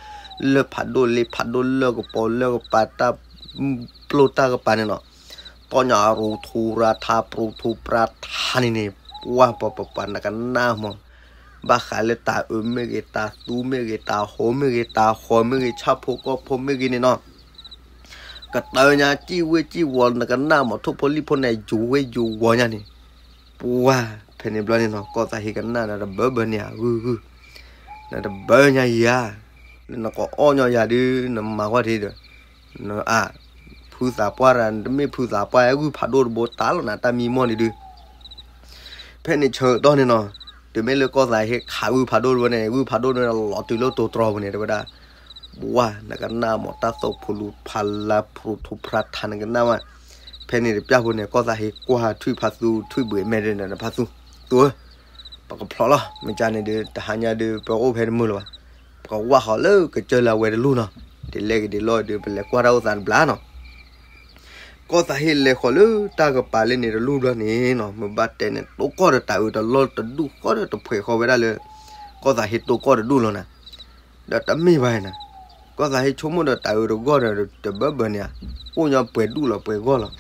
လၢၢ်ဖးဒိၣ်လ့ဖးဒိၣ် လၢၢ်ကပီၤလၢၢ်ကပၤ တၢ်ပျိၢ်တၢ်ကပၤန့ၣ်နီၤ တီၢ်ညါရူထူရါထါ ပြူထူပြါထါန့ၣ်န့ၣ် ပှၢ်ပှၤပှၤပှၤနကနၣ်မး ဘၣ်ဃးလၢတၢ်အုးမ့ၢ်ဂ့ၤ တၢ်သူမ့ၢ်ဂ့ၤ တၢ်ဟိးမ့ၢ်ဂ့ၤ တၢ်ဃီမ့ၢ်ဂ့ၤ ဆၣ်ဖိကီၢ်ဖိမ့ၢ်ဂ့ၤန့ၣ်နီၤ ကတၢၢ်ညါ စံၣ်ဝ့ၢ်စံၣ်ဝီၤ နကနၣ်မး ထိၣ်ဖိလံၣ်ဖိန့ၣ် ယူၤဝ့ၢ်ယူၤဝီၤညါန့ၣ် ပှၢ် ဖဲန့ၣ်ဘျီန့ၣ်နီၤ ကီၢ်သးဟ့ကနၣ်ဒီးတဘၢဘၢန့ၣ်ဧါ ဂုၢ်ဂုၢ် နတဘၢညါယၤဧါ လၢနကအီၣ်ညီယၤဒုး နမၤကွၢ်ထံဒီး နအါ ဖုသးပှၢ်ရၤ နတမ့ၢ်ဖုသးပှၢ် ဂုၢ်ဖးဒိၣ်တဘိတၢ်လီၤနၤ တၢ်မံမီၢ်န့ၣ်ဒုး ဖဲန့ၣ်ဆၢကတီၢ်န့ၣ်နီၤ တုၤမ့ၢ်လၢကီၢ်သးဟ့ခးဂုၢ်ဖးဒိၣ်တဘိန့ၣ် ဂုၢ်ဖးဒိၣ်တဘိန့ၣ် လီၤတုၤလၢတိၤတြီၤပူၤန့ၣ် တဲဝဲဒၣ် ပှၢ် နကနၣ်မး တၢ်သိၣ်ဖူလူၤဖးလါ ဖရူထူဖရါထါ နကနၣ်မး ဖဲန့ၣ်တပျၢ်ဖိန့ၣ် ကီၢ်သးဟ့ကွၢ်ထွံၣ်ဖါသူ ထွံၣ်ဘှံးမဲာ်ဒ်န့ၣ် ဖါသူ သူဧၢ ပကဖျိးလီၤ မ့ၢ်ကန့ၣ်ဒုး တဟါညါဒုး ပအိၣ်ဖဲတမုာ်လၢၤဘၣ် ပကဝၢ်ဃီၤလၢကစၢၢ်လၢအဝဲတလူၢ်နီၤ ဒ်လဲၣ်ဂ့ၤဒ်လဲၣ်ဂ့ၤဒုး ပလဲၤကွၢ်တၢ်အိၣ်သးတဘျီနီၤ ကီၢ်သးဟ့လဲၤဃီၤလၢတၢ်ကပၤလၢန့ၣ်တလူၢ်ဘျီန့ၣ်နီၤ မ့ၢ်ဘၣ်တဲန့ၣ် တိၢ်ကီၢ်ဒီးတၢ်အုးတလီၢ်တဒူၣ်ဃီဒီးတဖှဲးဃီဝဲဒၣ်လၢ ကီၢ်သးဟ့တိၢ်ကီၢ်တဒူၣ်လီၤနၤ ဒီးတမ့ၢ်ဘၣ်နၤ ကီၢ်သးဟ့ဆိကမိၣ်ဒီးတၢ်အုးတဂီၢ်ဒီးတဘၢဘၢန့ၣ်ဧါ အိၣ်ညီပှဲၤဒူၣ်လီၤပှဲၤဂီၢ်လီၤ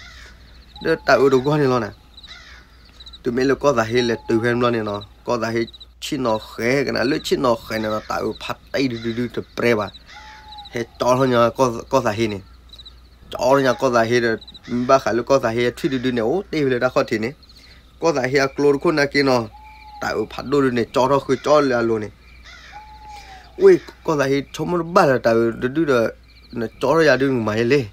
ဒီးတၢ်အုးတဂီၢ်န့ၣ်လီၤနၤ တုၤမ့ၢ်လၢကီၢ်သးဟ့လဲၤတုၤဖဲန့ၣ်ဘျီန့ၣ်နီၤ ကီၢ်သးဟ့ဆ့ၣ်နီၤဃဲၤကနၤ လၢဆ့ၣ်နီၤဃဲၤန့ၣ်နီၤ တၢ်အုးဖးတံၢ်ဒုဒုဒုတပြဲဘၣ် ဟဲကၠီထီၣ်ညါကီၢ်သးဟ့န့ၣ် ကၠီထီၣ်ညါကီၢ်သးဟ့ဒီး ဘၣ်ဃးလၢကီၢ်သးဟ့ထွံၣ်ဒုဒုန့ၣ် အိၣ်တ့ၢ်ဖဲလၢတၢ်ခီၣ်ထံးန့ၣ် ကီၢ်သးဟ့အကျိတခိၣ်နာ်က့နီၤ တၢ်အုးဖးဒိၣ်ဒုန့ၣ် ကၠီထီၣ်ဃုာ်ကၠီလၢအလိၤန့ၣ် ဝ့ၢ်ကီၢ်သးဟ့ဆိကမိၣ်တဘၣ်လၢၤ တၢ်အုးတဒုဒီး နကၠီထီၣ်ယၤဒုနကမၤယဲလဲၣ်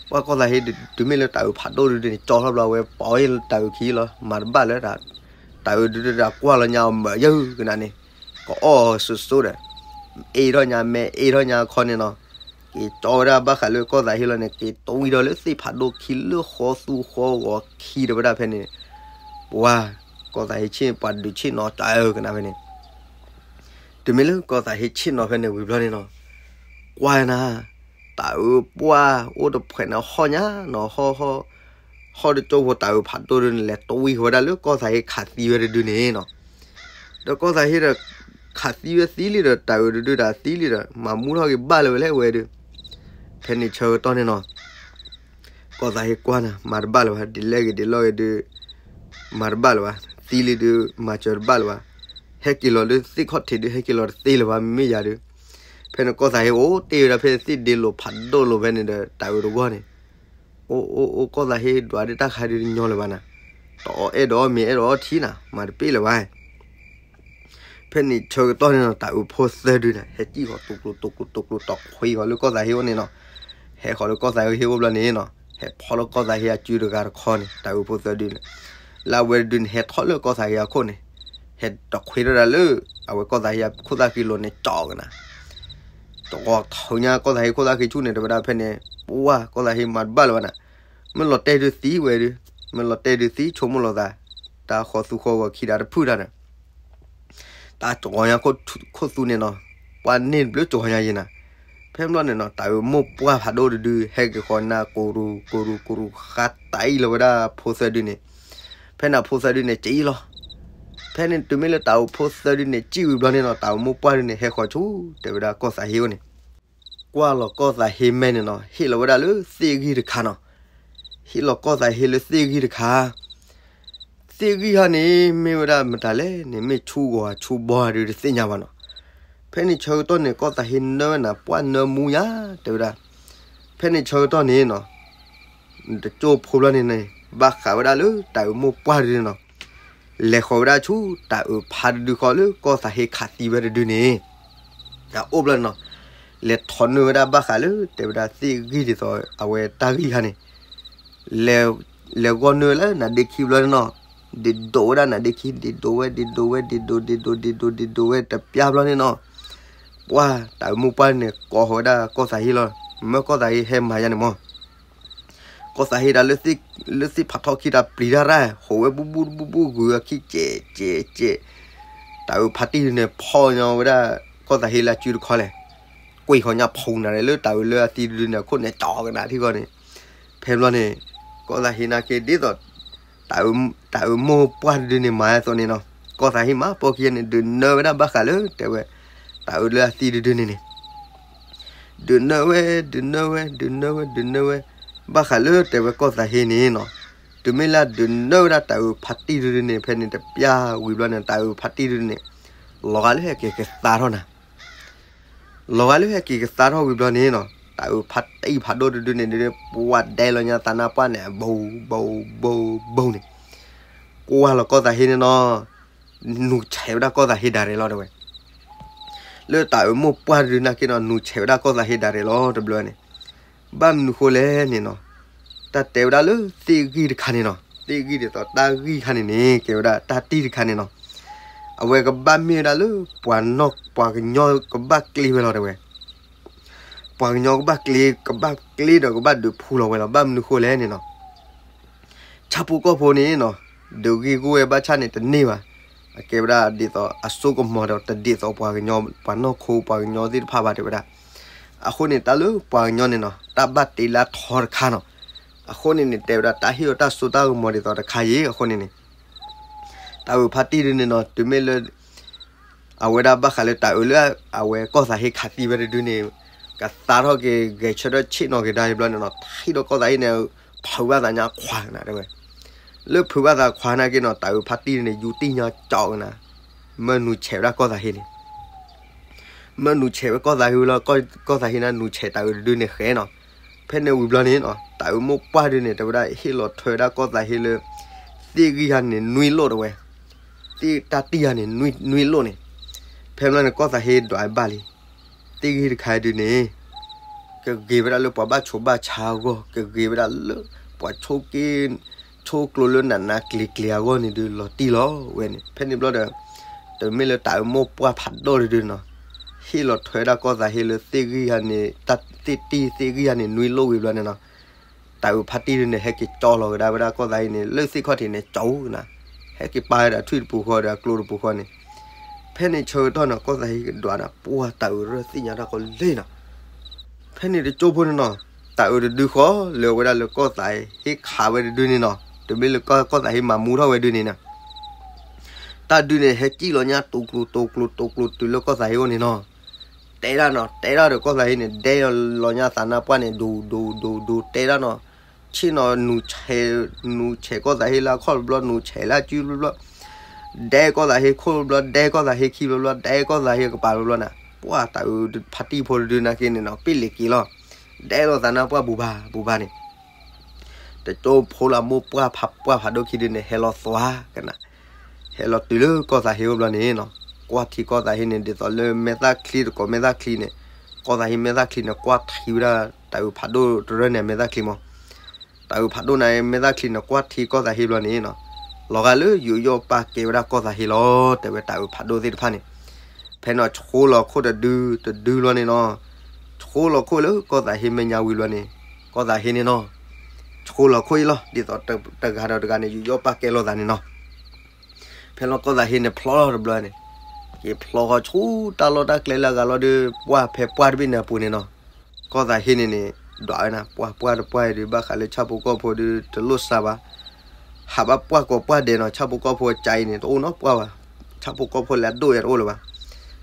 ပှၢ်ကီၢ်သးဟ့ တုၤမ့ၢ်လၢတၢ်အုးဖးဒိၣ်ဒုန့ၣ် ကၠီထီၣ်ဘျီဝဲ ပီၤအ့ၣ်လၢတၢ်အုးခံလီၤ မၤတဘၣ်လၢၤ တၢ်အုးဒုဒုဒီးကွၢ်လီၤညါအီၤမၢယုၢ်ကနၤန့ၣ် ကအီၣ်စိၤစိၤဒီး အ့ၣ်ထီၣ်ညါမဲ အ့ၣ်ထီၣ်ညါအခီန့ၣ်နီၤ က့ၤကၠီဝဲဒၣ်ဘၣ်ဃးလၢကီၢ်သးဟ့လီၤန့ၣ် က့ၤတဝံၤဒီးလၢသ့ၣ်ဖးဒိၣ်ခံ လၢဃီသူဃီဂီၤခံဒီးဝဲဒၣ်ဖဲန့ၣ် ပှၢ် ကီၢ်သးဟ့ဆ့ၣ်ပှၤဒုးဆ့ၣ်နီၤကၢကနၤဖဲန့ၣ် တုၤမ့ၢ်လၢကီၢ်သးဟ့ဆ့ၣ်နီၤဖဲန့ၣ်ဝံၤဘျီန့ၣ်နီၤ ကွၢ်နၤ တၢ်အုးပှၢ်အိၣ်တဖှဲးန့ၣ်ဟီၣ်ညါနီၤ ဟီၣ် ဟီၣ်တကၠိဖိတၢ်အုးဖးဒိၣ်ဒုန့ၣ် လဲၤတဝံၤဃီၤဝဲဒၣ်လၢကီၢ်သးဟ့ခးသံဝဲတဒုန့ၣ်နီၤ ဒီးကီၢ်သးဟ့ဒီး ခးသံဝဲသံလံဒီး တၢ်အုးတဒုတၢ်သံလံဒီး မၤမူထီၣ်က့ၤဘၣ်လၢၤဝဲလဲၣ်ဝဲဒု ဖဲန့ၣ်ဆၢကတီၢ်န့ၣ်နီၤ ကီၢ်သးဟ့ကွၢ်နၤ မၤတဘၣ်လၢၤဘၣ် ဒ်လဲၣ်ဂ့ၤဒ်လဲၣ်ဂ့ၤဒု မၤတဘၣ်လၢၤဘၣ် သံလံဒု မၤစၢၤတဘၣ်လၢၤဘၣ် ဟဲက့ၤလီၤလၢသ့ၣ်ခီၣ်ထံးဒု ဟဲက့ၤလီၤတသ့လၢၤဘၣ် မ့မ့ၢ်ယၤဒု ဖဲန့ၣ်ကီၢ်သးဟ့အိၣ်တ့ၢ်ဝဲဒၣ်ဖဲသ့ၣ်ဒ့လိာ်ဖးဒိၣ်လိာ်ဖဲန့ၣ်ဒီး တၢ်အုးတဂီၢ်န့ၣ် အိၣ်အိၣ်အိၣ် ကီၢ်သးဟ့ဒွးဒုတၢ်ခါဒုတညီလၢၤဘၣ်နၤ တအီၣ်အဲၣ်ဒီးအီၣ်မ့ၤအဲၣ်ဒီးအီထံနၤ မၤတပ့ၢ်လၢၤဘၣ် ဖဲန့ၣ်ဆၢကတီၢ်န့ၣ်နီၤ တၢ်အုးဖိသၢဒုန့ၣ် ဟဲစံၣ်ဃီၤတိၤကျိၤတိၤကျိၤတိၤကျိၤ တီၤခွံဃီၤလၢကီၢ်သးဟ့အိၣ်န့ၣ်နီၤ ဟဲဃီၤလၢကီၢ်သးဟ့အိၣ်ဘျီန့ၣ်နီၤ ဟဲဖီၣ်လၢကီၢ်သးဟ့အစုတဂၤတခီန့ၣ် တၢ်အုးဖိသၢဒုန့ၣ် လၢအဝဲတဒုန့ၣ် ဟဲထီၣ်လၢကီၢ်သးဟ့အခိၣ်န့ၣ် ဟဲတီၤခွံထီၣ်ဒၣ်လၢ အဝဲကီၢ်သးဟ့အခိၣ်သၣ်ဃံလိၤန့ၣ် ကၠီကနၤ တဂီၤထီၣ်ညါကီၢ်သးဟ့ခိၣ်သၣ်ဃံဆူၣ်န့ၣ် တဲဝဲဒၣ်ဖဲန့ၣ် ပှၢ်ကီၢ်သးဟ့မၤတဘၣ်လၢၤဘၣ်နၤ မ့ၢ်လီၤတဲာ်ဒုသံဝဲဒု မ့ၢ်လီၤတဲာ်ဒုသံ ဆိကမိၣ်လိာ်သး တၢ်ဃီသူဃီဂီၤခံဒီးတဖုၣ်တၢ်ဒီး တၢ်ကီၤညါခိၣ်သူန့ၣ်နီၤ, ပှၤန့ၢ်တဘျုးကီၤညါယဲနၤ. ဖဲဘျီန့ၣ်နီၤ တၢ်အုးမိၢ်ပှၢ်ဖးဒိၣ်တဒု ဟဲက့ၤဃီၤနၤ ကိရူၤ ကိရူၤ ကိရူၤ ဃါတၢ်အံၤလီၤဝဲဒၣ်ဖိသၢဒုန့ၣ်. ဖဲန့ၣ်ဖိသၢဒုန့ၣ် ကံၣ်လီၤ. ဖဲန့ၣ်တုၤမ့ၢ်လၢတၢ်အုးဖိသၢဒုန့ၣ် ကံၣ်ဝံၤဘျီန့ၣ်နီၤ တၢ်အုးမိၢ်ပှၢ်ဒုန့ၣ် ဟဲဃီၤဆူ တဲဝဲဒၣ်ကီၢ်သးဟ့အအိၣ်န့ၣ် ကွၢ်လီၤကီၢ်သးဟ့မဲာ်န့ၣ်နီၤ, ဟ့ၣ်လီၤဝဲဒၣ်လၢသ့ၣ်ဂံၢ်တခါနီၤ. ဟ့ၣ်လီၤကီၢ်သးဟ့လၢသ့ၣ်ဂံၢ်တခါ. သ့ၣ်ဂံၢ်ဟါန့ၣ် မ့ၢ်ဝဲဒၣ်မတၤလဲၣ်န့ၣ် မ့ၢ်ဆူဂီၤဆူဘီဒုတသ့ၣ်ညါဘၣ်နီၤ. ဖဲန့ၣ်ဆၢကတီၢ်န့ၣ် ကီၢ်သးဟ့နၢဝဲနၤ ပှၢ်နၢမူညါ တဲဝဲဒၣ်. ဖဲန့ၣ်ဆၢကတီၢ်န့ၣ်နီၤ တကၠိဖိဘျီန့ၣ်န့ၣ် ဘၣ်ဃးဝဲဒၣ်လၢတၢ်အုးမိၢ်ပှၢ်တဒုန့ၣ်နီၤ, လဲၤဃီၤဝဲဒၣ်ဆူတၢ်အုးဖးတဒုဃီလၢကီၢ်သးဟ့ခးသံဝဲတဒုန့ၣ် အအိၣ်ဘျီန့ၣ်နီၤ, လဲၤထီၣ်နုာ်ဝဲဒၣ်ဘၣ်ဃးလၢ တဲဝဲဒၣ်သ့ၣ်ဂံၢ်ဒ်သိးအဝဲတၢ်ဂံၢ်ခါန့ၣ် လဲၤဂီၢ်နုာ်ဝဲလၢနါဒ့ခံဘျီန့ၣ်နီၤ, ဒ့ဒိးဝဲဒၣ်နါဒ့ခံ ဒ့ဒိးဝဲ ဒ့ဒိးဝဲ ဒ့ဒိး ဒ့ဒိး ဒ့ဒိးဝဲတပျၢ်ဘျီန့ၣ်နီၤ, ပှၢ်တၢ်အုးမိၢ်ပှၢ်န့ၣ် ကိးဃီၤဝဲဒၣ်ကီၢ်သးဟ့လီၤ. မ့ၢ်ကီၢ်သးဟ့ဟဲမၤယါန့ၣ်မး ကီၢ်သးဟ့ဒၣ်လၢ လၢသ့ၣ်ဖးထီခံတၢ်ပျံၤတၢ်ရၣ် ဟိးဝဲဘူးဘူးဘူးဘူး ဂုာ်အခံကဲးကဲးကဲး, တၢ်အုးဖးတံၢ်ဒုန့ၣ် ဖီၣ်ညီဝဲဒၣ် ကီၢ်သးဟ့လၢအစုတခီလဲၣ်, ကွံာ်ဃီၤညါဖုးနၤလၢတၢ်အုးလၢအသံတဒုန့ၣ် အခိၣ်န့ၣ်ကၠီကနၣ်ထံဂီၢ်န့ၣ်. ဖဲဘျီန့ၣ် ကီၢ်သးဟ့နာ်က့ဒ်သိး တၢ်အုးမိၢ်ပှၢ်တဒုန့ၣ် မၤအသိးန့ၣ်နီၤ, ကီၢ်သးဟ့မၤပိာ်ခံန့ၣ် ဒုးနၢဝဲဒၣ်ဘၣ်ဃးလၢ တဲဝဲ တၢ်အုးလၢအသံတဒုန့ၣ်န့ၣ် ဒုးနၢဝဲ ဒုးနၢဝဲ ဒုးနၢဝဲ ဒုးနၢဝဲ ဘၣ်ဃးလၢတဲဝဲကီၢ်သးဟ့န့ၣ်နီၤ, တုၤမ့ၢ်လၢဒုးနၢဝဲဒၣ်တၢ်အုးဖးတံၢ်တဒုန့ၣ် ဖဲန့ၣ်တပျၢ်ဝံၤဘျီန့ၣ် တၢ်အုးဖးတံၢ်တဒုန့ၣ် လီၤဂာ်လၢဟဲက့ၤကသါထီၣ်နၤ လီၤဂာ်လၢဟဲက့ၤကသါထီၣ်ဝံၤဘျီန့ၣ်နီၤ တၢ်အုးဖးတံၢ်ဖးဒိၣ်တဒုန့ၣ် ဒုးပှၤဒဲလီၤညါသးနါပှၢ်န့ၣ် ဘိး ဘိး ဘိး ဘိးန့ၣ် ကွၢ်လီၤကီၢ်သးဟ့န့ၣ်နီၤ, နူၤဆဲးဝဲဒၣ်ကီၢ်သးဟ့ဒၣ်ရဲၣ်လီၤတဲဝဲ, လၢတၢ်အုးမိၢ်ပှၢ်တဒုနာ်က့နီၤ နူၤဆဲးဝဲဒၣ်ကီၢ်သးဟ့ဒၣ်ရဲၣ်လီၤတဘျီန့ၣ်, ဘၣ်မနုၤဃိလဲၣ်န့ၣ်နီၤ, တၢ်တဲဝဲဒၣ်လၢသ့ၣ်ဂံၢ်တခါန့ၣ်နီၤ, သ့ၣ်ဂံၢ်ဒ်သိးတၢ်ဂံၢ်ခါန့ၣ်န့ၣ် ကဲဝဲဒၣ်တၢ်တံၢ်တခါန့ၣ်နီၤ, အဝဲကဘၣ်မ့ၢ်ဝဲဒၣ်လၢ ပှၤနီၢ် ပှၤကညီကဘၣ်ကျ့ဝဲလီၤတဲဝဲ ပှၤကညီကဘၣ်ကျ့ ကဘၣ်ကျ့ဒီးကဘၣ်ဒုးဖူလီၤဝဲလီၤ. ဘၣ်မနုၤဃိလဲၣ်န့ၣ်နီၤ, ဆၣ်ဖိကီၢ်ဖိန့ၣ်နီၤ, ဒုးဂ့ၢ်ဂီၢ်ဝဲဘၣ်ဆၣ်န့ၣ်တန့ၢ်ဘၣ်. အကဲဝဲဒၣ်ဒ်သိးအစိကမီၤဒီး တဒ်သိးပှၤကညီ ပှၤနီၢ်ခိပှၤကညီသ့ၣ်တဖၣ်ဘၣ်တဲဝဲဒၣ်. အဃိန့ၣ် တၢ်လၢပှၤကညီန့ၣ်နီၤ တၢ်ဘၣ်တ့လၢထီတခါနီၤ. အဃိန့ၣ်န့ၣ် တဲဝဲဒၣ်တၢ်ဟ့ၣ်အီၤတၢ်စိတၢ်ကမီၤဒ်သိးတခါအံၤ အဃိန့ၣ်န့ၣ် တၢ်အုးဖါတံၢ်ဒုန့ၣ်နီၤ တုၤမ့ၢ်လၢ အဝဲဒၣ်ဘၣ်ဃးလၢတၢ်အုးလၢအဝဲကီၢ်သးဟ့ခးသံဝဲတဒုန့ၣ် ကသါထီၣ်က့ၤဂဲၤဆၢထၢၣ်ဆ့ၣ်နီၤက့ၤဒၣ်ဘျီန့ၣ်နီၤ ထံၣ်ဒီးကီၢ်သးဟ့န့ၣ် ဖုးဘၣ်သးညါခွါကနၤတဲဝဲ. လၢဖုးဘၣ်သးခွါနာ်က့နီၤ တၢ်အုးဖါတံၢ်ဒုန့ၣ် ယူၤတံၢ်ညါကၠီကနၤ မၢနူၤဆဲးဝဲဒၣ်ကီၢ်သးဟ့န့ၣ် မၢနူၤဆဲးဝဲကီၢ်သးဟ့လီၤ. ကီၢ်သးဟ့န့ၣ် နူၤဆဲးတၢ်အုးတဒုန့ၣ်ဃဲနီၤ. ဖဲန့ၣ်ဝံၤဘျီန့ၣ်နီၤ တၢ်အုးမိၢ်ပှၢ်ဒုန့ၣ် တဲဝဲဒၣ်ဟ့ၣ်လီၤထွဲဝဲဒၣ်ကီၢ်သးဟ့လၢ သ့ၣ်ဂံၢ်ဟါန့ၣ် နွံလိၣ်တဲဝဲ. သ့ၣ်တၢ်တံၢ်ဟါန့ၣ် နွံလိၣ်န့ၣ်. ဖဲဘျီန့ၣ် ကီၢ်သးဟ့ဒွးဘၣ်လံ. သ့ၣ်ဂံၢ်တခါဒုန့ၣ် ကဂ့ၤဝဲဒၣ်လၢပှၤဘၣ်ဆိးဘၣ်ဆါအဂီၢ် ကဂ့ၤဝဲဒၣ်လၢ ပှၤဆိးက့ ဆိးကျိလၢနးနးကျံၤကျံၤအဂီၢ်န့ၣ်ဒုးလီၤတံၢ်လီၤဝဲန့ၣ်. ဖဲန့ၣ်ဘျီဒီး တမ့ၢ်လၢတၢ်အုးမိၢ်ပှၢ်ဖးဒိၣ်တဒုနီၤ ဟ့ၣ်လီၤထွဲဒၣ်ကီၢ်သးဟ့လၢသ့ၣ်ဂံၢ်ဟါန့ၣ် တၢ်သ့ၣ်တံၢ်သ့ၣ်ဂံၢ်ဟါန့ၣ် နွံလိၣ်ဝံၤဘျီန့ၣ်နီၤ တၢ်အုးဖါတံၢ်ဒုန့ၣ် ဟဲက့ၤကၠီလီၤကဒါဝဲဒၣ်ကီၢ်သးဟ့န့ၣ် လၢသ့ၣ်ခီၣ်ထံးန့ၣ် ကၠီကနၤ ဟဲက့ၤပာ်ဝဲဒၣ်ထွံၣ်တပူၤဃီဒီးအကျိတပူၤဃီန့ၣ်. ဖဲန့ၣ်ဆၢကတီၢ်န့ၣ် ကီၢ်သးဟ့ကဒွးနၤ ပှၢ်တၢ်အုးရၢၢ်သ့ၣ်ညါတၢ်ကီလံနီၤ. ဖဲန့ၣ်တကၠိဖိန့ၣ်နီၤ တၢ်အုးတဒုဃီလၢဝဲဒၣ်လၢကီၢ်သးဟ့ခးဝဲတဒုန့ၣ်နီၤ တမ့ၢ်လၢကီၢ်သးဟ့မၤမူထီၣ်ဝဲဒုန့ၣ်နီၤ တၢ်ဒုန့ၣ် ဟဲကံၣ်လီၤညါတိၤကျိၤတိၤကျိၤတိၤလၢကီၢ်သးဟ့အအိၣ်န့ၣ်နီၤ. တဲဒၣ်နီၤ တဲဒၣ်ဒီးကီၢ်သးဟ့န့ၣ် ဒဲလီၤညါသးနါပှၢ်န့ၣ် ဒိးဒိးဒိးဒိးတဲဒၣ်နီၤ. ဆ့ၣ်နီၤ နူၤဆဲးကီၢ်သးဟ့လၢအခီၣ်တဘျီ နူၤဆဲးလၢအစုတဘျီ ဒဲကီၢ်သးဟ့ခိၣ်တဘျီ ဒဲကီၢ်သးဟ့ခံဘျီဘျီ ဒဲကီၢ်သးဟ့ကပၤဘျီဘျီနၤ. ပှၢ်တၢ်အုးဖါတံၢ်ဖိတဒုနာ်က့န့ၣ်နီၤ ပ့ၣ်လ့ၤက့ၤလီၤ. ဒဲလီၤသးနါပှၢ်ဘူၣ်ဘါဘူၣ်ဘါန့ၣ် တကၠိဖိလၢမိၢ်ပှၢ်ဖးပှၢ်ဖးဒိၣ်ခံဒုန့ၣ် ဟဲလီၤသွါကနၤ ဟဲလီၤတုၤလၢကီၢ်သးဟ့အအိၣ်ဘျီန့ၣ်နီၤ ကွၢ်ထံကီၢ်သးဟ့န့ၣ် ဒ်သိးလၢမဲာ်သၣ်ချံတကိးမဲာ်သၣ်ချံန့ၣ် ကီၢ်သးဟ့မဲာ်သၣ်ချံန့ၣ် ကွၢ်ထံဝဲဒၣ် တၢ်အုးဖးဒိၣ်တရၢၢ်န့ၣ် မဲာ်သၣ်ချံမး တၢ်အုးဖးဒိၣ်န့ၣ် မဲာ်သၣ်ချံန့ၣ် ကွၢ်ထံကီၢ်သးဟ့ဘျီန့ၣ်နီၤ လီၤဂာ်လၢယူးယီၣ်ပာ်ကဲဝဲဒၣ်ကီၢ်သးဟ့လီၤ တဲဝဲတၢ်အုးဖးဒိၣ်သ့ၣ်တဖၣ်န့ၣ် ဖဲန့ၣ်ဆှိလီၤခိၣ်တဒုတဒုဘျီန့ၣ်နီၤ ဆှိလီၤခိၣ်လၢကီၢ်သးဟ့မဲာ်ညါဝံၤဘျီန့ၣ် ကီၢ်သးဟ့န့ၣ်နီၤ ဆှိလီၤခိၣ်အံၤလီၤ ဒ်သိးတဂၤဒီးတဂၤန့ၣ် ယူးယီၣ်ပာ်ကဲလိာ်သးန့ၣ်နီၤ ဖဲလီၤကီၢ်သးဟ့န့ၣ်ဖျီလီၤတဘျီန့ၣ် က့ၤဖျီဃီဆူတၢ်လီၢ်တၢ်ကျဲလၢအဂၤလီၤဒီး ပှၢ်ဖဲပှၢ်တဘ့ၣ်န့ၣ်အပူၤန့ၣ်နီၤ, ကီၢ်သးဟ့န့ၣ်န့ၣ် ဒွးဝဲနၤ ပှၢ်ပှၢ်တပှၢ်အံၤဒီး ဘၣ်ဃးလၢဆၣ်ဖိကီၢ်ဖိဒီးတလိၣ်စၢ်ဘၣ်, ဟးဘၣ်ပှၢ်ကိးပှၢ်ဒဲးနီၤ, ဆၣ်ဖိကီၢ်ဖိအကါအံၤန့ၣ် တအိၣ်နီတပှၢ်ဘၣ်, ဆၣ်ဖိကီၢ်ဖိလၢအဒိၣ်အံၤတအိၣ်လၢၤဘၣ်.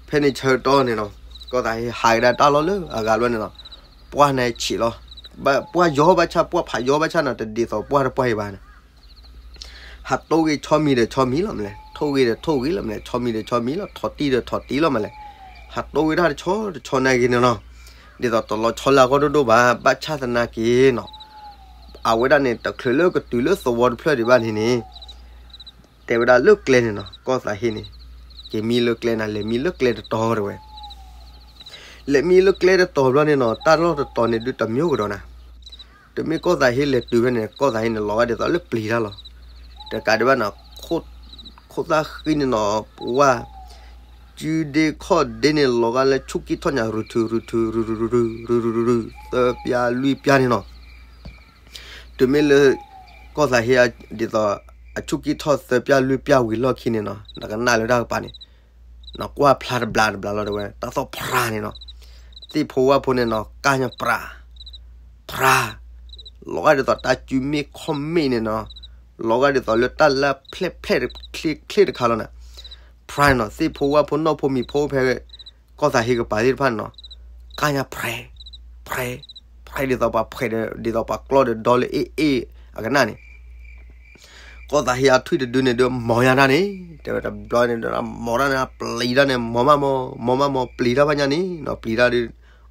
ဖဲန့ၣ်ဆၢကတီၢ်န့ၣ်နီၤ, ကီၢ်သးဟ့ဟးကဒါတၢ်လီၢ်လၢအဂၤလီၤန့ၣ်နီၤ, ပှၢ်န့ၣ်ဆံးလီၤ, ပှၢ်ယီၤဘၣ်ဆၣ် ပှၢ်ဖးယီၤဘၣ်ဆၣ်နီၤ တဒ်သိးပှၢ်တပှၢ်အံၤဘၣ်န့ၣ် ဟးတိၢ်ဂ့ၤဆီမံၤဒီးဆီမံၤလီၤမလဲၣ်, ထိၣ်ဂ့ၤဒီးထိၣ်ဂ့ၤလီၤမလဲၣ်, ဆီမံၤဒီးဆီမံၤလီၤ, ထိၣ်တံၢ်ဒီးထိၣ်တံၢ်လီၤမလဲၣ်, ဟးတိၢ်ဂ့ၤတၢ်တဆီတဆီနာ်က့န့ၣ်နီၤ, ဒ်သိးတလီၤဆီလၢအဂီၢ်ဒိၣ်ဒိၣ်ဘၣ်, ဘၣ်ဆၣ်သနာ်က့နီၤ, အဝဲဒၣ်န့ၣ်တချုးလၢကတုၤလၢသဝီတဖျၢၣ်ဒံးဘၣ်န့ၣ်န့ၣ် တဲဝဲဒၣ်လၢကျဲန့ၣ်နီၤ, ကီၢ်သးဟ့န့ၣ် က့ၤမံလၢကျဲနၤ လဲၤမံလၢကျဲတတီၤတဲဝဲ လဲၤမံလၢကျဲတတီၤဘျီန့ၣ်နီၤ, တၢ်လီၢ်တတီၤန့ၣ်ဒုးတမံၤကဒီးနၤ, တမ့ၢ်ကီၢ်သးဟ့လဲၤတုၤဖဲန့ၣ် ကီၢ်သးဟ့န့ၣ် လီၤဂာ်ဒ်သိးလၢပျံၤတၢ်လီၤ, တကးဒံးဘၣ်နီၤ, ခိၣ်သၣ်ဃံန့ၣ်နီၤ, ပှၢ် စုဒ့ခီၣ်ဒ့န့ၣ် လီၤဂာ်လၢဆူၣ်ကံၢ်ထီၣ်ညါ ရူၤထူရူၤထူရူၤရူၤရူၤရူၤရူၤရူၤရူၤ သၢပျၢ်လွံၢ်ပျၢ်န့ၣ်နီၤ တမ့ၢ်လၢ ကီၢ်သးဟ့ဒ်သိး အဆူၣ်ကံၢ်ထီၣ်သၢပျၢ်လွံၢ်ပျၢ်ဝံၤလီၢ်ခံန့ၣ်နီၤ, နကနၣ်လၢတၢ်ကပၤန့ၣ်, နကွၢ်ဖျါတဘျးတဘျးလီၤတဲဝဲ တၢ်သီၣ်ဖြါန့ၣ်နီၤ, သ့ၣ်ဖိဝၣ်ဖိန့ၣ်နီၤ ကၢ်ညါဖြါ, ဖြါ, လီၤဂာ်ဒ်သိးတၢ်စုမ့ၣ်ခီၣ်မ့ၣ်န့ၣ်နီၤ, လီၤဂာ်ဒ်သိးလၢတၢ်လၢဖျဲၣ်ဖျဲၣ်ချ့ချ့တခါလီၤနၤ, ဖြါန့ၣ်နီၤ, သ့ၣ်ဖိဝၣ်ဖိနီၢ်ဖိမံၤဖိဖဲ ကီၢ်သးဟ့ကပၤသ့ၣ်တဖၣ်န့ၣ်နီၤ, ကၢ်ညါဖြဲး, ဖြဲး, ဖြဲးဒ်သိးပှၤဖြဲးဒီး ဒ်သိးပှၤကျီဒီးဒီလၢအ့ၣ်အ့ၣ်အကနၣ်န့ၣ်, ကီၢ်သးဟ့အထွံၣ်တဒုန့ၣ်ဒုး မီၤညါတၢ်န့ၣ်, တဲဝဲတဘျီန့ၣ်ဒီး မီၤတၢ်န့ၣ် ပျံၤတၢ်န့ၣ် မီၤမးမီၤ, မီၤမးမီၤ ပျံၤတၢ်ဘၣ်ညါန့ၣ်နီၤ, ပျံၤတၢ်ဒုး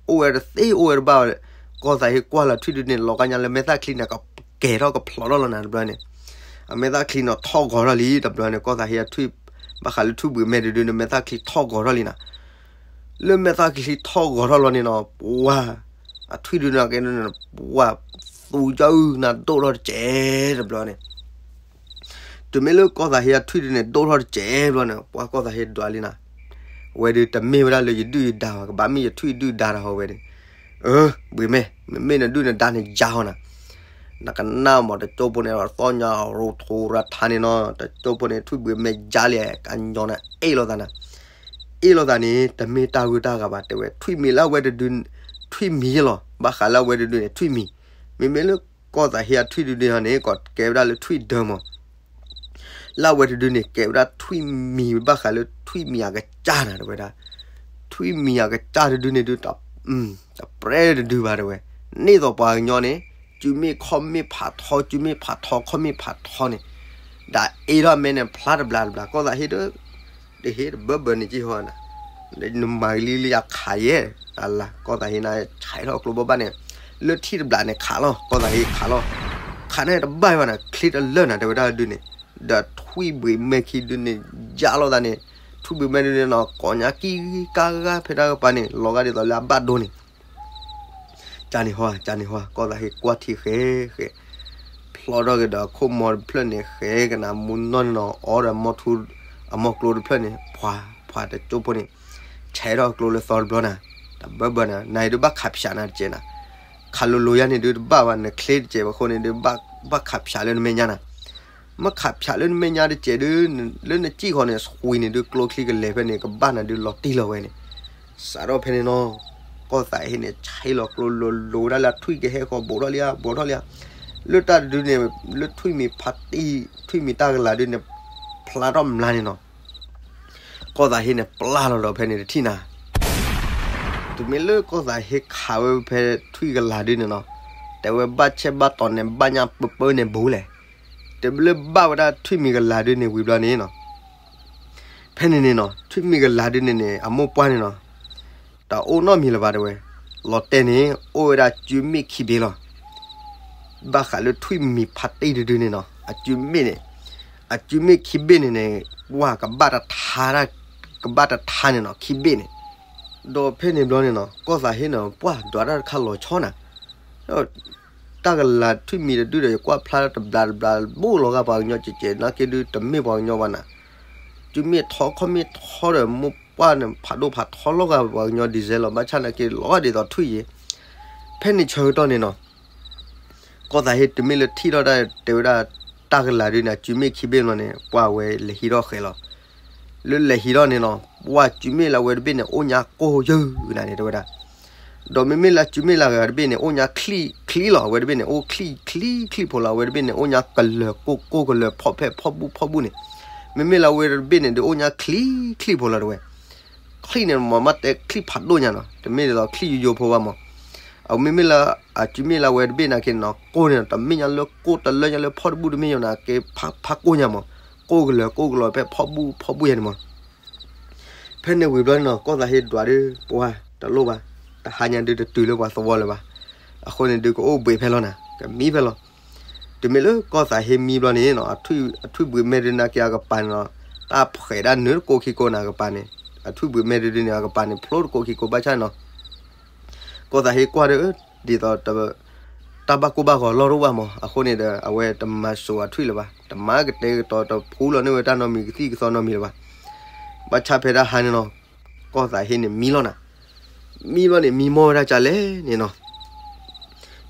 အိၣ်ဝဲတသ့အိၣ်ဝဲတဘၣ်ဝဲ, ကီၢ်သးဟ့ကွၢ်လီၤထွံၣ်ဒုန့ၣ် လီၤကါညါလၢမဲာ်သၣ်ချံန့ၣ် ကကဲၤထီၣ်ကဖျိးထီၣ်လီၤနၤတဘျီန့ၣ်, အမဲာ်သၣ်ချံနီၤထီၣ်ဂီၤထီၣ်လံ တဘျီန့ၣ် ကီၢ်သးဟ့အထွံၣ်, ဘၣ်ဃးလၢထွံၣ်ဘှံးမဲာ်တဒုန့ၣ် မဲာ်သၣ်ချံထီၣ်ဂီၤထီၣ်လံနၤ လၢမဲာ်သၣ်ချံထီၣ်ဂီၤထီၣ်လီၤန့ၣ်နီၤ, ပှၢ်, အထွံၣ်ဒုန့ၣ်ကဲန့ၣ် ပှၢ်, သူယါအုၣ်နၤဒိၣ်ထီၣ်တစဲးတဘျီန့ၣ်, တုၤမ့ၢ်လၢကီၢ်သးဟ့အထွံၣ်ဒုန့ၣ် ဒိၣ်ထီၣ်တစဲးဘျီန့ၣ် ပှၢ်ကီၢ်သးဟ့ဒွးလံနၤ, ဝဲဒုးတမ့ၢ်ဝဲဒၣ်လၢယဒုၣ်ယဒါဘၣ် ကဘၣ်မ့ၢ်ယထွံၣ်ဒုၣ်ဒါတၢ်ဟီဝဲန့ၣ်, အၢ, ဘှံးမဲာ်, မ့မ့ၢ်နဒုၣ်နဒါန့ၣ်ယါဟီနၤ နကနၣ်မး တကၠိဖိန့ၣ် သီၣ်ညါရိထူရထါန့ၣ်နီၤ, တကၠိဖိန့ၣ် ထွံၣ်ဘှံးမဲာ်ယါလံ, ကညီန့ၣ် အ့ၣ်လိာ်သးနၤ, အ့ၣ်လိာ်သးန့ၣ် တမ့ၢ်တၢ်ဂုၤတၢ်ဂၤဘၣ် တဲဝဲ, ထွံၣ်မံၤလၢအဝဲတဒု, ထွံၣ်မံၤယဲလီၤ, ဘၣ်ဃးလၢအဝဲတဒုန့ၣ် ထွံၣ်မံၤ, မ့မ့ၢ်လၢကီၢ်သးဟ့အထွံၣ်ဒုန့ၣ်န့ၣ် ကဲဝဲဒၣ်လၢထွံၣ်ဒၢမး လၢအဝဲတဒုန့ၣ် ကဲဝဲဒၣ်ထွံၣ်မံၤ ဘၣ်ဃးလၢထွံၣ်မံၤအကစၢ်နၤ တဲဝဲဒၣ်, ထွံၣ်မံၤအကစၢ်တဒုန့ၣ်ဒုး တပြဲတဒုဘၣ် တဲဝဲ, န့ၢ်သိးပှၤကညီန့ၣ် စုမ့ၣ်ခီၣ်မ့ၣ်ဖးထီ စုမ့ၣ်ဖးထီ ခီၣ်မ့ၣ်ဖးထီန့ၣ်, ဒီးအ့ၣ်ထီၣ်မဲန့ၣ် ဖျါတဘျးတဘျး ကီၢ်သးဟ့ဒီး တဟ့ၣ်တဘၢဘၢန့ၣ်က့ၢ်ဟီနၤ, နမၤဂ့ၤလံလံအခးယဲၢ်, အလါ ကီၢ်သးဟ့နၤ ဆဲးထီၣ်ကျိဘိဘၣ်န့ၣ်, လၢထံၣ်တဘျးန့ၣ်ခးလီၤ ကီၢ်သးဟ့ခးလီၤ, ခးန့ၣ်တဘၣ်ဘၣ်နၤ ချ့တလၢာ်နၤ တဲဝဲဒၣ်ဒုန့ၣ်, ဒီးထွံၣ်ဘှံးမဲာ်ခံဒုန့ၣ် ယါလိာ်သးန့ၣ်, ထွံၣ်ဘှံးမဲာ်ဒုန့ၣ်နီၤ ကိးညါကံၣ်ကါဂၤဖဲတၢ်ကပၤန့ၣ် လီၤဂာ်ဒ်သိးလၢအဘၣ်ဒိန့ၣ် ကန့ၣ်ဟီ ကန့ၣ်ဟီ ကီၢ်သးဟ့ကွၢ်ထံဃဲဃဲ, ဖျီထီၣ်က့ၤဒီးအခိၣ်မီတဖျၢၣ်န့ၣ် ဃဲကနၣ်မူနီၢ်န့ၣ်နီၤ အီဒီးမီထူ အမီကျိတဖျၢၣ်န့ၣ် ဖှၤဖှၤတကၠိဖိန့ၣ်, ဆဲးထီၣ်ကျိလၢသီတဘျီနၤ, တဘၢဘၢနၤ နၤအံၤဒုးဘၣ်ခးဖၠးနၤတကဲးနၤ, ခးလိၤလိၤယါန့ၣ်ဒုးတဘၣ်ဘၣ် နချ့တကဲးဘၣ်အဃိန့ၣ်ဒုး ဘၣ်ခးဖၠးလၢနမဲာ်ညါနၤ, မ့ၢ်ခးဖၠးလၢနမဲာ်ညါတကဲးဒုး လၢနစံၣ်ဃီန့ၣ် ဃုာ်န့ၣ်ဒုး ကျိချံကလဲၤဖဲန့ၣ် ကဘၣ်နၤဒုးလီၤတံၢ်လီၤဝဲန့ၣ်, စးထီၣ်ဖဲန့ၣ်နီၤ ကီၢ်သးဟ့န့ၣ် ဆဲးလီၤကျိလိၤလိၤဝဲဒၣ်လၢအထွံၣ်ကဟဲဃီ ဘူးထီၣ်လံဧါ ဘူးထီၣ်လံဧါ, လၢတၢ်တဒုန့ၣ် လၢထွံၣ်မံၤဖးတံၢ် ထွံၣ်မံၤတၢ်ကလၤဒုန့ၣ် ဖျါထီၣ်မျါန့ၣ်နီၤ ကီၢ်သးဟ့န့ၣ် ပျၢ်လီၤဒီးဖဲန့ၣ်တထံၣ်နၤ, တုၤမ့ၢ်လၢကီၢ်သးဟ့ခးဝဲဖဲထွံၣ်ကလၤဒုန့ၣ်နီၤ, တဲဝဲဘၣ်ဆဲးဘၣ်တီၤန့ၣ် ဘၣ်ညါပၢပၢန့ၣ်ဘူးလဲၣ်, တုၤမ့ၢ်လၢဘၣ်ဝဲဒၣ်ထွံၣ်မံၤကလၤဒုန့ၣ်ဝံၤဘျီန့ၣ်နီၤ ဖဲန့ၣ်န့ၣ်နီၤ ထွံၣ်မံၤကလၤဒုန့ၣ်န့ၣ် အမိၢ်ပှၢ်န့ၣ်နီၤ တအိၣ်နီတမံၤလၢၤဘၣ်တဲဝဲ, လီၤတဲာ်န့ၣ် အိၣ်ဝဲဒၣ်စုမ့ၣ်ခံဘ့ၣ်လီၤ. ဘၣ်ဃးလၢထွံၣ်မံၤဖးတံၢ်တဒုန့ၣ်နီၤ အစုမ့ၣ်န့ၣ် အစုမ့ၣ်ခံဘ့ၣ်န့ၣ်န့ၣ် ပှၢ်ကဘၣ်တထါ ကဘၣ်တထါန့ၣ်နီၤ ခံဘ့ၣ်န့ၣ်, ဒီးဖဲန့ၣ်ဘျီန့ၣ်နီၤ ကီၢ်သးဟ့န့ၣ် ပှၢ်ဒွးတၢ်တခါလီၤဆီနၤ တၢ်ကလၤထွံၣ်မံၤတဒုဒီး ယကွၢ်ဖျါတဘျးတဘျး ဘူးလီၤဂာ်ပှၤကညီကဲးကဲး နာ်က့ဒုးတမ့ၢ်ပှၤကညီဘၣ်နၤ, စုမ့ၣ်ထီခီၣ်မ့ၣ်ထီဒီး မိၢ်ပှၢ်န့ၣ် ဖးဒိၣ်ဖးထီလီၤဂာ်ပှၤကညီဒံးစဲလီၤ ဘၣ်ဆၣ်နာ်က့လီၤဂာ်ဒ်သိးထွံၣ်ယဲ, ဖဲန့ၣ်ဆၢကတီၢ်န့ၣ်နီၤ ကီၢ်သးဟ့တုၤမ့ၢ်လၢထံၣ်ထီၣ်တၢ်တဲဝဲဒၣ် တၢ်ကလၤဒုန့ၣ် အစုမ့ၣ်ခံဘ့ၣ်ဘျီန့ၣ် ပှၢ်ဝဲလဲၤဟံးထီၣ်ဃဲၤလီၤ. လၢလဲၤဟံးထီၣ်န့ၣ်နီၤ, ပှၤစုမ့ၣ်လၢအဝဲတဘ့ၣ်န့ၣ် အိၣ်ညါကိၢ်ယုၢ်နၤန့ၣ် တဲဝဲဒၣ်. ဒီးမ့မ့ၢ်လၢစုမ့ၣ်လၢအဂၤတဘ့ၣ်န့ၣ် အိၣ်ညါချံချံလီၤ. အဝဲတဘ့ၣ်န့ၣ်အိၣ်ချံချံချံဖိလီၤ. အဝဲတဘ့ၣ်န့ၣ် အိၣ်ညါကလၢၤကိၢ်ကိၢ်ကလၢၤ ဖီၣ်ဖဲၣ်ဖီၣ်ဘူၣ်ဖီၣ်ဘူၣ်န့ၣ်, မ့မ့ၢ်လၢအဝဲတဘ့ၣ်န့ၣ် ဒုးအိၣ်ညါချံချံဖိလီၤ တဲဝဲ. ချံန့ၣ် မ့ၢ်မ့ၢ်တဲချံဖးဒိၣ်ညါနီၤ, တမ့ၢ်ဒ်သိးချံယိယိဖိဘၣ်မး. အမ့မ့ၢ်လၢ အစုမ့ၣ်လၢအဝဲတဘ့ၣ်နာ်က့န့ၣ်နီၤ, ကိၢ်န့ၣ်နီၤ တမ့ၢ်ညါလၢကိၢ် တလၢညါလၢဖီၣ်တဘူၣ်တမ့ၢ်ယိၤနာ်က့ ဖးကိၢ်ညါမး, ကိၢ်ကလၢၤကိၢ်ကလီၤဖဲၣ်ဖီၣ်ဘူၣ်ဖီၣ်ဘူၣ်ယါန့ၣ်မး. ဖဲန့ၣ်ဝံၤဘျီန့ၣ်နီၤ, ကီၢ်သးဟ့ဒွးဒုး ပှၤတလိၣ်ဘၣ်, တဟါညါဒုးတတုၤလၢပှၤသဝီလၢၤဘၣ်. အဃိန့ၣ်ဒုး ကအိၣ်ဘှံးဖဲလီၤနၤ, ကမံဖဲလီၤ. တမ့ၢ်လၢကီၢ်သးဟ့မံဘျီန့ၣ်နီၤ, အထွံၣ်ဘှံးမဲဒုးနာ်က့အကပၤန့ၣ်နီၤ, တၢ်ဖှဲးဒၣ်နုာ်တကိးခံကိးန့ၣ် အကပၤန့ၣ်, အထွံၣ်ဘှံးမဲဒုးန့ၣ် အကပၤန့ၣ် ဖျိတကိးခံကိးဘၣ်ဆၣ်နီၤ, ကီၢ်သးဟ့ကွၢ်ဒီး ဒ်သိး တၢ်ဘၣ်ကိၢ်ဘၣ်ဂီၤလီၢ်တအိၣ်ဘၣ်မး. အဃိန့ၣ်ဒီး အဝဲတမၤစိာ်အထွံၣ်လၢၤဘၣ်, တမၤကတဲာ်ကတီၤ တဖှူလီၤန့ၢ်ဝဲတၢ်နီတမံၤကသံၣ်ကသီနီတမံၤလၢၤဘၣ်. ဘၣ်ဆၣ်ဖဲတၢ်ဟါန့ၣ်နီၤ, ကီၢ်သးဟ့န့ၣ်မံလီၤနၤ. မံဘျီန့ၣ် မံမီၢ်ဝဲဒၣ်ကလဲၣ်န့ၣ်နီၤ, မံ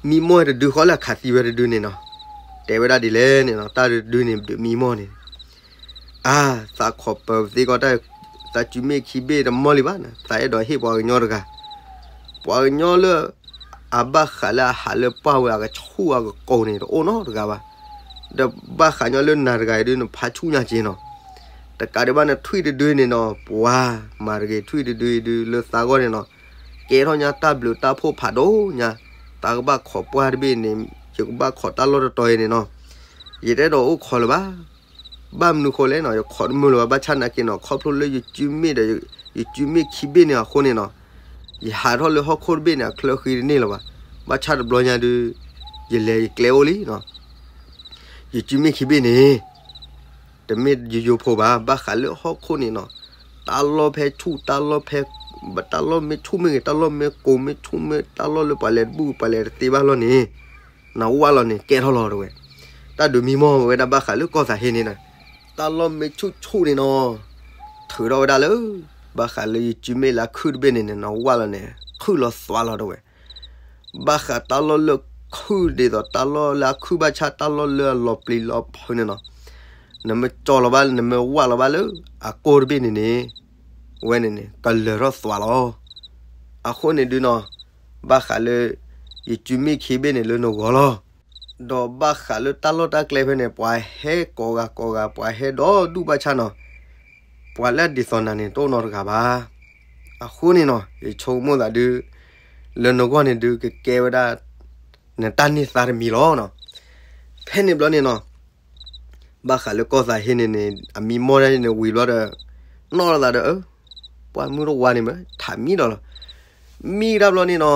မီၢ်ဝဲတဒုဃီလၢအခးသံဝဲတဒုန့ၣ်နီၤ, တဲဝဲဒၣ်ဒ်လဲၣ်န့ၣ်နီၤ, တၢ်တဒုန့ၣ်ဒုးမံမီၢ်န့ၣ် အါ, သးခိးပၢၤသ့ကီးတၢ်, သးစုမ့ၣ်ခံဘ့ၣ်တမီၢ်လံဘၣ်နၤ, သးအဲၣ်ဒိးဟ့ၣ်ပှၤကညီတဂၤ, ပှၤကညီလၢ အဘၣ်ဃးလၢအဟးလၢပှၢ်ဝဲအကဆူၣ်အကကိးန့ၣ် တအိၣ်နီတဂၤဘၣ်. ဒီးဘၣ်ဃးညီလၢနၤတဂၤအံၤဒုး နဖးဆူၣ်ညါက့ၤနီၤ, တကးဒံးဘၣ်န့ၣ် ထွံၣ်တဒုန့ၣ်နီၤ, ပှၤမၤတဂ့ၤ, ထွံၣ်တဒုအံၤဒုး လၢသးဂီၢ်န့ၣ်နီၤ, ကဲထီၣ်ညါတၢ်ဘျုးတၢ်ဖှိၣ်ဖးဒိၣ်ညါ, တၢ်ကဘၣ်ခိးပှၢ်တဘ့ၣ်န့ၣ်, ယကဘၣ်ခိးတၢ်လီၢ်တတီၤအံၤန့ၣ်နီၤ, ယတအဲၣ်ဒိးအိၣ်ခိးလၢၤဘၣ်. ဘၣ်မနုၤဃိလဲၣ်နီၤ, ယခိးတမုာ်လၢၤဘၣ်, ဘၣ်ဆၣ်နာ်က့နီၤ, ခီဖျိလၢယစုမ့ၣ်ဒီး ယစုမ့ၣ်ခံဘ့ၣ်န့ၣ်အဃိန့ၣ်နီၤ, ယဟးထီၣ်လၢဟီၣ်ခိၣ်တဘ့ၣ်န့ၣ် အချၢဃံတန့ၢ်လၢၤဘၣ်. ဘၣ်ဆၣ်တဘျီညါဒုး ယလဲၤယကျဲအိၣ်လံနီၤ, ယစုမ့ၣ်ခံဘ့ၣ်န့ၣ် တမ့ၢ်ယယိဖိဘၣ်, ဘၣ်ဃးလၢဟီၣ်ခိၣ်န့ၣ်နီၤ, တၢ်လီၢ်ဖဲဆူၣ်, တၢ်လီၢ်ဖဲ, တၢ်လီၢ်မ့ၢ်ဆူၣ်မ့ၢ်ဂ့ၤ, တၢ်လီၢ်မ့ၢ်ကိးမ့ၢ်ဆူၣ်မ့ၢ်, တၢ်လီၢ်လၢပှၤလဲၤတဘူၣ်ပှၤလဲၤတသ့ဘၣ်လီၤန့ၣ်, နဝၣ်လီၤန့ၣ် ကဲထီၣ်လီၤ တဲဝဲ. တၢ်ဒုးမံမီၢ်ဝဲဒၣ်ဘၣ်ဃးလၢကီၢ်သးဟ့န့ၣ်နီၤ, တၢ်လီၢ်မ့ၢ်ဆူၣ်ဆူၣ်န့ၣ်နီၤ, ထုးထီၣ်ဝဲဒၣ်လၢ ဘၣ်ဃးလၢယစုမ့ၣ်လၢအခုၣ်တဘ့ၣ်န့ၣ်န့ၣ် နဝၣ်လီၤန့ၣ် ခုၣ်လီၤသွါလီၤ တဲဝဲ. ဘၣ်ဃးတၢ်လီၢ်လၢခုၣ်ဒ်သိး တၢ်လီၢ်လၢအခုၣ်ဘၣ်ဆၣ် တၢ်လီၢ်လၢအလီၤပျံၤလီၤဖုးန့ၣ်နီၤ, နမ့ၢ်ကၠီလီၤဘၣ် နမ့ၢ်ဝၣ်လီၤဘၣ်လၢအကိၢ်တဘ့ၣ်န့ၣ်န့ၣ်, ဝဲန့ၣ်န့ၣ် ကလၢၤထီၣ်သွါလီၤ. အဃိန့ၣ်ဒုးနီၤ, ဘၣ်ဃးလၢ ယစုမ့ၣ်ခံဘ့ၣ်န့ၣ်လၢနဂီၢ်လီၤ. ဒီးဘၣ်ဃးလၢတၢ်လီၢ်တၢ်ကျဲဖဲန့ၣ် ပှၤဟဲကိးဂၤကိးဂၤ ပှၤဟဲဒီဒူၣ်ဘၣ်ဆၣ်နီၤ, ပှၤလၢအဒ်သိးနၤန့ၣ် တအိၣ်နီတဂၤဘၣ်. အဃိန့ၣ်နီၤ ယဆိကမိၣ်သးဒုး လၢနဂီၢ်န့ၣ်ဒုး ကကဲဝဲဒၣ် နတၢ်န့ၢ်သါတမံၤလီၤနီၤ. ဖဲန့ၣ်ဘျီန့ၣ်နီၤ, ဘၣ်ဃးလၢကီၢ်သးဟ့န့ၣ်န့ၣ် အမံမီၢ်ဒၣ်န့ၣ်ဝံၤဘျီဒီး နီၣ်လိာ်သးဒီး အၢ ပှၢ်မုၢ်တဝါန့ၣ်မ့ၢ်ထးမံဒီးလီၤ. မံတၢ်ဘျီန့ၣ်နီၤ,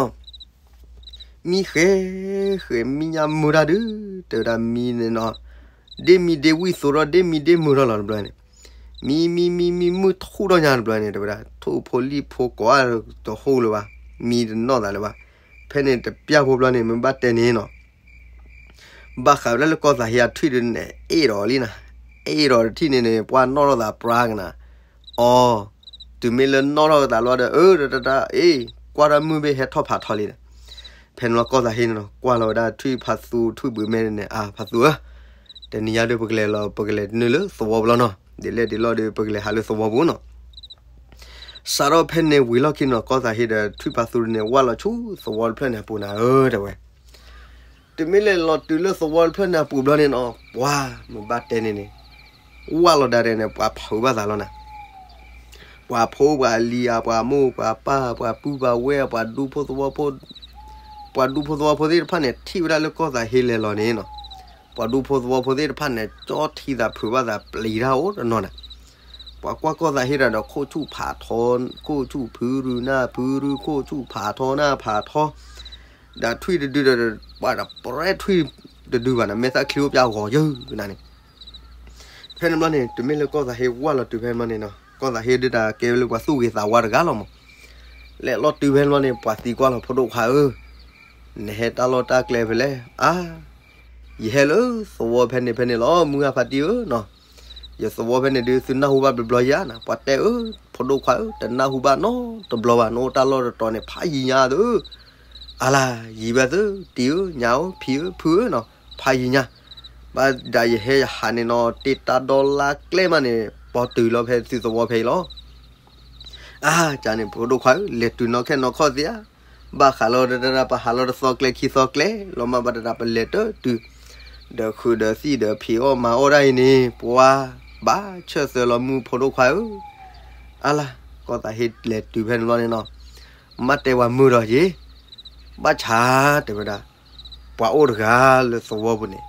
မံဃဲးဃဲး မံညါမုာ်တၢ်ဒုး တဲဝဲဒၣ်မံန့ၣ်နီၤ, ဒ့မံဒ့ဝံၣ်သိးထီၣ် ဒ့မံဒ့မုာ်ထီၣ်လီၤတဘျီန့ၣ်, မံမံမံမံမုၢ်ထူၣ်ထီၣ်ညါတဘျီန့ၣ် တဲဝဲဒၣ် ထိၣ်ဖိလံၣ်ဖိကိးအါတဟူလၢၤဘၣ်, မံတနီၣ်သးလၢၤဘၣ်. ဖဲန့ၣ်တပျၢ်ဖိဘျီန့ၣ် မ့ၢ်ဘၣ်တဲန့ၣ်နီၤ ဘၣ်ဃးဝဲဒၣ်လၢကီၢ်သးဟ့အထွံၣ်ဒုးန့ၣ် အ့ၣ်ဒီးလံနၤ, အ့ၣ်ဒီးတထံၣ်န့ၣ်န့ၣ် ပှၢ်နီၣ်ထီၣ်သးပြါကနၤ, အီ, တုၤမ့ၢ်လၢနီၣ်ထီၣ်သးလီၤဒီး အၢ တတတ အ့ၣ် ကွၢ်တၢ်မုၢ်ဘ့ၣ်ဟဲထီၣ်ဖးထီလံဒီး, ဖဲန့ၣ်လီၤကီၢ်သးဟ့န့ၣ်နီၤ ကွၢ်လီၤဝဲဒၣ်ထွံၣ်ဖးသူထွံၣ်ဘှံးမဲန့ၣ်န့ၣ် အါ ဖးသူဧၢ, တနံၤညါဒီး ပကလဲၤလီၤ ပကလဲၤနုာ်လၢသဝီပူၤလီၤနီၤ, ဒ်လဲၣ်ဒ်လဲၣ်ဒီး ပကလဲၤဟးလၢသဝီပူၤနီၤ. စးထီၣ်ဖဲန့ၣ်ဝံၤလီၢ်ခံနီၤ ကီၢ်သးဟ့ဒီးထွံၣ်ဖးသူန့ၣ် ဝၢ်လီၤဆူသဝီတဖျၢၣ်န့ၣ်အပူၤနၤဧၢ တဲဝဲ. တုၤမ့ၢ်လဲၤလီၤတုၤလၢသဝီတဖျၢၣ်န့ၣ်အပူၤဘျီန့ၣ်နီၤ ပှၤမ့ၢ်ဘၣ်တဲန့ၣ်န့ၣ်, ဝၢ်လီၤဒၣ်ဒဲးန့ၣ် ပှၤဖုးဘၣ်သးလီၤနၤ, ပှၤဖိပှၤလံၤဧါ ပှၤမိၢ်ပှၤပၢ် ပှၤပုၢ်ပှၤဝဲၢ် ပှၤဒူဖိသဝီဖိ, ပှၤဒူဖိသဝီဖိသ့ၣ်တဖၣ်န့ၣ် ထံၣ်ဝဲဒၣ်လၢကီၢ်သးဟ့လဲၤလီၤန့ၣ်နီၤ, ပှၤဒူဖိသဝီဖိသ့ၣ်တဖၣ်န့ၣ် ကၠီထံသးဖုးဘၣ်သးပျံၤတၢ်အိၣ်တနီၤနၤ, ပှၤကွၢ်ကီၢ်သးဟ့ဒီး ခိၣ်ဆူၣ်ဖးထီ, ခိၣ်ဆူၣ်ဖုရူနၢ်ဖုရူ ခိၣ်ဆူၣ်ဖးထီနၢ်ဖးထီ, ဒီးထွံၣ်တဒုဒီး ပှၤတပြဲထွံၣ်တဒုဘၣ်နၤ မဲာ်သၣ်ချံအိၣ်ပျါဂီၤယုၢ်နၤန့ၣ်. ဖဲန့ၣ်ဘျီန့ၣ် တုၤမ့ၢ်လၢကီၢ်သးဟ့ဝၢ်လီၤတုၤဖဲန့ၣ်ဘျီန့ၣ်နီၤ ကီၢ်သးဟ့ဒုးတၢ်ကဲဝဲလၢပှၤသူၣ်ဂ့ၤသးဝါတဂၤလီၤမး, လဲၤလီၤတုၤဖဲန့ၣ်ဘျီန့ၣ် ပှၤသံကွၢ်လီၤ ဖိဒိၣ်ခွါဧၢ, နဟဲတၢ်လီၢ်တၢ်ကျဲဖဲလဲၣ်. အါ, ယဟဲလၢသဝီဖဲန့ၣ်ဖဲန့ၣ်လီၤ မုၢ်ဂၢ်ဖါတံၢ်ဧၢနီၤ, ယသဝီဖဲန့ၣ်ဒုး သုနၢ်ဟူဘၣ်ဘျီဘျီယါနၤ ပှၤတဲဧၢ, ဖိဒိၣ်ခွါဧၢ တနၢ်ဟူဘၣ်နီတဘျီဘၣ် နအိၣ်တၢ်လီၢ်တတီၤန့ၣ် ဖးယံၤညါသု, အါလၢ် ယံၤဘၣ်သု တံၤဧၢ ညါဧၢ ဖံဧၢ ဖုဧၢနီၤ ဖးယံၤညါ, ဘၣ်ဒၣ်ယဟဲယဟးန့ၣ်နီၤ တ့တၢ်ဒီလါကျဲမးန့ၣ် ပီတုၤလီၤဖဲသုသဝီဖဲအံၤလီၤ. အါ ကန့ၣ် ဖိဒိၣ်ခွါဧၢ, လဲၤတုၤနီၢ်ခဲနီၢ်ခီၣ်သ့ဧါ, ဘၣ်ဃးလီၤတတၢ် ပဟးလီၤတသီကျဲခံသီကျဲ လီၤမၢ်ဘၣ်တတၢ်ပလဲၤတတုၤ, ဒီးဃုာ်ဒီးသံၣ်ဒီးဖံးအီၣ်မၤအီၣ်ဒၣ်အံၤန့ၣ် ပှၤဘၣ်ဆၢၣ်သၢလီၤမုၢ်ဖိဒိၣ်ခွါဧၢ. အါလါ ကီၢ်သးဟ့လဲၤတုၤဖဲန့ၣ်ဘျီန့ၣ်နီၤ, မ့ၢ်တဲပှၤမုာ်ဒီးယ့ၤ, ဘၣ်ဆၣ်တဲဝဲဒၣ် ပှၤအိၣ်တဂၤလၢသဝီပူၤန့ၣ်,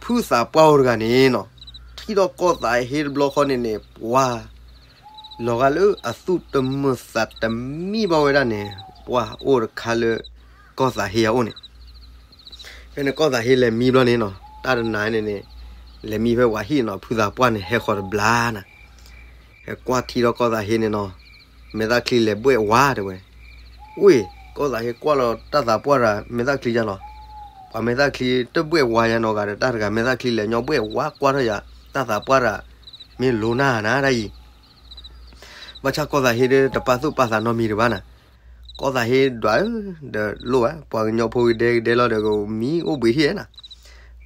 ဖုသးပှၢ်အိၣ်တဂၤန့ၣ်နီၤ, ထံၣ်ထီၣ်ကီၢ်သးဟ့တဘျီဃီန့ၣ်န့ၣ် ပှၤ လီၤဂာ်လၢအသူၣ်တမုာ်သးတမံဘၣ်ဝဲဒၣ်န့ၣ်, ပှၤအိၣ်တခါလၢ ကီၢ်သးဟ့အအိၣ်န့ၣ်, ဖဲန့ၣ်ကီၢ်သးဟ့လဲၤမံဘျီန့ၣ်နီၤ, တၢ်တနၤန့ၣ်န့ၣ် လဲၤမံဖဲဝၤဟံၣ်နီၤ, ဖုသးပှၢ်န့ၣ်ဟဲဃီၤတဘျါနၤ ဟဲကွၢ်ထံထီၣ်ကီၢ်သးဟ့န့ၣ်နီၤ, မဲာ်သၣ်ချံလဲၤဘှဲၣ်ဝါတဲဝဲ, ဝ့ၢ် ကီၢ်သးဟ့ကွၢ်လီၤတၢ်သးပှၢ်တဂၤ မဲာ်သၣ်ချံယါလီၤ, ပှၤမဲာ်သၣ်ချံတဘှဲၣ်ဝါယါနီတဂၤဒီး တၢ်တဂၤမဲာ်သၣ်ချံလဲၤညီဘှဲၣ်ဝါကွၢ်ထီၣ်ယၤ, တၢ်သးပှၢ်တဂၤ မ့ၢ်လိၤနၢ်နၤတၢ်အံၤ ဘၣ်ဆၣ်ကီၢ်သးဟ့ဒီးတပာ်သူၣ်ပာ်သးနီတမံၤတဘၣ်နၤ, ကီၢ်သးဟ့ဒွးဧၢ, ဒီးလိၣ်ဘၣ် ပှၤကညီဖိဂ့ၤဒဲကဒဲလီၤဒီးကမံအိၣ်ဘှံးဟံၣ်နၤ,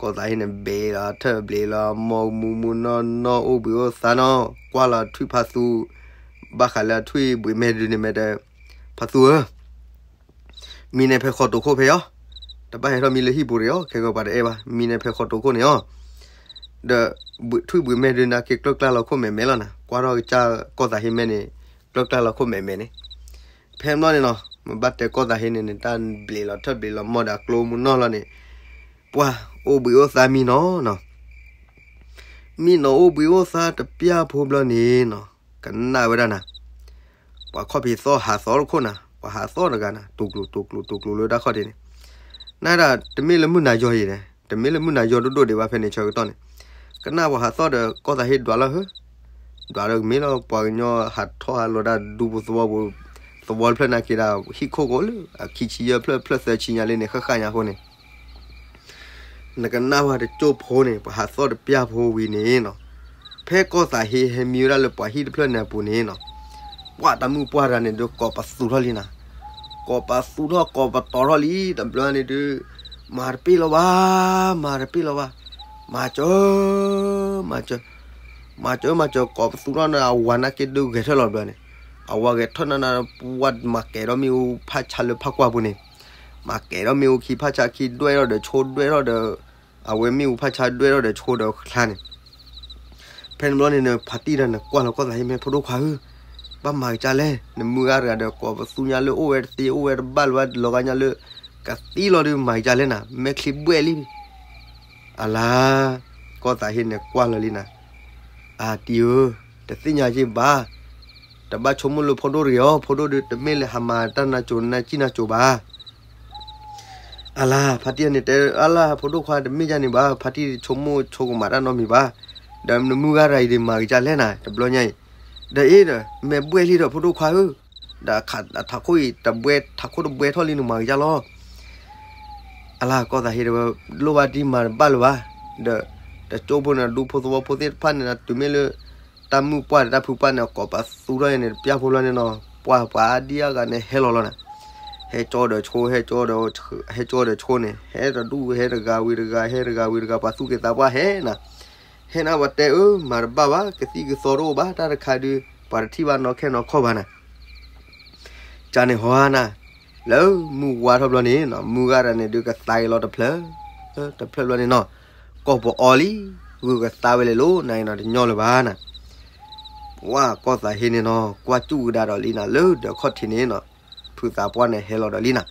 ကီၢ်သးဟ့န့ၣ်ဘ့ၣ်လီၤထၢၣ်ဘျ့းလီၤမီၢ်မူမူနီၢ်နီၢ်အိၣ်ဘှံးအိၣ်သါနီၤ, ကွၢ်လီၤထွံၣ်ဖါသူ, ဘၣ်ဃးလၢအထွံၣ်ဘှံးမဲာ်ဒုန့ၣ်မဲာ်ဒီး, ဖါသူဧၢ မံန့ၢ်ဖဲဃီတိၤခိၣ်ဖဲအီၤ, တဘၣ်ဟဲထီၣ်မံလၢဟံၣ်ပူၤတဂ့ၤအီၤ, ခဲကပၤတအဲၣ်ဘၣ် မံန့ၢ်ဖဲဃီတိၤခိၣ်န့ၣ်အီၤ, ဒီး ထွံၣ်ဘှံးမဲာ်ဒုန့ၣ်က့ၤကျၢၢ်ကျၢ်လီၤခိၣ်မဲာ်မဲာ်လီၤနၤ, ကွၢ်ထီၣ်ကစၢ်ကီၢ်သးဟ့မဲာ်န့ၣ်, ကျၢၢ်ကျၢ်လီၤခိၣ်မဲာ်မဲာ်န့ၣ်, ဖဲဘျီန့ၣ်နီၤ မ့ၢ်ဘၣ်တဲကီၢ်သးဟ့န့ၣ်န့ၣ် တၢ်ဘျ့းလီၤထၢၣ်ဘျ့းလီၤမီၢ်ဒီးအကျိမူနီၢ်လီၤန့ၣ်, ပှၤအိၣ်ဘှံးအိၣ်သါမံနီၤနီၤ မံနီၤအိၣ်ဘှံးအိၣ်သါတပျၢ်ဖိဘျီန့ၣ်နီၤ, ကနၣ်ဝဲဒၣ်နၤ, ပှၤခီၣ်ဖံးသီၣ်ဟးသီတခိၣ်နၤ, ပှၤဟးသီၣ်တဂၤနၤ တူၢ်ကျိၤတူၢ်ကျိၤတူၢ်ကျိၤလၢတၢ်ခီၣ်ထံးန့ၣ်, နဒၣ်တမ့ၢ်လၢမုၢ်နၤယီၤအံၤန့ၣ်, တမ့ၢ်လၢမုၢ်နၤယီၤဒိၣ်ဒိၣ်ဒံးဘၣ်ဖဲန့ၣ်ဆၢကတီၢ်န့ၣ်, ကနၣ်ပှၤဟးသီၣ်ဒီးကီၢ်သးဟ့ဒွးလီၤဧၢ, ဒွးဒီးကမ့ၢ်လီၤ ပှၤကညီဟးထီၣ်ဟးလီၤဒၣ်ဒူပူၤသဝီပူၤ, သဝီတဖျၢၣ်နာ်က့ၤဒၣ် ဟံၣ်ခိၣ်ကိးလၢ အခံဆံယဲၢ်ဖျၢၣ်ဖျၢၣ်သၢဆံညါလံန့ၣ် ဃၣ်ဃၣ်ညါအဃိန့ၣ် နကနၣ်ဝဲတကၠိဖိန့ၣ် ပှၤဟးသီၣ်တပျၢ်ဖိဝံၤန့ၣ်နီၤ, ဖဲကီၢ်သးဟ့ဟဲမံဝဲဒၣ်လၢပှၤဟံၣ်တဖျၢၣ်န့ၣ်အပူၤန့ၣ်နီၤ, ပှၤတၢ်မုၢ်ပှၢ်တဂၤန့ၣ်ဒုးကိးပသူထီၣ်လံနၤ, ကိးပသူထီၣ်ကိးပတီၤထီၣ်လံ တဘျီန့ၣ်ဒုး, မၤတပ့ၢ်လီၤဘၣ်, မၤတပ့ၢ်လီၤဘၣ်, မၤစၢၤ, မၤစၢၤ, မၤစၢၤမၤစၢၤ ကိးပသူထီၣ်န့ၣ် အဝၤနာ်က့ဒုးဂဲၤထၢၣ်လီၤတဘျီန့ၣ်, အဝၤဂဲၤထၢၣ်နၤနၤ ပှၤမၤကဲၤဒီးမ့ၣ်အူဖးဆါလၢဖးကွၢ်ပူၤန့ၣ် မၤကဲၤဒီးမ့ၣ်အူခံဖးဆါခံ ဒွဲၣ်ထီၣ်ဒီးဆိဒွဲၣ်ထီၣ်ဒီး, အဝဲမ့ၣ်အူဖးဆါဒွဲၣ်ထီၣ်ဒီးဆိဒီးချါန့ၣ်, ဖဲန့ၣ်ဘျီန့ၣ် ဖါတံၢ်ဒီးနကွၢ်လီၤကီၢ်သးဟ့ မ့ၢ်ဖိဒိၣ်ခွါဧၢ, ဘၣ်မၤကစၢ်လဲၣ်, နမုၢ်ဂၤတဂၤဒီးကိးပသူညါလၢအိၣ်ဝဲတသ့အိၣ်ဝဲတဘၣ်လၢၤဘၣ် လီၤဂာ်ညါလၢ ကသံလီၤဒုးမၤကစၢ်လဲၣ်နၤ မဲာ်ချံဘှဲၣ်လံ အလါ, ကီၢ်သးဟ့န့ၣ်ကွၢ်လီၤလံနၤ, အတံၢ်ဧၢ, တသ့ၣ်ညါယ့ၢ်ဘၣ်, တဘၣ်ဆိကမိၣ်လၢဖိဒိၣ်တဂ့ၤအီၤ, ဖိဒိၣ်ဒုးတမ့ၢ်လၢဟးမၤတၢ်နါစိၤနါကံၢ်နါစိၤဘၣ်. အလါ, ဖါတံၢ်န့ၣ်တဲ အလါ, ဖိဒိၣ်ခွါတမ့ၢ်ယါန့ၣ်ဘၣ်, ဖါတံၢ်ဆိကမိၣ်ဆိကမးတၢ်နီတမံၤဘၣ်, ဒီးနမုၢ်ဂၤရၤအံၤဒုးမၤကစၢ်လဲၣ်နၤ တဘျီညါအံၤ, ဒီးအ့ဒီး မဲာ်ဘှဲၣ်လံဒီးဖိဒိၣ်ခွါဧၢ, ဒီးအထးခိၣ်အံၤတဘှဲ ထးခိၣ်တဘှဲထီၣ်လံနမၤကစၢ်လီၤ အလါ ကီၢ်သးဟ့ဒီး လိၣ်ဘၣ်တံၢ်မၤတဘၣ်လၢၤဘၣ်, ဒီး တကၠိဖိန့ၣ် ဒူဖိသဝီဖိသ့ၣ်တဖၣ်န့ၣ် တုၤမ့ၢ်လၢ တၢ်မုၢ်ပှၢ်ဒီးတၢ်ဖုပှၢ်န့ၣ် ကိးပသူထီၣ်အံၤန့ၣ် တပျၢ်ဖိလီၤန့ၣ်နီၤ, ပှၤပှၤအါဒံအါဂၤန့ၣ် ဟဲလီၤလီၤနၤ, ဟဲကၠီဒီးဆိ ဟဲကၠီဒီး ဟဲကၠီဒီးဆိန့ၣ် ဟဲတဒူၣ်ဝံၤဟဲတဂၤဝံၤတဂၤ ဟဲတဂၤဝံၤတဂၤ ပှၤသူၣ်က့ၤသးပှၢ်ဟဲနၤ, ဟဲနၤပှၤတဲအၢ မၤတဘၣ်ဘၣ် ကသံၣ်ကသီတအိၣ်ဘၣ် တၢ်တခါဒုး ပှၤတထံၣ်ဘၣ်နီၢ်ခဲနီၢ်ခီၣ်ဘၣ်နၤ ကန့ၣ်ဟီနၤ, လၢမုၢ်ဝါထီၣ်ဘျီန့ၣ်နီၤ မုၢ်ဂၤတဂၤန့ၣ်ဒုးကသါက့ၤလီၤတဖျၢၣ်, တဖျၢၣ်ဘျီန့ၣ်နီၤ, ကိာ်ပအီလံ, ဂုာ်ကသါဝဲလဲၣ်လိၤ နၤအံၤနီၤ တညီလၢၤဘၣ်နၤ, ပှၤကီၢ်သးဟ့န့ၣ်နီၤ ကွၢ်စူၣ်ကဒါဒီးလံနၤ လၢဒီးခီၣ်ထံးန့ၣ်နီၤ, ဖုသးပှၢ်န့ၣ်ဟဲလီၤဒီးလံနၤ,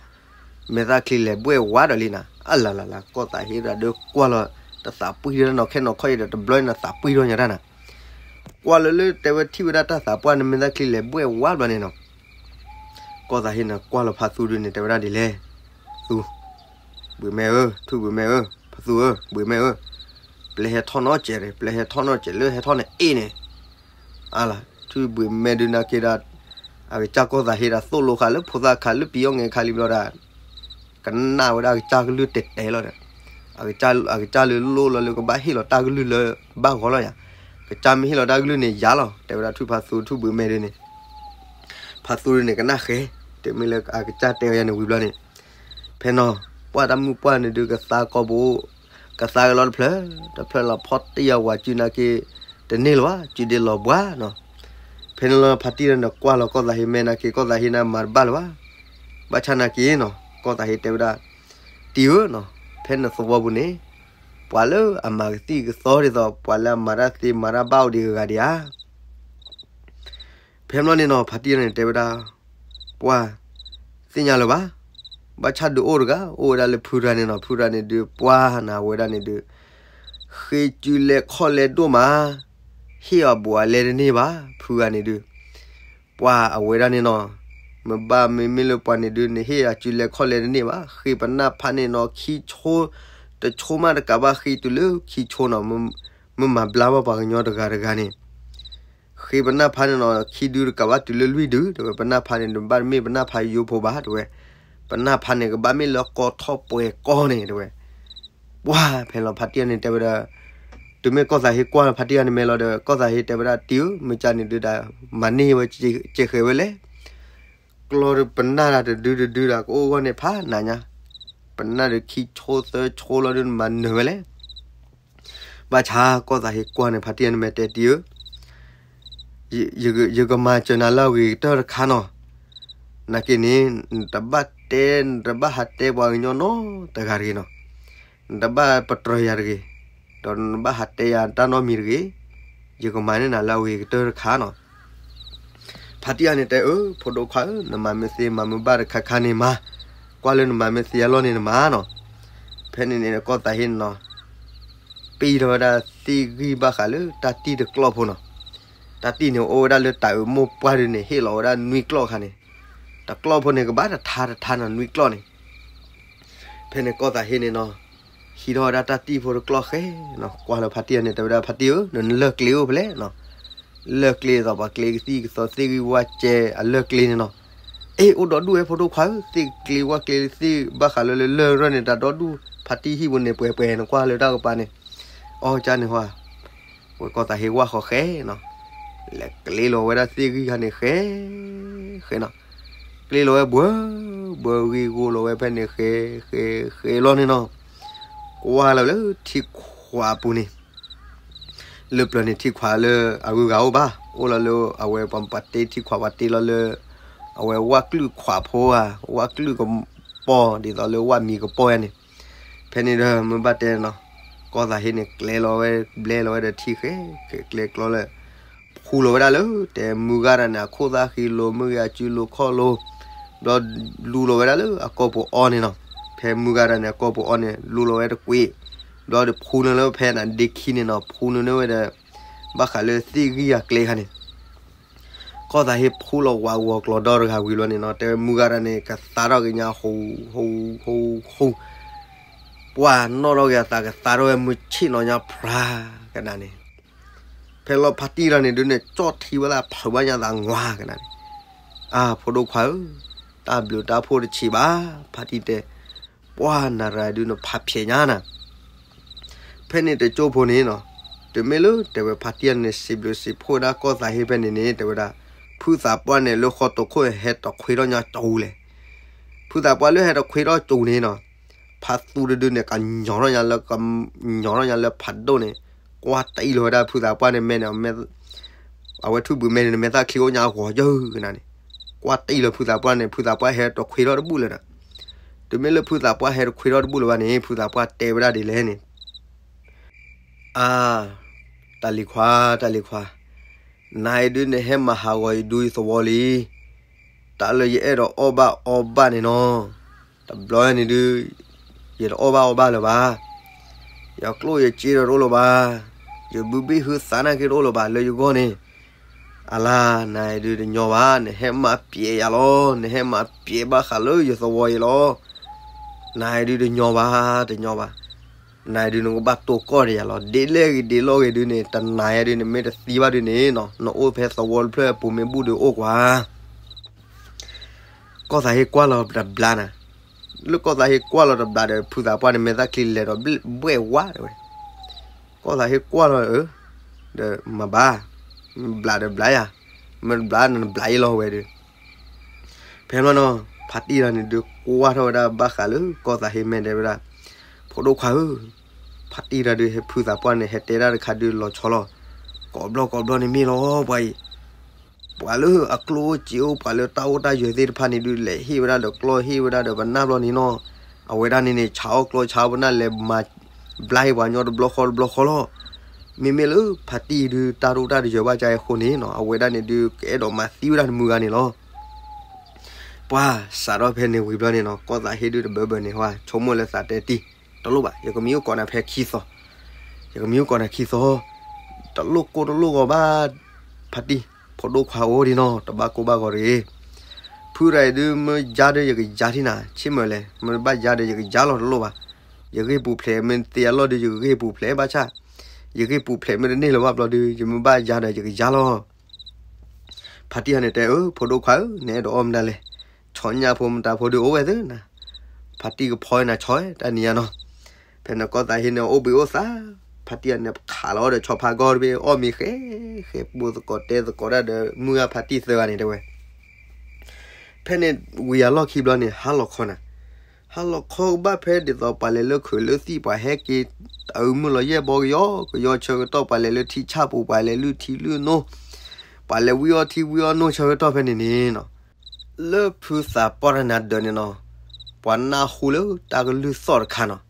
မဲာ်သၣ်ချံလဲၤဘှဲၣ်ဝါဒီးလံနၤ, အလါလါလါ ကီၢ်သးဟ့တဂၤဒုးကွၢ်လီၤ, တသးပှံၢ်ထီၣ်နီၢ်ခဲနီၢ်ခီၣ်အံၤဒီး တဘျီန့ၣ်သးပှံၢ်ထီၣ်ညါတၢ်နၤ ကွၢ်လၢလၢတဲဝဲထံၣ်ဝဲဒၣ်တၢ်သးပှၢ်န့ၣ် မဲာ်သၣ်ချံလဲၤဘှဲၣ်ဝါဘျီန့ၣ်နီၤ, ကီၢ်သးဟ့န့ၣ် ကွၢ်လီၤဖါသူဒုန့ၣ် တဲဝဲဒၣ်ဒ်လဲၣ်, သူ, ဘှံးမဲာ်ဧၢ, ထွံၣ်ဘှံးမဲာ်ဧၢ, ဖါသူဧၢ, ဘှံးမဲာ်ဧၢ, ပျဲဟဲထီၣ်နီၢ်စဲးရ့ၣ်, ပျဲဟဲထီၣ်နီၢ်စဲးလၢဟဲထီၣ်န့ၣ်အ့ၣ်န့ၣ်, အလါ, ထွံၣ်ဘှံးမဲာ်ဒုးနာ်က့ဒီး, အကစၢ်ကီၢ်သးဟ့ဒီးသိၣ်လိခါလၢဖိသၣ်ခါလၢပယီၤငဲၤခါလံဘျီဒီး ကနၣ်ဝဲဒၣ်အကစၢ်ကလုၢ်တဲာ်တဲာ်လီၤဒီး, အကစၢ်လၢလိၣ်လီၤလၢကဘၣ်ဟ့ၣ်လီၤတၢ်ကလုၢ်လၢဘၣ်ဂီၤလီၤယၤ, ကစၢ်မ့ၢ်ဟ့ၣ်လီၤတၢ်ကလုၢ်န့ၣ်ယၤလီၤ တဲဝဲဒၣ်ထွံၣ်ဖါသူထွံၣ်ဘှံးမဲာ်ဒုန့ၣ်, ဖါသူဒုန့ၣ်ကနၣ်ဃဲ, တမ့ၢ်လၢအကစၢ်တဲဝဲယၤန့ၣ်ဝံၤဘျီန့ၣ်, ဖဲနီၤ, ပှၢ်တၢ်မုၢ်ပှၢ်န့ၣ်ဒုးကသါကိာ်ပူၤ, ကသါက့ၤလီၤတဖျၢၣ်, တဖျၢၣ်လီၤဖီတံၢ်ယၤဝၤစုနာ်က့, တန့ၢ်လၢၤဘၣ်, စုဒ့လီၤဘှါနီၤ. ဖဲန့ၣ်လီၤ ဖါတံၢ်ဒီးန့ၣ်ကွၢ်လီၤကီၢ်သးဟ့ မ့ၢ်နာ်က့ၤ ကီၢ်သးဟ့န့ၣ်မၤတဘၣ်လၢၤဘၣ်. ဘၣ်ဆၣ်နာ်က့ၤနီၤ ကီၢ်သးဟ့တဲဝဲဒၣ်, တံၢ်ဧၢနီၤ, ဖဲနသဝီပူၤန့ၣ် ပှၤလၢအမၤကသံၣ်ကသီဒ်သိး ပှၤလၢအမၤတၢ်သ့မၤတၢ်ဘၣ်အိၣ်ဒံးဂၤဂၤဒံးဧါ. ဖဲန့ၣ်လီၤန့ၣ်နီၤ ဖါတံၢ်န့ၣ်တဲဝဲဒၣ်, ပှၤသ့ၣ်ညါလၢၤဘၣ်. ဘၣ်ဆၣ်ဒုးအိၣ်တဂၤ အိၣ်ဝဲဒၣ်လၢဖုရၤန့ၣ်နီၤ, ဖုရၤန့ၣ်ဒုး ပှၤနၤဝဲဒၣ်န့ၣ်ဒုး ဃ့စုလဲခီၣ်လဲဒိၣ်မး, ဟ့ၣ်အီၤဘူးအလဲတန့ၢ်ဘၣ် ဖုဂၤန့ၣ်ဒုး. ပှၤအဝဲဒၣ်န့ၣ်နီၤ, မ့ၢ်ဘၣ်မ့မ့ၢ်လၢပှၤန့ၣ်ဒုး နဟ့ၣ်အစုလဲခီၣ်လဲတန့ၢ်ဘၣ်, ဃ့ပနၢ်ဖါန့ၣ်နီၤ ခံဆိ, တဆိမးတကးဘၣ် ဃ့တုၤလၢခံဆိနီၤ, မ့ၢ်မၤဘျါဘၣ်ပှၤကညီတဂၤတဂၤန့ၣ် ဃ့ပနၢ်ဖါန့ၣ်နီၤ ခံဒုတကးဘၣ်တုၤလၢလွံၢ်ဒု, တဲဝဲ ပနၢ်ဖါန့ၣ် နဘၣ်တမ့ၢ်ပနၢ်ဖါယိယိဖိဘၣ် တဲဝဲ, ပနၢ်ဖါန့ၣ် ကဘၣ်မ့ၢ်လၢကီထီၣ်ပှဲၤကီၢ်န့ၣ် တဲဝဲ. ပှၤဖဲလီၤ ဖါတံၢ်န့ၣ်တဲဝဲဒၣ်, တုၤမ့ၢ်ကီၢ်သးဟ့ကွၢ်လီၤ ဖါတံၢ်ဂၤန့ၣ်မဲာ်လီၤဒီး ကီၢ်သးဟ့တဲဝဲဒၣ် တံၢ်ဧၢ မ့ၢ်ကန့ၣ်ဒုးဒၣ် မၤန့ၢ်ဝဲကဲဃဲၤဝဲလဲၣ်. ကျီဒီးပနၢ်ဒၣ်တဒုတဒုဒၣ် ကအိၣ်ဂီၢ်န့ၣ်ဖးနၤညါ, ပနၢ်ဒီးခံဆိသၢဆိလီၤဒုး နမၤနၢၤဝဲလဲၣ်. ဘၣ်ဆၣ်ကီၢ်သးဟ့ကွၢ်န့ၣ် ဖါတံၢ်ဂၤန့ၣ်မဲာ်တဲ တံၢ်ဧၢ ယကမၤစၢၤနၤလၢအဂ့ၤကတၢၢ်တခါနီၤ. နာ်က့န့ၣ် နတဘၣ်တဲ နတဘၣ်ဟးတဲပှၤကညီနီတဂၤတဂ့ၤနီၤ. နတဘၣ်ပတြၢၤယၤတဂ့ၤ, ဒီးနဘၣ်ဟးတဲယၤတၢ်နီတမံၤတဂ့ၤ, ယကမၤန့ၢ်နၤလၢအဂ့ၤကတၢၢ်တခါနီၤ. ဖါတံၢ်ဂၤန့ၣ်တဲ အၢ ဖိဒိၣ်ခွါဧၢ, နမၤမ့ၢ်သ့မၤမ့ၢ်ဘၣ်တခါခါန့ၣ်မၤ, ကွၢ်လၢနမၤမ့ၢ်သ့အလီၢ်န့ၣ်နမၤနီၤ. ဖဲန့ၣ်န့ၣ် ကီၢ်သးဟ့န့ၣ်နီၤ ပံၢ်ထီၣ်ဝဲဒၣ်သ့ၣ်ဂံၢ်ဘၣ်ဃးလၢတၢ်တံၢ်တကျီၢ်ဖိနီၤ. တၢ်တံၢ်န့ၣ်အိၣ်ဝဲဒၣ်လၢတၤအုးမိၢ်ပှၢ်ဒုးန့ၣ် ဟ့ၣ်လီၤဝဲဒၣ်နွံကျီၢ်အခါန့ၣ်, တကျီၢ်ဖိန့ၣ် ကဘၣ်တထါတထါနီၤ နွံကျီၢ်န့ၣ်. ဖဲန့ၣ်ကီၢ်သးဟ့န့ၣ်နီၤ ဟံးထီၣ်ဝဲဒၣ်တၢ်တံၢ်ဖိတကျီၢ်ဃဲနီၤ, ကွၢ်လၢဖါတံၢ်ဂၤန့ၣ် တဲဝဲဒၣ် ဖါတံၢ်ဧၢ, နလၢၢ်ကျ့အိၣ်ဖဲလဲၣ်နီၤ. လၢၢ်ကျ့သိးပှၤကျ့ကသံၣ်ကသီသ့ၣ်ဂံၢ်ဝၣ်ကဲအလၢၢ်ကျ့န့ၣ်နီၤ. အ့ အိၣ်ဒီဒူၣ်ဝဲဖိဒိၣ်ခွါဧၢ, သ့ၣ်ကျ့ဝၣ်ကျ့သ့ၣ်ဘၣ်ဃးလၢလၢၢ်ရၢၢ်န့ၣ် တၢ်ဒီဒူၣ် ဖါတံၢ်ဟံၣ်ပူၤန့ၣ် ပှဲၤပှဲၤနကွၢ်လၢတၢ်ကပၤန့ၣ်. အီၣ်ကၢ်န့ၣ်ဟါ ဝဲကီၢ်သးဟ့ဝၣ်ဃီဃဲနီၤ, လဲၤကျ့လီၤဝဲဒၣ်သ့ၣ်ဂံၢ်ခါန့ၣ်ဃဲ ဃဲနီၤ. ကျ့လီၤဝဲဘှၢ ဘှၢဂံၢ်ဂီၢ်လီၤဝဲဖဲန့ၣ်ဃဲ ဃဲ ဃဲလီၤန့ၣ်နီၤ. ကွၢ်လီၤလၢထံခွးပူၤန့ၣ် လၢပျၢၤန့ၣ်ထံခွးလၢအဂုၤအဂၤအိၣ်ဘၣ်, အိၣ်လီၤလၢအဝဲပှၤပှၤတ့ထံခွး ပှၤတ့လီၤလၢ အဝဲဝၣ်ကလုာ်ခွးဖိဧါ, ဝၣ်ကလုာ်ကပီၤ ဒ်သိးလၢဝၣ်မံၤကပီၤဧါန့ၣ်. ဖဲန့ၣ်ဒီးမ့ၢ်ဘၣ်တဲနီၤ, ကီၢ်သးဟ့န့ၣ် ကျဲလီၤဝဲ ဘျဲလီၤဝဲဒီးထံဃဲ ကျဲကျီလၢ ဖှူလီၤဝဲဒၣ်လၢ တဲမုၢ်ဂၤတၢ်န့ၣ် အခိၣ်သၣ်ဃံလိၤ မုၢ်ဂ့ၤအစုလိၤခီၣ်လိၤ, ဒီးလူလီၤဝဲဒၣ်လၢအကိာ်ပူၤအီန့ၣ်နီၤ. ဖဲမုၢ်ဂၤတၢ်န့ၣ် အကိာ်ပူၤအီန့ၣ် လူလီၤဝဲတကွံာ်, ဒီးဖှူနုာ်လၢဖဲနၤဒ့ခံန့ၣ်နီၤ ဖှူနုာ်န့ၢ်ဝဲဒီး ဘၣ်ဃးလၢသ့ၣ်ဂံၢ်အကျဲခါန့ၣ် ကီၢ်သးဟ့ဖှူလီၤဝးဂီၤကျီၤဒီတဂၤဝံၤလီၤန့ၣ်နီၤ, တဲမုၢ်ဂၤတၢ်န့ၣ် ကသါထီၣ်က့ၤညါ ဟူ ဟူ ဟူ ဟူ, ပှၤနီၣ်ထီၣ်က့ၤအသး ကသါထီၣ်ဝဲမုၢ်ဆ့ၣ်နီၤညါဖြါကနၤန့ၣ်. ဖဲလီၤဖါတံၢ်တၢ်န့ၣ်ဒုးန့ၣ် ကၠီၣ်ထံဝဲလၢဖျုးဘၣ်ညါသးငွါကနၤန့ၣ်. အါ ဖိဒိၣ်ခွါဧၢ, တၢ်ဘျုးတၢ်ဖှိၣ်တဆံးဘၣ်, ဖါတံၢ်တဲ, ပှၤနၤရၤဒုးနဖးဖျဲးညါနၤ ဖဲန့ၣ်တကၠိဖိန့ၣ်နီၤ, တမ့ၢ်လၢတဲဝဲဖါတံၢ်န့ၣ် စံးဘျုးစံးဖှိၣ်ဒၣ်ကီၢ်သးဟ့ဖဲန့ၣ်န့ၣ် တဲဝဲဒၣ်, ဖုသးပှၢ်န့ၣ် လၢဃီတိာ်ခိၣ်ဟဲတခွ့ထီၣ်ညါကၠိလဲၣ်. ဖုသးပှၢ်လၢဟဲတခွ့ထီၣ်ကၠိန့ၣ်နီၤ, ဖါသူတဒုန့ၣ် ကညီၤထီၣ်ညါလၢ ကညီၤထီၣ်ညါလၢဖးဒိၣ်န့ၣ်, ကွၢ်တံၢ်လီၤဝဲဒၣ်ဖုသးပှၢ်န့ၣ်မဲာ်န့ၣ် အဝဲထူၣ်ဘုးမဲာ်န့ၣ် မဲာ်သၣ်ချံအိၣ်ညါဂီၤယၢကနၤန့ၣ်, ကွၢ်တံၢ်လီၤဖုသးပှၢ်န့ၣ် ဖုသးပှၢ်ဟဲတခွ့ထီၣ်တဘူၣ်လၢၤဒီး, တုၤမ့ၢ်လၢဖုသးပှၢ်ဟဲတခွ့ထီၣ်တဘူၣ်လၢၤဘၣ်န့ၣ် ဖုသးပှၢ်တဲဝဲဒၣ်ဒ်လဲၣ်န့ၣ်, အါ, တၢ်လံၤခွါ တၢ်လံၤခွါ, နၤအံၤဒုးနဟဲမၤဟးဂီၤယဒူယသဝီလံ, တၢ်လၢယအဲၣ်ဒိးအီၣ်ဘၣ်အီဘၣ်န့ၣ်နီၤ, တဘျီန့ၣ်ဒုး ယတအီၣ်ဘၣ်အီဘၣ်လၢၤဘၣ်, ယကျိၣ်ယစ့ဒီးတအိၣ်လၢၤဘၣ်, ယဘုဘ့ၣ်ဟုသးနာ်က့တအိၣ်လၢၤဘၣ်လၢယဂီၢ်န့ၣ်, အလါ နၤအံၤဒုးတညီဘၣ်, နဟဲမၤပျဲးယၤလီၤ, နဟဲမၤပျဲးဘၣ်ဃးလၢယသဝီအံၤလီၤ, နၤအံၤဒုးတညီဘၣ်, တညီဘၣ်, နၤအံၤဒုးနကဘၣ်တိၢ်ကီၢ်ဒီးယၤလီၤ, ဒ်လဲၣ်ဂ့ၤဒ်လဲၣ်ဂ့ၤဒုးန့ၣ် တနၤယၤဒုးန့ၣ် မ့ၢ်တသံဘၣ်ဒုးန့ၣ်နီၤ, နအိၣ်ဖဲသဝီတဖျၢၣ်အပူၤမ့ၢ်ဘူၣ်ဒုးအိၣ်ကွၢ် ကီၢ်သးဟ့ကွၢ်လီၤတဘျါနၤ, လၢကီၢ်သးဟ့ကွၢ်လီၤတဘျါဒီး ဖုသးပှၢ်န့ၣ် မဲာ်သၣ်ချံလဲၤဒီးဘှဲၣ်ဝါတဲဝဲ, ကီၢ်သးဟ့ကွၢ်လီၤဧၢ, ဒီးမၤဘၣ်, ဘျးဒီးဘျးယၤ, မ့ၢ်တဘျးနဘျးအံၤလီၤဝဲဒီး, ဖဲမနီၤ ဖါတံၢ်တၢ်န့ၣ်ဒုးကွၢ်ထီၣ်ဝဲဒၣ်ဘၣ်ဃးလၢကီၢ်သးဟ့မဲာ်တဲဝဲဒၣ်, ဖိဒိၣ်ခွါဧၢ, ဖါတံၢ်တၢ်ဒုးဟဲဖုသးပှၢ်န့ၣ် ဟဲတဲဒၣ်တခါဒုးလီၤဆီလီၤ, ကိးဘျီကိးဘျီန့ၣ်မ့ၢ်လီၤ ပှၤအံၤ, ပှၤလၢအကျိၣ်အိၣ်စ့အိၣ် ပှၤလၢတၢ်အိၣ်တၢ်ယၢၤသ့ၣ်တဖၣ်န့ၣ်ဒုး လဲၤဟ့ၣ်ဝဲဒၣ်ဒီးကျီၢ် ဟ့ၣ်ဝဲဒၣ်ဒီးပနၢ်ဘျီန့ၣ်နီၤ, အဝဲဒၣ်န့ၣ်န့ၣ် ဆါအီၣ်ကျီၢ်ဆါအီၣ်ပနၢ် လဲၤမၤဘျါဟ့ၣ်ပှၤညီတဘျီဃီတဘျီဃီလီၤ. မ့မ့ၢ်လၢဖါတံၢ်ဒုး တၢ်တအိၣ်တၢ်တယၢၤဘၣ်ကါအံၤအဃိန့ၣ်နီၤ အဝဲဒၣ်န့ၣ်ဒုး ကအဲၣ်ဒိးမၤသံဝဲဒၣ်တမုၢ်ဂၤန့ၣ်လီၤ. ပှၤစးထီၣ်ဖဲန့ၣ်ဝံၤဘျီန့ၣ်နီၤ ကီၢ်သးဟ့ဒုးတဘၢဘၢန့ၣ် ဟါ ဆိကမိၣ်လၢသးတဲတံၢ် တလိၣ်ဘၣ်, ယကမံအိၣ်ကိးနၤဖဲခံသီ, ယကမံအိၣ်ကိးနၤခံသီ, တလိၣ်ကိၢ်တလိၣ်ဂီၤဘၣ်, ဖါတံၢ်, ဖိဒိၣ်ခွါအိၣ်ဒံးနီၤ တဘၣ်ကိၢ်ဘၣ်ဂီၤတဂ့ၤ. ဖုရၤအံၤဒုး မ့ၢ်ယါဒီးယကယါထံၣ်နၤ ဆ့ၣ်မၢၤလဲၣ်, မ့ၢ်ဘၣ်ယါဒီးယကယါလီၤ တလိၣ်ဘၣ်. ယဂ့ၢ်ပူၤဖျဲးမ့ၢ်သ့အလီၢ်ဒုး ယဂ့ၢ်ပူၤဖျဲးဘၣ်ဆၣ်, ယဂ့ၢ်ပူၤဖျဲးမ့ၢ်တန့ၢ်လၢၤဘၣ်ဘျီဒုး ယမ့ၢ်ဘၣ်ယါဒီးယကယါလီၤ. ဖါတံၢ်ဟါန့ၣ်တဲ အၢ ဖိဒိၣ်ခွါဧၢ, နအဲၣ်ဒိးအီၣ်မတၤလဲၣ်, ဆီညၣ်ဖိမတၤဖိဒုးအိၣ်ဝဲသ့နၤ, ဖါတံၢ်ကဖီနၤဆီတၢ်နံၤညါနီၤ. ဖဲန့ၣ်ကီၢ်သးဟ့န့ၣ် အိၣ်ဘှံးအိၣ်သါ, ဖါတံၢ်ဟါန့ၣ် ခးလီၤဒီးဆီဖါဂီၢ်တဘ့ၣ် အီၣ်မ့ၤဃဲ, ဃဲပိာ်သကိးတဲသကိးတၢ်ဒီး မုၢ်ဂၤဖါတံၢ်သၢဂၤန့ၣ်တဲဝဲ ဖဲန့ၣ်ဝံၤအလီၢ်ခံဘျီန့ၣ် ဟါလီၤခီနၤ, ဟါလီၤခီကဘၣ်ဖဲဒ်သိးပှၤလဲၤလၢခုးလၢသံၣ် ပှၤဟဲက့ၤတၢ်အုးမုၢ်လီၤယဲၢ်ဘီကယီကယီဆၢကတီၢ် ပှၤလဲၤလၢထံဆၣ်ပူၤ ပှၤလဲၤလုၢ်ထံလုၢ်နိ, ပှၤလဲၤဝံၣ်အီၣ်ထံဝံၣ်အီၣ်နိဆၢကတီၢ်ဖဲန့ၣ်န့ၣ်နီၤ, လၢဖုသးပှၢ်တနၤဒၢးန့ၣ်နီၤ, ပှၤနၢ်ဟူလၢတၢ်ကလုၢ်သီၣ်တခါနီၤ,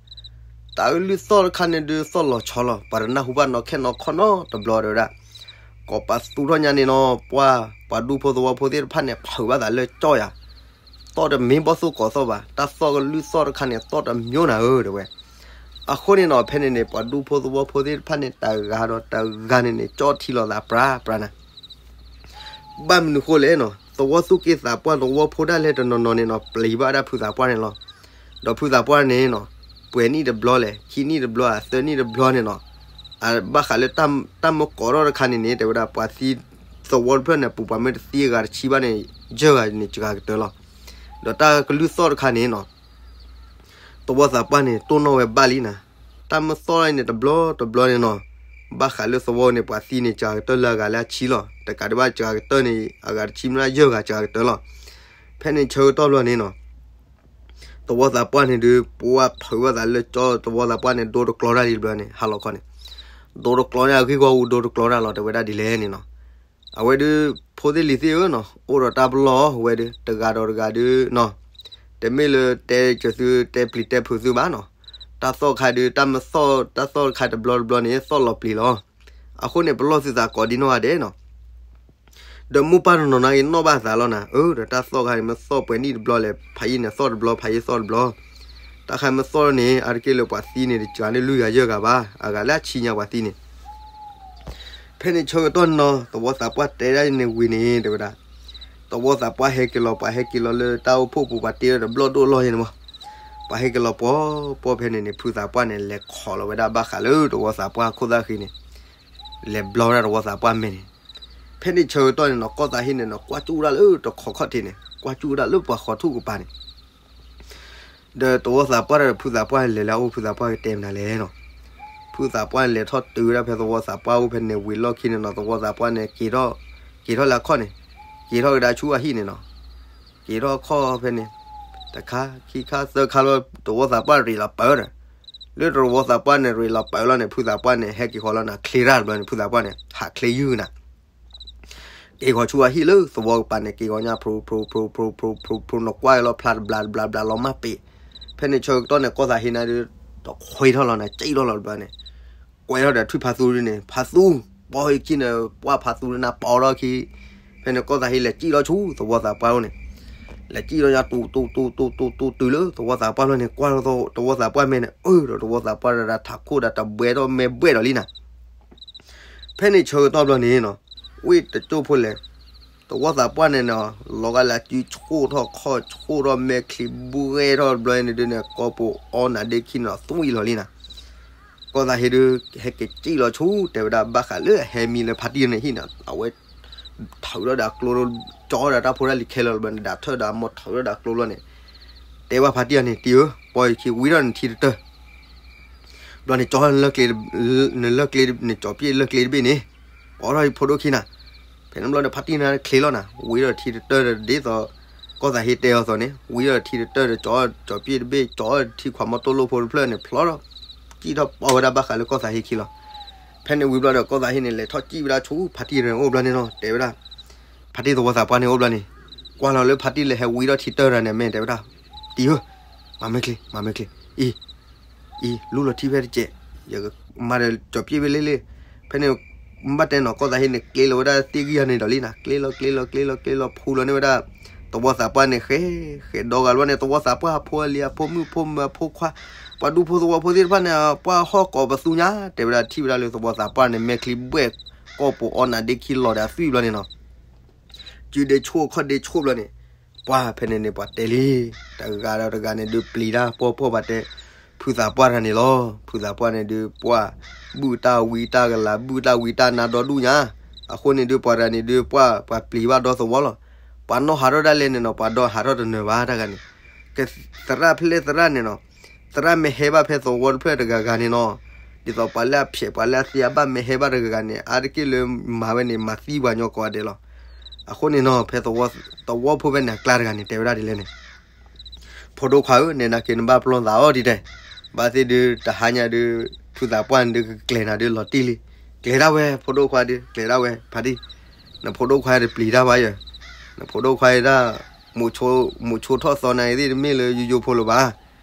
တၢ်ကလုၢ်သီၣ်တခါန့ၣ်ဒုးသီၣ်လီၤဆီလီၤ ပှၤတနၢ်ဟူဘၣ်နီၢ်ခဲနီၢ်ခီနီတဘျီတဲဝဲဒၣ်, ကိးပသူထီၣ်ညါန့ၣ်နီၤ ပှၤ ပှၤဒူဖိသဝီဖိသ့ၣ်တဖၣ်န့ၣ် ဖုးဘၣ်သးလၢကၠီယၤ, သီၣ်တမ့ၢ်ဘီၣ်သိၣ်ကိးသီၣ်ဘၣ် တၢ်သီၣ်ကလုၢ်သီၣ်တခါန့ၣ် သီၣ်တမျိုးနၤဧၢတဲဝဲ. အဃိန့ၣ်နီၤ ဖဲန့ၣ်န့ၣ် ပှၤဒူဖိသဝီဖိသ့ၣ်တဖၣ်န့ၣ် တဂၤဒီးတဂၤန့ၣ်န့ၣ် ကၠီထံလီၤသးပြးပြးနၤ ဘၣ်မနုၤဃိလဲၣ်နီၤ, သဝီသူၣ်က့သးပှၢ်သဝီဖိဒၣ်လဲာ်တနီၤနီၤန့ၣ်နီၤ ပျံၤဘၣ်ဒၣ်ဖုသးပှၢ်န့ၣ်လီၤ. ဒီးဖုသးပှၢ်န့ၣ်နီၤ, ပှဲၤနံၣ်တဘျီလဲၣ် ခံနံၣ်တဘျီ သၢနံၣ်တဘျီန့ၣ်နီၤ, ဘၣ်ဃးလၢ တၢ်မၢကိးထီၣ်တခါန့ၣ်န့ၣ် တဲဝဲဒၣ် ပှၤသံသဝီတဖျၢၣ်န့ၣ် ပူၤပှၤမ့ၢ်တသံအဂၤတဆံဘၣ်န့ၣ် ယဲၢ်ဂၤန့ၣ်စှၤကတၢၢ်လီၤ. ဒီးတၢ်ကလုၢ်သီၣ်တခါန့ၣ်နီၤ သဝီသးပှၢ်န့ၣ် တိၢ်နီၣ်ဝဲဘၣ်လံနၤ, တၢ်မၢသီၣ်န့ၣ်တဘျီတဘျီန့ၣ်နီၤ, ဘၣ်ဃးလၢသဝီန့ၣ် ပှၤသံန့ၣ် စှၤကတၢၢ်လၢအဂၤလၢအဆံလီၤ. တကးဒံးဘၣ်စှၤကတၢၢ်န့ၣ် အဂၤတဆံမ့ၢ်ယဲၢ်ဂၤစှၤကတၢၢ်လီၤ. ဖဲန့ၣ်ဆၢကတီၢ်ဘျီန့ၣ်နီၤ, သဝီသးပှၢ်န့ၣ်ဒုး ပှၤဖုးဘၣ်သးလၢကၠီ သဝီသးပှၢ်န့ၣ် ဒိတကျီတၢ်လံတဘျီန့ၣ် ဟါလီၤခီန့ၣ်, ဒိတကျီန့ၣ် အဂ့ၢ်ဂီၢ်အူဒိတကျီတၢ်လီၤ တဲဝဲဒၣ်ဒ်လဲၣ်န့ၣ်နီၤ. အဝဲဒုး ဖိသ့ၣ်လံၤသ့ၣ်ဧၢနီၤ, အိၣ်ဒီးတၢ်ပလီၢ်ဝဲဒုး တဂၤဒီးတဂၤဒုးနီၤ, တမ့ၢ်လၢတဲကၢၤသုတဲပျံၤတဲဖုးသုဘၣ်နီၤ, တၢ်သီၣ်ခါဒုး တၢ်မၢသီၣ် တၢ်သီၣ်တခါတဘျီတဘျီန့ၣ် သီၣ်လီၤပျံၤလီၤ. အဃိန့ၣ် ပလီၢ်သုသးကိးဒံနီၢ်ဂၤဒဲးနီၤ ဒီးမိၢ်ပၢ်တနီၤနီၤက့ၤနီၣ်ဘၣ်သးလီၤနၤ, အၢ ဒီးတၢ်သီၣ်ခါန့ၣ် မၢသီၣ်ပှဲၤနံၣ်တဘျီလဲၣ်, ဖးယံာ်န့ၣ်သီၣ်တဘျီ ဖးယံာ်သီၣ်တဘျီ, တၢ်ခါမၢသီၣ်န့ၣ် အါတက့ၢ်လၢပှၤသံန့ၣ် တစှၤန့ၢ်လွံၢ်ဂၤယဲၢ်ဂၤဘၣ်, အဂၤလၢအဆံညါပှၤသံန့ၣ် ဖဲန့ၣ်ဆၢကတီၢ်နီၤ သဝီသးပှၢ်တဲဒၣ်န့ၣ်ဝံၤန့ၣ် တဲဝဲဒၣ်, သဝီသးပှၢ်ဟဲက့ၤလီၤ ပှၤဟဲက့ၤလီၤလၢတၢ်အိၣ်ဖှိၣ်ပူၤ ပှၤတ့ဒီးတဘျီၣ်ဒိၣ်လီၢ်ယဲန့ၣ်မး, ပှၤဟဲက့ၤလီၤပှီၤပှီၤဖဲန့ၣ်န့ၣ် ဖုသးပှၢ်န့ၣ် လဲၤခိးလီၤဝဲဒၣ်ဘၣ်ဃးလၢသဝီသးပှၢ်အခိၣ်သၣ်ဃံန့ၣ်, လဲၤဘျီဝဲဒၣ်သဝီသးပှၢ်မဲာ်န့ၣ်, ဖဲန့ၣ်ဆၢကတီၢ်န့ၣ်နီၤ ကီၢ်သးဟ့န့ၣ်နီၤ ကွၢ်ကၠူၣ်ဝဲဒၣ်လၢတခီခီၣ်ထံးန့ၣ် ကွၢ်ကၠူၣ်ဝဲဒၣ်လၢပှၤဃီၤထူၣ်ကပၤန့ၣ် ဒီးသဝီသးပှၢ်ဒီးဖုသးပှၢ်လဲၤလၢအအိၣ် ဖုသးပှၢ်ကတဲမနုၤလဲၣ်နီၤ, ဖုသးပှၢ်လဲၤထီၣ်တုၤဝဲဒၣ်ဖဲသဝီသးပှၢ်အိၣ်ဖဲန့ၣ်ဝံၤလီၢ်ခံန့ၣ်နီၤ သဝီသးပှၢ်န့ၣ် က့ၤထီၣ် က့ၤထီၣ်လၢအခီၣ်န့ၣ်, က့ၤထီၣ်ကဒါဆူအဟံၣ်န့ၣ်နီၤ, က့ၤထီၣ်အခီၣ်ဖဲန့ၣ်, တခါခံခါသၢခါလီၤ သဝီသးပှၢ်ရ့းလီၤပၢဒီး, လၢသဝီသးပှၢ်န့ၣ်ရ့းလီၤပၢလီၤန့ၣ် ဖုသးပှၢ်န့ၣ် ဟဲက့ၤဃီၤလီၤနၤ ချ့ရၣ်တဘျီန့ၣ် ဖုသးပှၢ်န့ၣ် ဟးချ့ယုၢ်နၤ က့ၤဃီၤဆူအဟံၣ်လၢသဝီကပၤန့ၣ် က့ၤဃီၤညါဖျိဖျိဖျိဖျိဖျိဖျိ နကွၢ်လီၤဖျါတဘျါတဘျါဘျါလီၤမၢ်ပ့ၤ, ဖဲန့ၣ်ဆၢကတီၢ်န့ၣ် ကီၢ်သးဟ့နၤဒုး တခွ့ထီၣ်လီၤနၤ ကၠံၣ်ထီၣ်လီၤတဘျီန့ၣ်, ကွဲထီၣ်ဒီးထွံၣ်ဖါသူဒုန့ၣ် ဖါသူ, ပီၢ်ဟံၣ်ခံန့ၣ် ပှၢ်ဖါသူဒုနၤပီထီၣ်ခံ, ဖဲန့ၣ်ကီၢ်သးဟ့လဲၤကၠံၣ်ထီၣ်ဆူသဝီသးပှၢ်အိၣ်န့ၣ်, လဲၤကၠံၣ်ထီၣ်ညါတူတူတူတူတူတူတုၤလၢသဝီသးပှၢ်လီၤန့ၣ် ကွၢ်လီၤသဝီသးပှၢ်မဲာ်န့ၣ် အၢဒီးသဝီသးပှၢ်ဒၣ်ထးခိၣ်ဒၣ်တဘှဲထီၣ်မဲာ်ဘှဲထီၣ်လံနၤ ဖဲန့ၣ်ဆၢကတီၢ်ဘျီန့ၣ်နီၤ, ဝ့ၢ်တကၠိၢ်ဖိလဲၣ်, သဝီသးပှၢ်န့ၣ်နီၤ, လီၤဂာ်လၢအစုဆှိၣ်ထီၣ်ခီၣ်ဆှိၣ်ထီၣ်မဲာ်ချံဘှဲထီၣ်ဘျီန့ၣ်ဒုးန့ၣ် ကိာ်ပူၤအီနၤဒ့ခံန့ၣ် သွံၣ်လီၤလံနၤ, ကီၢ်သးဟ့ဒုး ဟဲက့ၤကၠံၣ်လီၤဆူ တဲဝဲဒၣ်ဘၣ်ဃးလၢအဟဲမံလၢဖါတံၢ်န့ၣ်ဟံၣ်န့ၣ် အဝဲ ထုးထီၣ်ဒီးအကျိ ကၠီဒီးတၢ်ဖိတၢ်လံၤခဲလၢာ်လီၤဘျီန့ၣ် ဒၣ်ထၢၣ်ဒီးအမိၢ်ထုးထီၣ်ဒီးအကျိလီၤန့ၣ်, တဲဘၣ်ဖါတံၢ်အန့ၣ် တံၢ်ဧၢ, ပီၢ်ယခံဝံထီၣ်နထံတတၢၢ် ဘျီန့ၣ် ကၠီနလၢကျ့, နလၢကျ့, နကၠီပျ့ၢ်လၢကျ့တဘ့ၣ်န့ၣ်, ပီထီၣ်ယဖိဒိၣ်ခံနၤ, ဖဲန့ၣ်ဘျီန့ၣ် ဖါတံၢ်နၤချ့လီၤနၤ, ဝံထီၣ်ထံတတၢၢ်ဒီးဒ်သိး ကီၢ်သးဟ့တဲအီၤသိးန့ၣ် ဝံထီၣ်ထံတတၢၢ်ဒီး ကၠီပျ့ၢ်တဘ့ၣ် ကၠီထံခွးမီၤတိၢ်လိၣ်ဖိတဖျၢၣ်န့ၣ် ဖျီထီၣ်, ကၠံၣ်ထီၣ်ပီဝဲဒၣ်ဘၣ်ဃးလၢကီၢ်သးဟ့ခံလီၤ. ဖဲန့ၣ်ဝံၤဘျီဒီး ကီၢ်သးဟ့န့ၣ် လဲၤထီၣ်စံၣ်ဝဲဒၣ်ဆူဖါတံၢ်တဂၤန့ၣ်အိၣ်ဘျီန့ၣ်နီၤ တဲဝဲဒၣ်, ဖါတံၢ်သဝီသးပှၢ်န့ၣ်အိၣ်ဘျီန့ၣ်, ကွၢ်လီၤလၢဖါတံၢ်လၢဟဲဝံထီၣ်ထံတၢၢ်တဂၤန့ၣ် မ့ၢ်တဲဝဲဒၣ်, တံၤဧၢ, မၤမ့ၢ်ချ့ မၤမ့ၢ်ချ့, အံၤ အံၤ လူလီၤထံဖဲတစဲး, ယကမၤဒီးကၠီၤပျ့ၣ်ဝဲလ့လ့, ဖဲန့ၣ် ဘၣ်တဲနီၤ ကီၢ်သးဟ့န့ၣ် ကျ့လီၤဝဲဒၣ်သ့ၣ်ဂံၢ်ဟါန့ၣ်ဒီးလံနီၤ ကျ့လီၤ ကျ့လီၤ ကျ့လီၤ ကျ့လီၤ ဖူလီၤန့ၢ်ဝဲဒၣ် သဝီသးပှၢ်န့ၣ် ဃဲ ဃဲဒီဂၤလီၤန့ၣ် သဝီသးပှၢ်အဖိအလံၤအဖိမုၣ်ဖိမုၣ်အဖိခွါ, ပှၤဒူဖိသဝီဖိသ့ၣ်တဖၣ်န့ၣ် ပှၢ်ဟီၣ်ကိးပသူညါ တဲဝဲဒၣ်ထံၣ်ဝဲဒၣ်လၢသဝီသးပှၢ်န့ၣ် မဲာ်ချံဘှဲၣ် ကီၢ်ပူၤအီနးဒ့ခံလီၤဒီးအသွံၣ်ဘျီန့ၣ်နီၤ စုဒ့ဆိၣ်ခီၣ်ဒ့ဆိၣ်ဘျီန့ၣ်, ပှၢ်ဖဲန့ၣ်န့ၣ် ပှၤတဲလံ, တဂၤဒီးတဂၤန့ၣ် ဒုးပျံၤတၢ်ပီၢ်ပီၢ်ပှၤတဲ, ဖုသးပှၢ်တဂၤန့ၣ်လီၤ, ဖုသးပှၢ်န့ၣ်ဒုးပှၢ်, ဘုၣ်တၢ်ဝံတၢ်ကလၤ ဘုၣ်တၢ်ဝံတၢ်နါဒီဒူၣ်ညါ, အဃိန့ၣ်ဒုးပှၤတဂၤန့ၣ်ဒုးပှၢ် ပှၤပျံၤဘၣ်ဒီသဝီလီၤ, ပှၤနီၣ်ဟးထီၣ်ဒၣ်လဲာ်န့ၣ်နီၤ ပှၤဒီဟးထီၣ်တနၢၤဘၣ်တၢ်ဂၤန့ၣ်, ကသရၣ်ဖဲလဲၣ်သရၣ်န့ၣ်နီၤ သရၣ်မ့ၢ်ဟဲဘၣ်ဖဲသဝီတဖျၢၣ်တဂၤဂၤန့ၣ်နီၤ, ဒ်သိးပှၤလၢအဖျဲး ပှၤလၢအသ့အဘၣ်မ့ၢ်ဟဲဘၣ်တဂၤဂၤန့ၣ် အါတက့ၢ်လၢမၤဝဲန့ၣ် မၤသံပှၤညီကိးဂၤဒဲးလီၤ. အဃိန့ၣ်နီၤ ဖဲသဝီဖိဖဲန့ၣ်အကျါတဂၤန့ၣ် တဲဝဲဒၣ်ဒ်လဲၣ်န့ၣ်, ဖိဒိၣ်ခွါဧၢ, နဲနာ်က့နဘၣ်ပျီသးအီၤဒ်တဲ, ဘၣ်သ့ၣ်ဒုး တဟါညါဒုး ဖုသးပှၢ်န့ၣ်ဒုးကကျဲၤနၤဒုးလီၤတံၢ်လံ, ကျဲၤဒၣ်ဝဲ ဖိဒိၣ်ခွါဒုး ကျဲၤဒၣ်ဝဲ ဖါတံၢ်, နဖိဒိၣ်ခွါတပျံၤတၢ်ဘၣ်ယဲ, နဖိဒိၣ်ခွါဒၣ် မိၤဆိထီၣ်သီနၤအံၤသ့ၣ်တမ့ၢ်လၢယိယိဖိလၢၤဘၣ်,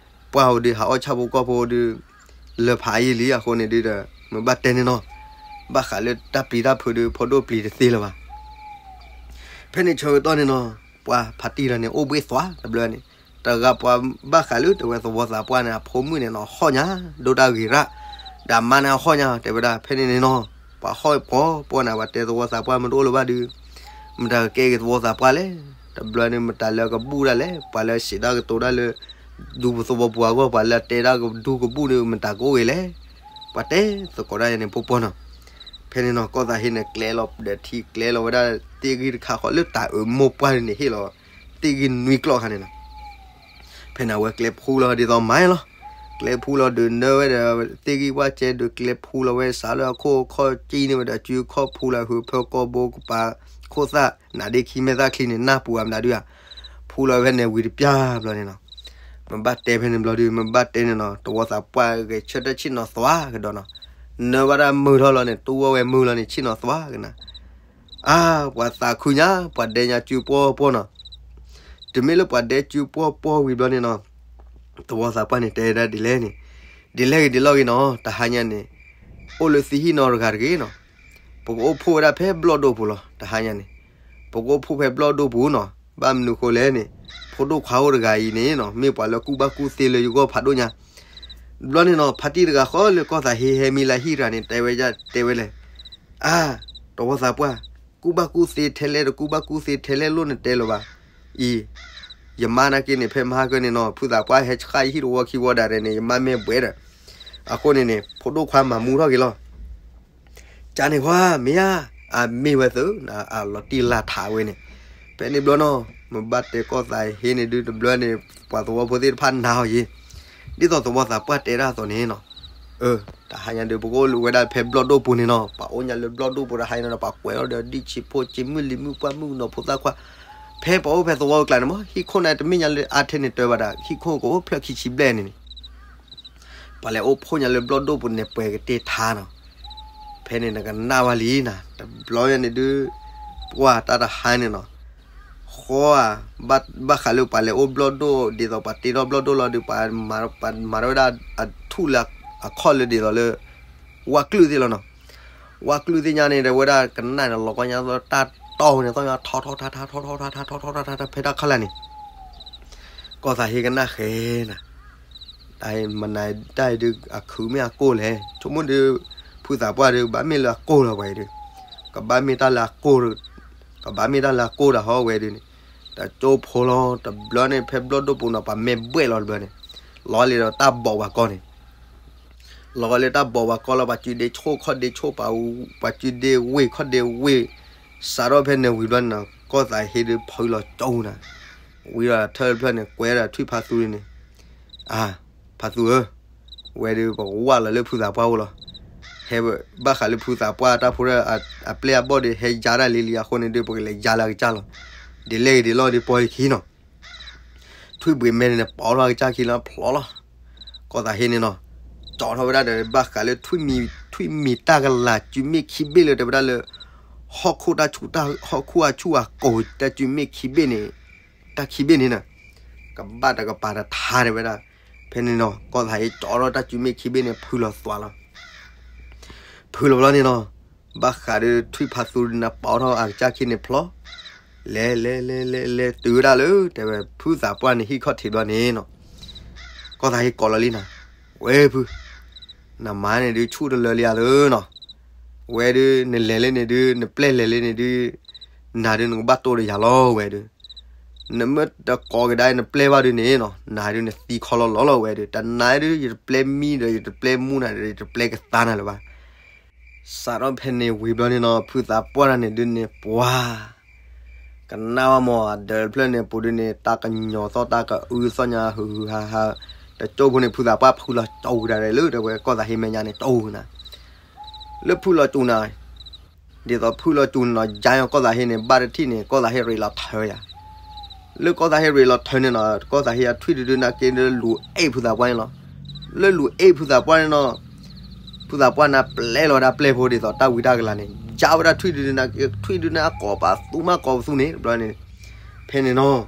ပှၢ်ဧိၤဒုး ဟးအီၣ်ဆၣ်ဖိကီၢ်ဖိဒုး လၢဖးယံာ်လံအဃိန့ၣ်ဒုးဒီး မ့ၢ်ဘၣ်တဲန့ၣ်နီၤ, ဘၣ်ဃးလၢတၢ်ပျံၤတၢ်ဖုးဒုး ဖိဒိၣ်ပျံၤတသ့လၢၤဘၣ်. ဖဲန့ၣ်ဆၢကတီၢ်န့ၣ်နီၤ, ပှၤဖါတံၢ်တဂၤန့ၣ် အိၣ်ဘှ့ၣ်သွါတဘျီန့ၣ်, တဂၤပှၤဘၣ်ဃးလၢတဲဝဲသဝီသးပှၢ်န့ၣ် အဖိမုၣ်န့ၣ်နီၤ ဟီၣ်ညါ, ဒိတၢ်ဂ့ၤရၣ်, ဒီးမါန့ၣ်ဟီၣ်ညါ တဲဝဲဒၣ် ဖဲန့ၣ်န့ၣ်နီၤ, ပှၤဟီၣ်ပှီၢ်ပှီၢ်န့ၣ် ပှၤတဲသဝီသးပှၢ်မ့ၢ်တအိၣ်လၢၤဘၣ်ဒုး မတၤကကဲက့ၤသဝီသးပှၢ်လဲၣ်, တဘျီန့ၣ် မတၤလၢအကဘူၣ်ဒၣ်လဲၣ်, ပှၤလၢအစံးတၢ်ကတိၤတၢ်လၢ ဒူပသဝီပူၤအဂီၢ် ပှၤလၢအတဲတၢ်ကဒူကဘူၣ်န့ၣ် မတၤကအိၣ်ဂ့ၤလဲၣ်, ပှၤတဲသကိးဒၣ်ယၤန့ၣ်ပှီၢ်ပှီၢ်နီၤ. ဖဲန့ၣ်နီၤ ကီၢ်သးဟ့န့ၣ် ကျဲလီၤဒီးထံ ကျဲလီၤဝဲဒၣ်သ့ၣ်ဂံၢ်တခါဃီလၢတၢ်အၢမိၢ်ပှၢ်န့ၣ်ဟ့ၣ်လီၤ သ့ၣ်ဂံၢ်နွံကျီၢ်ခါန့ၣ်နီၤ. ဖဲန့ၣ်အဝဲကျဲဖူလီၤဒ်သိးမၤလီၤ, ကျဲဖူလီၤဒုးနၢဝဲဒီး သ့ၣ်ဂံၢ်ဝၣ်ကဲဒုးကျဲဖူလီၤဝဲ စးလၢအခိၣ်ခီၣ်ကံန့ၢ်ဝဲဒီး စုခီၣ်ဖူလီၤ ဟုးဖၢကီၢ်ဘိကပၤ ခိၣ်သၣ် နးဒ့ခံမဲာ်သၣ်ချံန့ၣ် နၢ်ပူၤအမနုၤဒုးဧါ, ဖူလီၤဖဲန့ၣ်ဝံၤတပျၢ်ဘျီန့ၣ်နီၤ. မ့ၢ်ဘၣ်တဲဖဲန့ၣ်ဘျီဒုး မ့ၢ်ဘၣ်တဲန့ၣ်နီၤ သဝီသးပှၢ်ဂဲၤဆၢထၢၣ်ဆ့ၣ်နီၤသွါကဒီးနီၤ, နၢဘၣ်တၢ်မုာ်ထီၣ်လီၤန့ၣ် တူၢ်ဝီဝဲမုာ်လီၤန့ၣ် ဆ့ၣ်နီၤသွါကနၤ အါ ပှၤသးခုညါ ပှၤဒဲညါစုပှီၢ်ပှီၢ်နီၤ. တမ့ၢ်လၢပှၤဒဲစုပှီၢ်ပှီၢ်ဝံၤဘျီန့ၣ်နီၤ, သဝီသးပှၢ်န့ၣ်တဲဒၣ်ဒ်လဲၣ်န့ၣ်, ဒ်လဲၣ်ဂ့ၤဒ်လဲၣ်ဂ့ၤနီၤ တဟါညါန့ၣ် အိၣ်လၢသံဟံၣ်နီတဂၤတဂ့ၤနီၤ, ပကအိၣ်ဖှိၣ်ဝဲဒၣ်ဖဲဘျီၣ်ဒိၣ်ပူၤလီၤ တဟါညါန့ၣ်, ပကအိၣ်ဖှိၣ်ဖဲဘျီၣ်ဒိၣ်ပူၤနီၤ, ဘၣ်မနုၤဃိလဲၣ်န့ၣ်, ဖိဒိၣ်ခွါအိၣ်တဂၤအံၤန့ၣ်နီၤ မ့ၢ်ပှၤလၢကူၣ်ဘၣ်ကူၣ်သ့လၢယဂီၢ်ဖးဒိၣ်ညါ ဘျီန့ၣ်နီၤ ဖါတံၢ်တဂၤဃီလၢကီၢ်သးဟ့ဟဲမံလၢဟံၣ်တဂၤန့ၣ် တဲဝဲဒၣ်တဲဝဲလဲၣ်, အါ သဝီသးပှၢ်, ကူၣ်ဘၣ်ကူၣ်သ့ထဲလဲၣ် တကူၣ်ဘၣ်ကူၣ်သ့ထဲလဲၣ်လိၣ်နတဲလၢၤဘၣ်, အံၤ ယမါနာ်က့န့ၣ် ဖဲမဟါကၢန့ၣ်နီၤ ဖုသးပှၢ်ဟဲဆှၣ်ယဟံၣ်တဝီခံဝီဒၣ်ရဲၣ်န့ၣ် ယမါမ့ၢ်ဘှဲးဒီး, အဃိန့ၣ်န့ၣ် ဖိဒိၣ်ခွါမၤမူထီၣ်က့ၤလီၤ ကန့ၣ်ခွါ မ့ၢ်ဧါ, အမ့ၢ်ဝဲသု, အလီၤတံၢ်လၢထးဝဲန့ၣ်, ဖဲန့ၣ်ဘျီနီၤ မ့ၢ်ဘၣ်တဲကီၢ်သးဟ့န့ၣ်ဒုးတဘျီန့ၣ် ပှၤသဝီဖိသ့ၣ်တဖၣ်နာ်အီၤယံၤ, ဒ်သိးသဝီသးပှၢ်တဲဒၣ်အသိးန့ၣ်နီၤ, အၢ တဟါညါဒုးပကအိၣ်လၢဝဲဒၣ်ဖဲဘျီၣ်ဒိၣ်ပူၤန့ၣ်နီၤ ပှၤအိၣ်ညါလၢဘျီၣ်ဒိၣ်ပူၤတဟါညါနီၤ ပှၤကွဲးလီၤဒီးဒံၣ်ဆံးဖိဆံးမုၣ်လံၤမုၣ်ပှၢ်မုၣ်နီၤဖိသၣ်ခွါ, ဖဲပှၤအိၣ်ဖဲသဝီအကျါန့ၣ်မး ဟံၣ်ခိၣ်န့ၣ်တမ့ၢ်ညါလၢအါထဲန့ၣ်တၢ်ဘၣ်ဒီး ဟံၣ်ခိၣ်ကအိၣ်ဖျၢၣ်ခံဆံဘျဲၣ်န့ၣ်န့ၣ် ပှၤလဲၤအိၣ်ဖှိၣ်ညါလၢဘျီၣ်ဒိၣ်ပူၤန့ၣ် ပှဲၤကတ့ၢ်ထါနီၤ, ဖဲန့ၣ်နကနၣ်ဝဲလံနၤ တဘျီညါန့ၣ်ဒုး ပှၢ်တၢ်တဟါန့ၣ်နီၤ, ဃီဧါ, ဘၣ်ဃးလၢပှၤလဲၤအိၣ်ဘျီၣ်ဒိၣ် ဒ်သိးပှၤတ့ထီၣ်ဘျီၣ်ဒိၣ်လီၤဒီး ပှၤမၤဝဲဒၣ်အထူၣ်လၢအခီၣ်လၢဒ်သိးလၢ ဝၣ်ကျုၢ်သ့ၣ်လီၤနီၤ, ဝၣ်ကျုၢ်သ့ၣ်ညါန့ၣ် တဲဝဲဒၣ်ကနၣ်န့ၣ် လီၤကီညါတၢ်တီၢ်န့ၣ် သီၣ်ညီထီထီထါထါထီထီထါထါထီထီထါထါထါဖဲတၢ်ခီၣ်လာ်န့ၣ် ကီၢ်သးဟ့ကနၣ်ဃဲၤနၤ, တၢ်မနုၤတၢ်အံၤဒုး အခုးမ့ၢ်အကိၢ်လဲၣ်, ဆိကမိၣ်ဒုး ဖုသးပှၢ်ဒုး ကဘၣ်မ့ၢ်လၢအကိၢ်လီၤပှၤအံၤဒုး, ကဘၣ်မ့ၢ်တၢ်လၢအကိၢ်, ကဘၣ်မ့ၢ်တၢ်လၢအကိၢ်တၢ်ဟီဝဲဒုးန့ၣ်, တကၠိဖိလီၤ တဘျီန့ၣ် ဖဲဘျီၣ်ဒိၣ်ပူၤနီၤ ပှၤမဲာ်ဘှဲၣ်လီၤတဘျီန့ၣ်, လီၤလံဒီးတၢ်ဘီးပှၤကီၢ်န့ၣ် လီၤဂာ်လၢတၢ်ဘီးပှၤကီၢ်လီၤ ပှၤစုဒ့ဆိၣ်ခီၣ်ဒ့ဆိၣ် ပှၤစုဒ့ဝ့ၢ်ခီၣ်ဒ့ဝ့ၢ်, စးထီၣ်ဖဲန့ၣ်ဝံၤဘျီန့ၣ်နီၤ ကီၢ်သးဟ့ဒုးဖုလီၤကၠိနၤ, ဝံၤဒီးထၢၣ်တဖျၢၣ်န့ၣ် ကွဲဒီးထွံၣ်ဖါသူန့ၣ်, အါ, ဖါသူဧၢ, ဝဲဒုးပကဝၢ်လီၤလၢဖုသးပှၢ်အိၣ်လီၤ, ဟဲဘၣ်ဃးလၢဖုသးပှၢ်တၢ်ဖိတၢ်အပျဲၢ်အဘီၣ်ဒုး ဟဲယါတၢ်လံလံအဃိန့ၣ်ဒုး ပကလဲၤယါလၢအကစၢ်လီၤ, ဒ်လဲၣ်ဂ့ၤဒ်လဲၣ်ဂ့ၤဒုးပီၢ်ယခံနီၤ ထွံၣ်ဘှံးမဲန့ၣ် ပိာ်ထီၣ်အကစၢ်ခံလီၤဖျိလီၤ, ကီၢ်သးဟ့န့ၣ်နီၤ, ကၠီထီၣ်ဝဲဒၣ်ဒီးဘၣ်ဃးလၢထွံၣ်မံၤ ထွံၣ်မံၤတၢ်ကလၤ စုမ့ၣ်ခံဘ့ၣ်လၢတဲဝဲဒၣ်လၢ ဟီၣ်ခိၣ်တၢ်ဆူၣ်တၢ် ဟီၣ်ခိၣ်အဆူၣ်အကိၤ တၢ်စုမ့ၣ်ခံဘ့ၣ်န့ၣ်, တၢ်ခံဘ့ၣ်န့ၣ်န့ၣ် ကဘၣ်တကပၤတထါတဲဝဲဒၣ်. ဖဲန့ၣ်နီၤ ကီၢ်သးဟ့ကၠီထီၣ်တၢ်စုမ့ၣ်ခံဘ့ၣ်န့ၣ် ဖုလီၤသွးလီၤ. ဖုလီၤဘျီန့ၣ်နီၤ ဘၣ်ဃးဒီးထွံၣ်ဖးသူန့ၣ်ပာ်ထီၣ်အကစၢ်ခံန့ၣ်ဖျီ, လဲၤလဲၤလဲၤလဲၤလဲၤတုၤဝဲဒၣ်လၢ တဲဝဲဖုသးပှၢ်န့ၣ်ဟံၣ်ခီၣ်ထံးဘျီန့ၣ်နီၤ, ကီၢ်သးဟ့ကိးလီၤလံနီၤ, ဝဲဖု နမါန့ၣ်ဒုးဆူၣ်တလၢလံဧါသၢနီၤ, ဝဲဒုး နလဲၤလၢန့ၣ်ဒုး နပျဲၢ်လဲၤလၢန့ၣ်ဒုး နၤဒုးနကဘၣ်တိၢ်ဒီးယၤလီၤဝဲဒုး, နမ့ၢ်တကိးကဒါနပျဲၢ်ဘၣ်ဒုးန့ၣ်နီၤ နၤဒုးနသံခီလီၤလီၤလီၤဝဲဒုး, တနာ်ဒုး ယတပျဲၢ်မံဒီး ယတပျဲၢ်မူနၤဒီး ယတပျဲၢ်ကသါနၤလၢၤဘၣ်. စးထီၣ်ဖဲန့ၣ်ဝံၤဘျီန့ၣ်နီၤ ဖုသးပှၢ်တဂၤန့ၣ်ဒုးန့ၣ် ပှၤ ကနၣ်ဝဲမး အဒၢးတဖျၢၣ်န့ၣ် ပူၤဒုးန့ၣ် တၢ်ကညီၤသီၣ် တၢ်ကအုသီၣ်ညါ ဟုးဟုးဟးဟး, တကၠိဖိန့ၣ် ဖုသးပှၢ်ဖုလီၤကၠီဝံၤဒၣ်လၢ တဲဝဲကီၢ်သးဟ့မဲာ်ညါန့ၣ် ကၠီဝံၤနၤ, လၢဖုလီၤကၠီနၤ ဒ်သိးဖုလီၤကၠီန့ၣ်နီၤ ယါညီကီၢ်သးဟ့န့ၣ် ဘၣ်တထံၣ်န့ၣ် ကီၢ်သးဟ့ရ့းလီၤထၢယၤ, လၢကီၢ်သးဟ့ရ့းလီၤထၢန့ၣ်နီၤ ကီၢ်သးဟ့အထွံၣ်ဒုးဒုးနၢ်က့ဒုးလူၤအ့ၣ်ဖုသးပှၢ်န့ၣ်လီၤ. လၢလူၤအ့ၣ်ဖုသးပှၢ်န့ၣ်နီၤ ဖုသးပှၢ်န့ၣ်ပျဲလီၤဝဲဒၣ်ပျဲၢ်ဖိဒ်သိးတၢ်ဝံတၢ်ကလၤန့ၣ် ယါဝဲဒၣ်ထွံၣ်ဒုးဒုးနၢ်က့ ထွံၣ်ဒုးန့ၣ် အကိးပသူမးကိးပသူန့ၣ် တဘျီန့ၣ်, ဖဲန့ၣ်နီၤ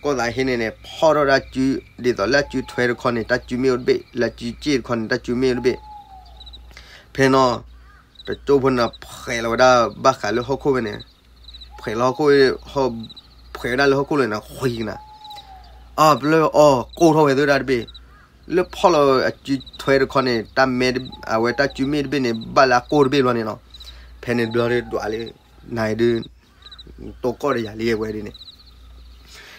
ကီၢ်သးဟ့န့ၣ်န့ၣ် ဖီၣ်ထီၣ်တၢ်စု ဒ်သိးလၢအစုထွဲတခီန့ၣ် တၢ်စုမ့ၣ်အိၣ်တဘ့ၣ် လၢအစုစ့ၣ်တခီန့ၣ် တၢ်စုမ့ၣ်အိၣ်တဘ့ၣ်, ဖဲနီၤ တကၠိဖိန့ၣ် ဖှဲးလီၤဝဲဒၣ်ဘၣ်ဃးလၢဟီၣ်ခိၣ်ဖဲန့ၣ်, ဖှဲးလီၤဟီၣ်ခိၣ်, ဖှဲးဝဲဒၣ်လၢဟီၣ်ခိၣ်လၢန့ၣ် ဃံကနၤ, အပျၢ်အီၤကိၢ်ထီၣ်ဝဲသ့ၣ်ဒၣ်တဘ့ၣ်, လၢဖီၣ်လီၤအစုထွဲတခီန့ၣ် တၢ်မဲ အဝဲတၢ်စုမ့ၣ်တဘ့ၣ်န့ၣ် ဘၣ်လၢအကိၢ်တဘ့ၣ်ဘျီန့ၣ်နီၤ, ဖဲန့ၣ်ဘျီဒုးဒွးလၢ နၤဒုး တိၢ်ကီၢ်ဒီးယၤလံဝဲဒ်န့ၣ်,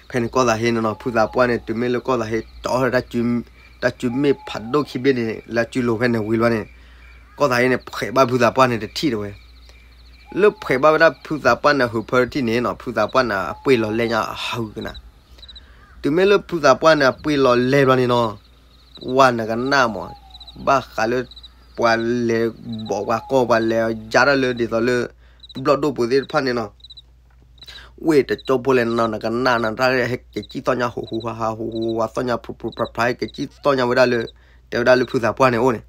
ဖဲန့ၣ်ကီၢ်သးဟ့န့ၣ်နီၤ ဖုသးပှၢ်န့ၣ် တုၤမ့ၢ်လၢကီၢ်သးဟ့ကၠီထီၣ် တၢ်စုမ့ၣ်ဖးဒိၣ်ခံဘ့ၣ်န့ၣ် လၢအစုလိၤဖဲန့ၣ်ဝံၤဘျီန့ၣ်, ကီၢ်သးဟ့န့ၣ် ဖှဲးဘၣ်ဖုသးပှၢ်န့ၣ်တထံၣ်တဝဲ, လၢဖှဲးဘၣ်ဝဲဒၣ်ဖုသးပှၢ်န့ၣ် ဟုးဖၢတထံၣ်န့ၣ်နီၤ ဖုသးပှၢ်န့ၣ် အပှ့ၤလီၤလဲၢ်ညါအဟုးကနၤ, တုၤမ့ၢ်လၢဖုသးပှၢ်န့ၣ် အပှ့ၤလီၤလဲၢ်ဘျီန့ၣ်နီၤ ပှၤနကနၣ်မး, ဘၣ်ဃးလၢ ပှၤလဲၤဘီးပှၤကီၢ် ပှၤလဲၤယါတၢ်လၢဒ်သိးလၢ ဘျီၣ်ဒိၣ်ပူၤသ့ၣ်တဖၣ်န့ၣ်နီၤ, ဝ့ၢ်တကၠိဖိလဲၣ်နီၤ နကနၣ်နတၢ်ဟဲက့ၤကံၣ်သီၣ်ညါဟူးဟူးဟးဟး ဟူးဟူးဝးသီၣ်ညါ ဖျိးဖျိးဖျါဖျါ ဟဲက့ၤကံၣ်သီၣ်ညါဝဲဒၣ်လၢ တဲဝဲဒၣ်လၢဖုသးပှၢ်န့ၣ်အိၣ်န့ၣ်,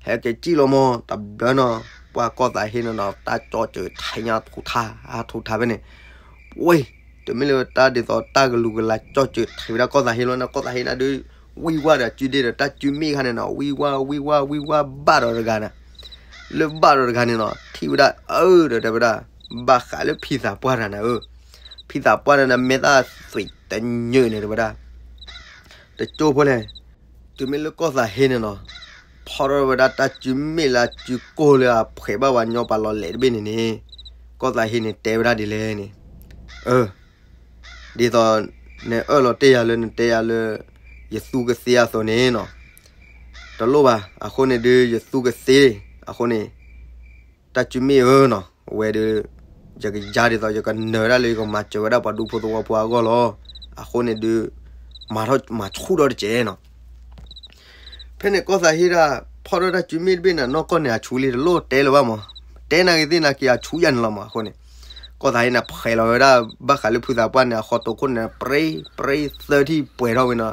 ဟဲက့ၤကံၣ်လီၤမး တဘျီနီၤ ပှၤကီၢ်သးဟ့န့ၣ်နီၤ တၢ်ကၠီစၢၤထံညါထူးထါ အထူးထါဖဲန့ၣ်, ဝ့ၢ် တုၤမ့ၢ်လၢတၢ်ဒ်သိးတၢ်ကလူၤကလၤကၠီစၢၤထံဝဲဒၣ်ကီၢ်သးဟ့လီၤန့ၣ် ကီၢ်သးဟ့န့ၣ်ဒုး ဝံဝါဒီးစုဒ့ဒီးတၢ်စုမ့ၣ်ခါန့ၣ်နီၤ ဝံဝါဝံဝါဝံဝါဘၣ်ဒီးတဂၤန့ၣ်, လၢဘၣ်ဒီးတဂၤန့ၣ်နီၤ ထံၣ်ဝဲဒၣ်အၢဒီးတဲဝဲဒၣ် ဘၣ်ဃးလၢဖံသးပှၢ်တဂၤန့ၣ်ဧၢ, ဖံသးပှၢ်န့ၣ် မဲာ်သၣ်သွံးတညၢၣ်န့ၣ်တဲဝဲဒၣ် တကၠိဖိလဲၣ်, တုၤမ့ၢ်လၢကီၢ်သးဟ့န့ၣ်နီၤ ဖီၣ်ထီၣ်ဝဲဒၣ်တၢ်စုမ့ၣ်လၢအစုကိၢ်လၢအဖှဲးဘၣ်ပှၤညီပှၤလီၤလဲၤတဘ့ၣ်န့ၣ်န့ၣ်, ကီၢ်သးဟ့န့ၣ်တဲဝဲဒၣ်ဒ်လဲၣ်န့ၣ်, အၢ ဒ်သိး နအၢၣ်လီၤတ့ၢ်ယၤလၢနတဲယၤလၢ ယသူကသ့အသိးန့ၣ်နီၤ, တလိၣ်ဘၣ် အဃိန့ၣ်ဒုး ယသူကသ့ အဃိန့ၣ် တၢ်စုမ့ၣ်ဧၢနီၤ အဝဲဒုး ယကယါဒ်သိး ယကနၢၤဒၣ်လၢယကမၤစၢၤဝဲဒၣ်ပှၤဒူဖိသဝီဖိအဂီၢ်လီၤ. အဃိန့ၣ်ဒုး မၤထီၣ်မၤဆူၣ်ထီၣ်တက့ၢ်နီၤ. ဖဲန့ၣ်ကီၢ်သးဟ့ဒၣ် ဖီၣ်ထီၣ်တၢ်စုမ့ၣ်တဘ့ၣ်န့ၣ် နီၢ်ကီၢ်န့ၣ် အဆူၣ်လံတလိၣ်တဲလၢၤဘၣ်မး, တဲနာ်က့ၤသ့ၣ်နာ်က့ၤ အဆူၣ်ယါန့ၣ်လီၤမး. အဃိန့ၣ် ကီၢ်သးဟ့န့ၣ် ဖှဲးလီၤဝဲဒၣ် ဘၣ်ဃးလၢဖုသးပှၢ်န့ၣ် အဃီတိာ်ခိၣ်န့ၣ် ပြ့ပြ့သၢထံၣ်ပှဲၤထီၣ်ဝဲနီၤ,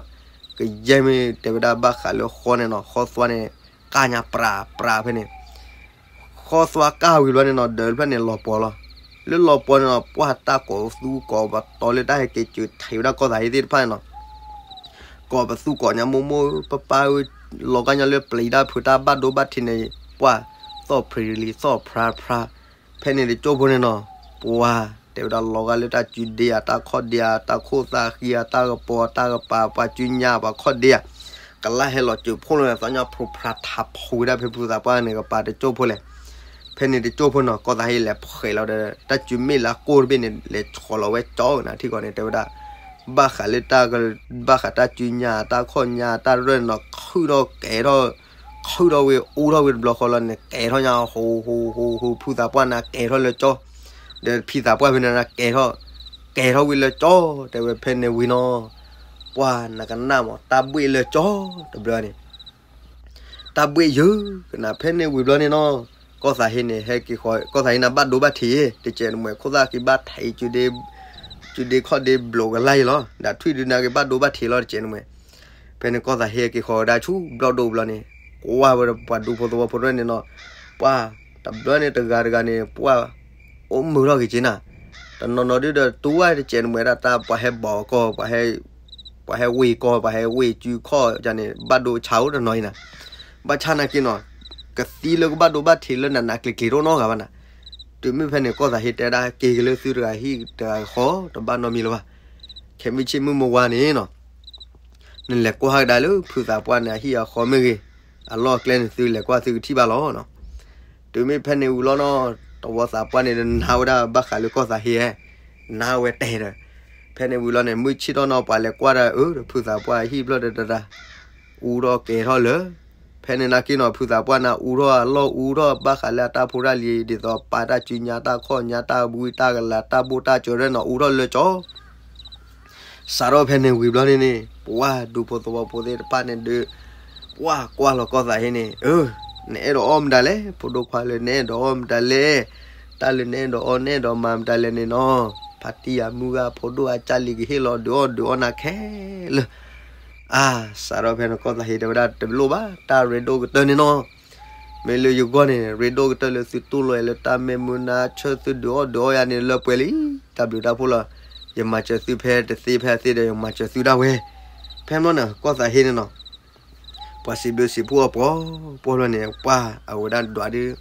ကယဲၢ်မ့ၢ်တဲဝဲဒၣ်ဘၣ်ဃးလၢဃီန့ၣ်နီၤ, ဃီသွါန့ၣ် ကၢ်ညါပြးပြးဖဲန့ၣ် ဃီသွါကၢ်ဝံၤဘျီန့ၣ်နီၤ ဒၢးတဖျၢၣ်န့ၣ် လီၤပှီၤလီၤ. လၢလီၤပှီၤန့ၣ်နီၤ ပှၢ်တၢ်ကိးသူကိးပတီၤလၢတၢ်ဟဲက့ၤစၢၤထံးဝဲဒၣ်ကီၢ်သးဟ့သ့ၣ်တဖၣ်န့ၣ်နီၤ, ကိးပသူကိးညါမိၢ်မိၢ်ပၢ်ပၢ်ဧၢ, လီၤကၢ်ညါလၢပျံၤတၢ်ဖုးတၢ်ဘၣ်ဒိဘၣ်ထံးန့ၣ် ပှၢ်သီၣ်ဖရံလံသီၣ်ဖရါဖရါ ဖဲန့ၣ်တကၠိဖိန့ၣ်နီၤ, ပှၤတဲဝဲဒၣ်လီၤဂာ်လၢတၢ်စုဒ့ဧါ, တၢ်ခီၣ်ဒ့ဧါ, တၢ်ခိၣ်သၣ်ဃံဧါ, တၢ်ကပီၤတၢ်ကပၤ, ပှၤစုညါပှၤခီၣ်ဒ့ဧါ, ကလၢ်ဟဲလီၤစၢၤဖိလီၤန့ၣ် သီၣ်ညါဖျိးဖျါထးဖီဝဲဒၣ်ဖဲဖုသးပှၢ်န့ၣ်ကပၤတကၠိဖိလဲၣ်. ဖဲန့ၣ်တကၠိဖိနီၤ ကီၢ်သးဟ့လဲၤဖှဲးလီၤဒီး တၢ်စုမ့ၣ်လၢအကိၢ်တဘ့ၣ်န့ၣ် လဲၤဆီၣ်လီၤဝဲကၠီနၤထံကီၢ်န့ၣ် တဲဝဲဒၣ် ဘၣ်ဃးလၢတၢ် ဘၣ်ဃးတၢ်စုညါ တၢ်ခီၣ်ညါ တၢ်ရၢၢ်န့ၣ်နီၤ ခုၣ်ထီၣ်ကဲၤထီၣ် ခုၣ်ထီၣ်ဝဲ အူထီၣ်ဝဲတဘျီဃီလီၤန့ၣ် ကဲၤထီၣ်ညါ ဟူးဟူးဟူးဟူး ဖုသးပှၢ်န့ၣ် ကဲၤထီၣ်လၢကၠီ, ဒီးဖံသးပှၢ်ဖဲန့ၣ် ကဲၤထီၣ် ကဲၤထီၣ်ဝဲလၢကၠီ, တဲဝဲဖဲန့ၣ်ဝံၤနီၤ, ပှၤနကနၣ်မး တၢ်ဘှ့ၣ်လၢကၠီ တဘျီန့ၣ် တၢ်ဘှ့ၣ်ယုၢ်ကနၤ ဖဲန့ၣ်ဝံၤဘျီန့ၣ်နီၤ, ကီၢ်သးဟ့န့ၣ် ဟဲက့ၤဃီ ကီၢ်သးဟ့န့ၣ် ဘၣ်ဒိဘၣ်ထံး တကဲးနမှဲ ခိၣ်သၣ်ဃံဘၣ်ထံး စုဒ့ခီၣ်ဒ့ဘျိးကလါအံၤလီၤ, ဒီးထွံၣ်ဒုးနၤက့ၤဘၣ်ဒိဘၣ်ထံးလီၤ တကဲးနမှဲ, ဖဲန့ၣ်ကီၢ်သးဟ့က့ၤဃီဝဲဒၣ်ဆူဘျီၣ်ဒိၣ်ဘျီန့ၣ် ကွၢ်ဝဲဒီးပှၤဒူဖိသဝီဖိတဖၣ်န့ၣ်နီၤ, ပှၤတဘျီန့ၣ်တဂၤတဂၤန့ၣ် ပှၤအိၣ်မုာ်ထီၣ်က့ၤက့ၤနၤ, တနီၤနီၤဒုဒီးတူၢ်ဝဲတစဲးနမဲာ်ဒၣ်တၢ် ပှၤဟဲဘီးကီၢ် ပှၤဟဲဝ့ၢ်ကီၢ် ပှၤဟဲဝ့ၢ်စုခီၣ်န့ၣ် ဘၣ်ဒိဆါအိၣ်တနီၤအံၤနၤ, ဘၣ်ဆၣ်နာ်က့နီၤ, ကသံလၢကဘၣ်ဒိဘၣ်ထံးလၢနးနးကျံၤကျံၤတအိၣ်နီတဂၤဘၣ်နၤ, တုၤမ့ၢ်ဖဲန့ၣ် ကီၢ်သးဟ့တဲဒၣ် က့ၤက့ၤလၢသုတဂၤဟံၣ်တဂၤဃီ တဘၣ်နီတမံၤလၢၤဘၣ်, ခဲမုၢ်ဆ့ၣ်မုၢ်မဝါန့ၣ်နီၤ နလဲၤကွၢ်ကဒါလၢဖုသးပှၢ်န့ၣ် အဟံၣ်အဃီမ့ၢ်ဂ့ၤ, အလီၢ်အကျဲန့ၣ် သုလဲၤကွၢ်သုကထံၣ်ဘၣ်လီၤနီၤ. တုၤမ့ၢ်ဖဲန့ၣ်ဝံၤလီၤနီၤ, တဝီသးပှၢ်န့ၣ်ဒီးနါဝဲဒၣ်ဘၣ်ဃးလၢကီၢ်သးဟ့ဧါ, နါဝဲတဲဒီး, ဖဲန့ၣ်ဝံၤလီၤန့ၣ် မုၢ်ဆ့ၣ်ထီၣ်နီၤ ပှၤလဲၤကွၢ်ဒီး အၢ ဒီးဖုသးပှၢ်အဟံၣ်ဖျၢၣ်ဒီးတဒၣ် အူထီၣ်ကဲၤထီၣ်လၢ ဖဲန့ၣ်နာ်က့နီၤ ဖုသးပှၢ်န့ၣ်အူထီၣ်အလီၢ်အူထီၣ်ဘၣ်ဃးလၢအတၢ်ဖိတၢ်လံၤ ဒ်သိးပာ်တၢ်စုညါတၢ်ခီၣ်ညါတၢ်ဘှံးတၢ်ကလၤတၢ်ဘိၣ်တၢ်စၢၤရဲၣ်နီၤ အူထီၣ်လၢကၠီ စးထီၣ်ဖဲန့ၣ်ဝံၤဘျီန့ၣ်န့ၣ် ပှၤဒူဖိသဝီဖိသ့ၣ်တဖၣ်န့ၣ်ဒီး ပှၤကွၢ်လီၤကီၢ်သးဟ့န့ၣ် အၢ နအဲၣ်ဒိးအီၣ်မတၤလဲၣ် ဖိဒိၣ်ခွါလၢနအဲၣ်ဒိးအီၣ်မတၤလဲၣ်, တၢ်လၢနအဲၣ်ဒိးအီၣ်နအဲၣ်ဒိးမၤမတၤလဲၣ်န့ၣ်နီၤ, ဖါတံၢ်ယၤမုၢ်ဂၤ ဖိဒိၣ်အကၢ်လံၤကဟ့ၣ်လီၤဒုးအီၣ်ဒုးအီနၤခဲလၢာ် အါ စးထီၣ်ဖဲန့ၣ်ကီၢ်သးဟ့တဲဝဲဒၣ် တလိၣ်ဘၣ် တၢ်ရ့ဒိၣ်ကတၢၢ်န့ၣ်နီၤ, မ့ၢ်လၢယဂီၢ်န့ၣ် ရ့ဒိၣ်ကတၢၢ်လၢသုတူၢ်လိာ်လၢတၢ်မ့ၢ်မုၢ်နၤဆၢသုဒုးအီၣ်ဒုးအီယၤန့ၣ်လၢပှဲၤလံ, တၢ်ဘျုးတၢ်ဖှိၣ်လီၤ, ယမၤစၢၤသုဖဲတသ့ဖဲအသ့ဒီး ယမၤစၢၤသုဒၣ်ဝဲ, ဖဲမ့ၢ်န့ၣ် ကီၢ်သးဟ့န့ၣ်နီၤ ပှၤစံးဘျုးစံးဖှိၣ်အီၤပှီၤပှီၤလီၤန့ၣ် ပှၤအဝဲဒၣ်ဒွးဒုး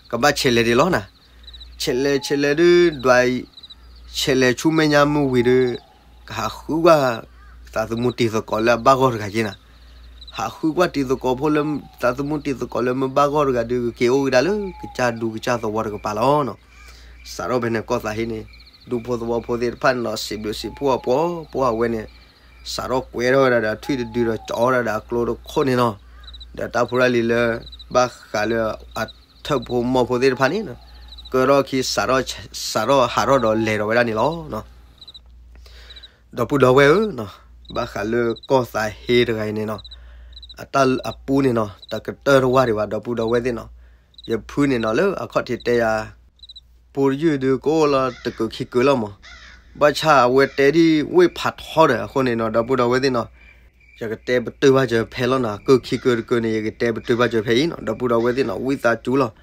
ကဘၣ်ဆဲးလဲၤဒံးလီၤနၤ, ဆဲးလဲၤဆဲးလဲၤဒုးဒွး ဆဲးလဲၤဆူမဲာ်ညါမုၢ်ဝံၤဒီး ကဟးဃုကွၢ် သးသမူတံၤသကိးလၢအဘၣ်ဂီၢ်တဂၤက့ၤနၤ, ဟးဃုကွၢ်တံၤသကိးဖိလၢ သးသမူတံၤသကိးလၢမ့ၢ်ဘၣ်ဂီၢ်တဂၤဒီး ကက့ၤအိၣ်ကဒါလၢကစၢ်ဒူကစၢ်သဝီတကပၤလီၤ. စးထီၣ်ဖဲန့ၣ်ကီၢ်သးဟ့န့ၣ် ဒူဖိသဝီဖိသ့ၣ်တဖၣ်န့ၣ်နီၤ စံးဘျုးစံးဖှိၣ်အီၤပှီၤပှီၤအဝဲန့ၣ် စးထီၣ်ကွဲထီၣ်ဝဲဒၣ်ဒီးထွံၣ်တဒုဒီးကၠီဝဲဒၣ်ဒီးအကျိတခိၣ်န့ၣ်နီၤ, ဒီးတၢ်ဖိတၢ်လံၤလၢ ဘၣ်ဃးလၢအထၢၣ်ဖိမီၢ်ဖိသ့ၣ်တဖၣ်န့ၣ် ကၢထီၣ်ခံ စးထီၣ်ဟးထီၣ်ဒီးလဲၤဒီးဝဲဒၣ်န့ၣ်လီၤ. ဒီပုၢ်ဒီဝဲၢ်ဧၢ, ဘၣ်ဃးလၢကီၢ်သးဟ့တဂၤအံၤန့ၣ်နီၤ, အတၢ်အပူန့ၣ်နီၤ တကတၢၢ်တဝၢ်ဒံးဘၣ် ဒီပုၢ်ဒီဝဲၢ်သ့ၣ်နီၤ, ယဖုန့ၣ်နီၤလၢအခီၣ်ထံးတဲယၤ ပူတယုၢ်ဒုးကအိၣ်လီၤတကုာ်ခံကုာ်လီၤမး, ဘၣ်ဆၣ်အဝဲတဲဒ်ဝ့ၢ်ဖးထီဒီးအဃိန့ၣ်နီၤ ဒီပုၢ်ဒီဝဲၢ်သ့ၣ်နီၤ, ယကတဲပတုာ်ဘၣ်စၢၤဖဲလီၤနီၤ ကုာ်ခံကုာ်တကုာ်န့ၣ် ယကတဲပတုာ်ဘၣ်စၢၤဖဲအံၤနီၤ ဒီပုၢ်ဒီဝဲၢ်သ့ၣ်နီၤ ဝံသးစူၤလီၤ.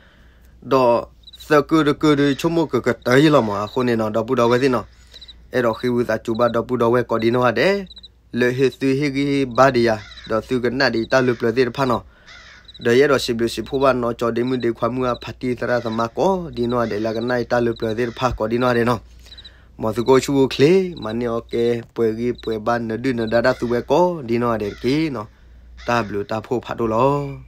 ဒီးသကုာ်တကုာ်ဒုးဆိကမိၣ်ကကတၢၢ်ယံၤလီၤမး အဃိန့ၣ်နီၤ ဒီပုၢ်ဒီဝဲၢ်သ့ၣ်နီၤ, အဲၣ်ဒိးဃ့ဝံသးစူၤဘၣ်ဒီပုၢ်ဒီဝဲၢ်ကိးဒံနီၢ်ဂၤဒဲး လၢဟ့ၣ်သုဟ့ၣ်ဂံၢ်ဘါဒံးယၤ ဒီးသုကနၣ်ဒံးတၢ်လၢပျၢၤသ့ၣ်တဖၣ်နီၤ, ဒီးယအဲၣ်ဒိးစံးဘျုးစံးဖှိၣ်ဘၣ်နီၢ်ကၠီဒ့မုၣ်ဒ့ခွါမုၢ်အဖါတံၢ်သရၣ်သမါကိးဒံနီၢ်ဂၤဒဲး လၢကနၣ်ဒံးတၢ်လၢပျၢၤသ့ၣ်တဖၣ်ကိးဒံနီၢ်ဂၤဒဲးနီၤ, မ်သုကအိၣ်ဆူၣ်အိၣ်ချ့ မၤန့ၢ်အီၣ်ကဲ ပှဲၤဂံၢ်ပှဲၤဘါနဒုၣ်နဒါတၢ်သူဝဲကိးဒံနီၢ်ဂၤဒဲးတက့ၢ်နီၤ, တၢ်ဘျုးတၢ်ဖှိၣ်ဖးဒိၣ်လီၤ.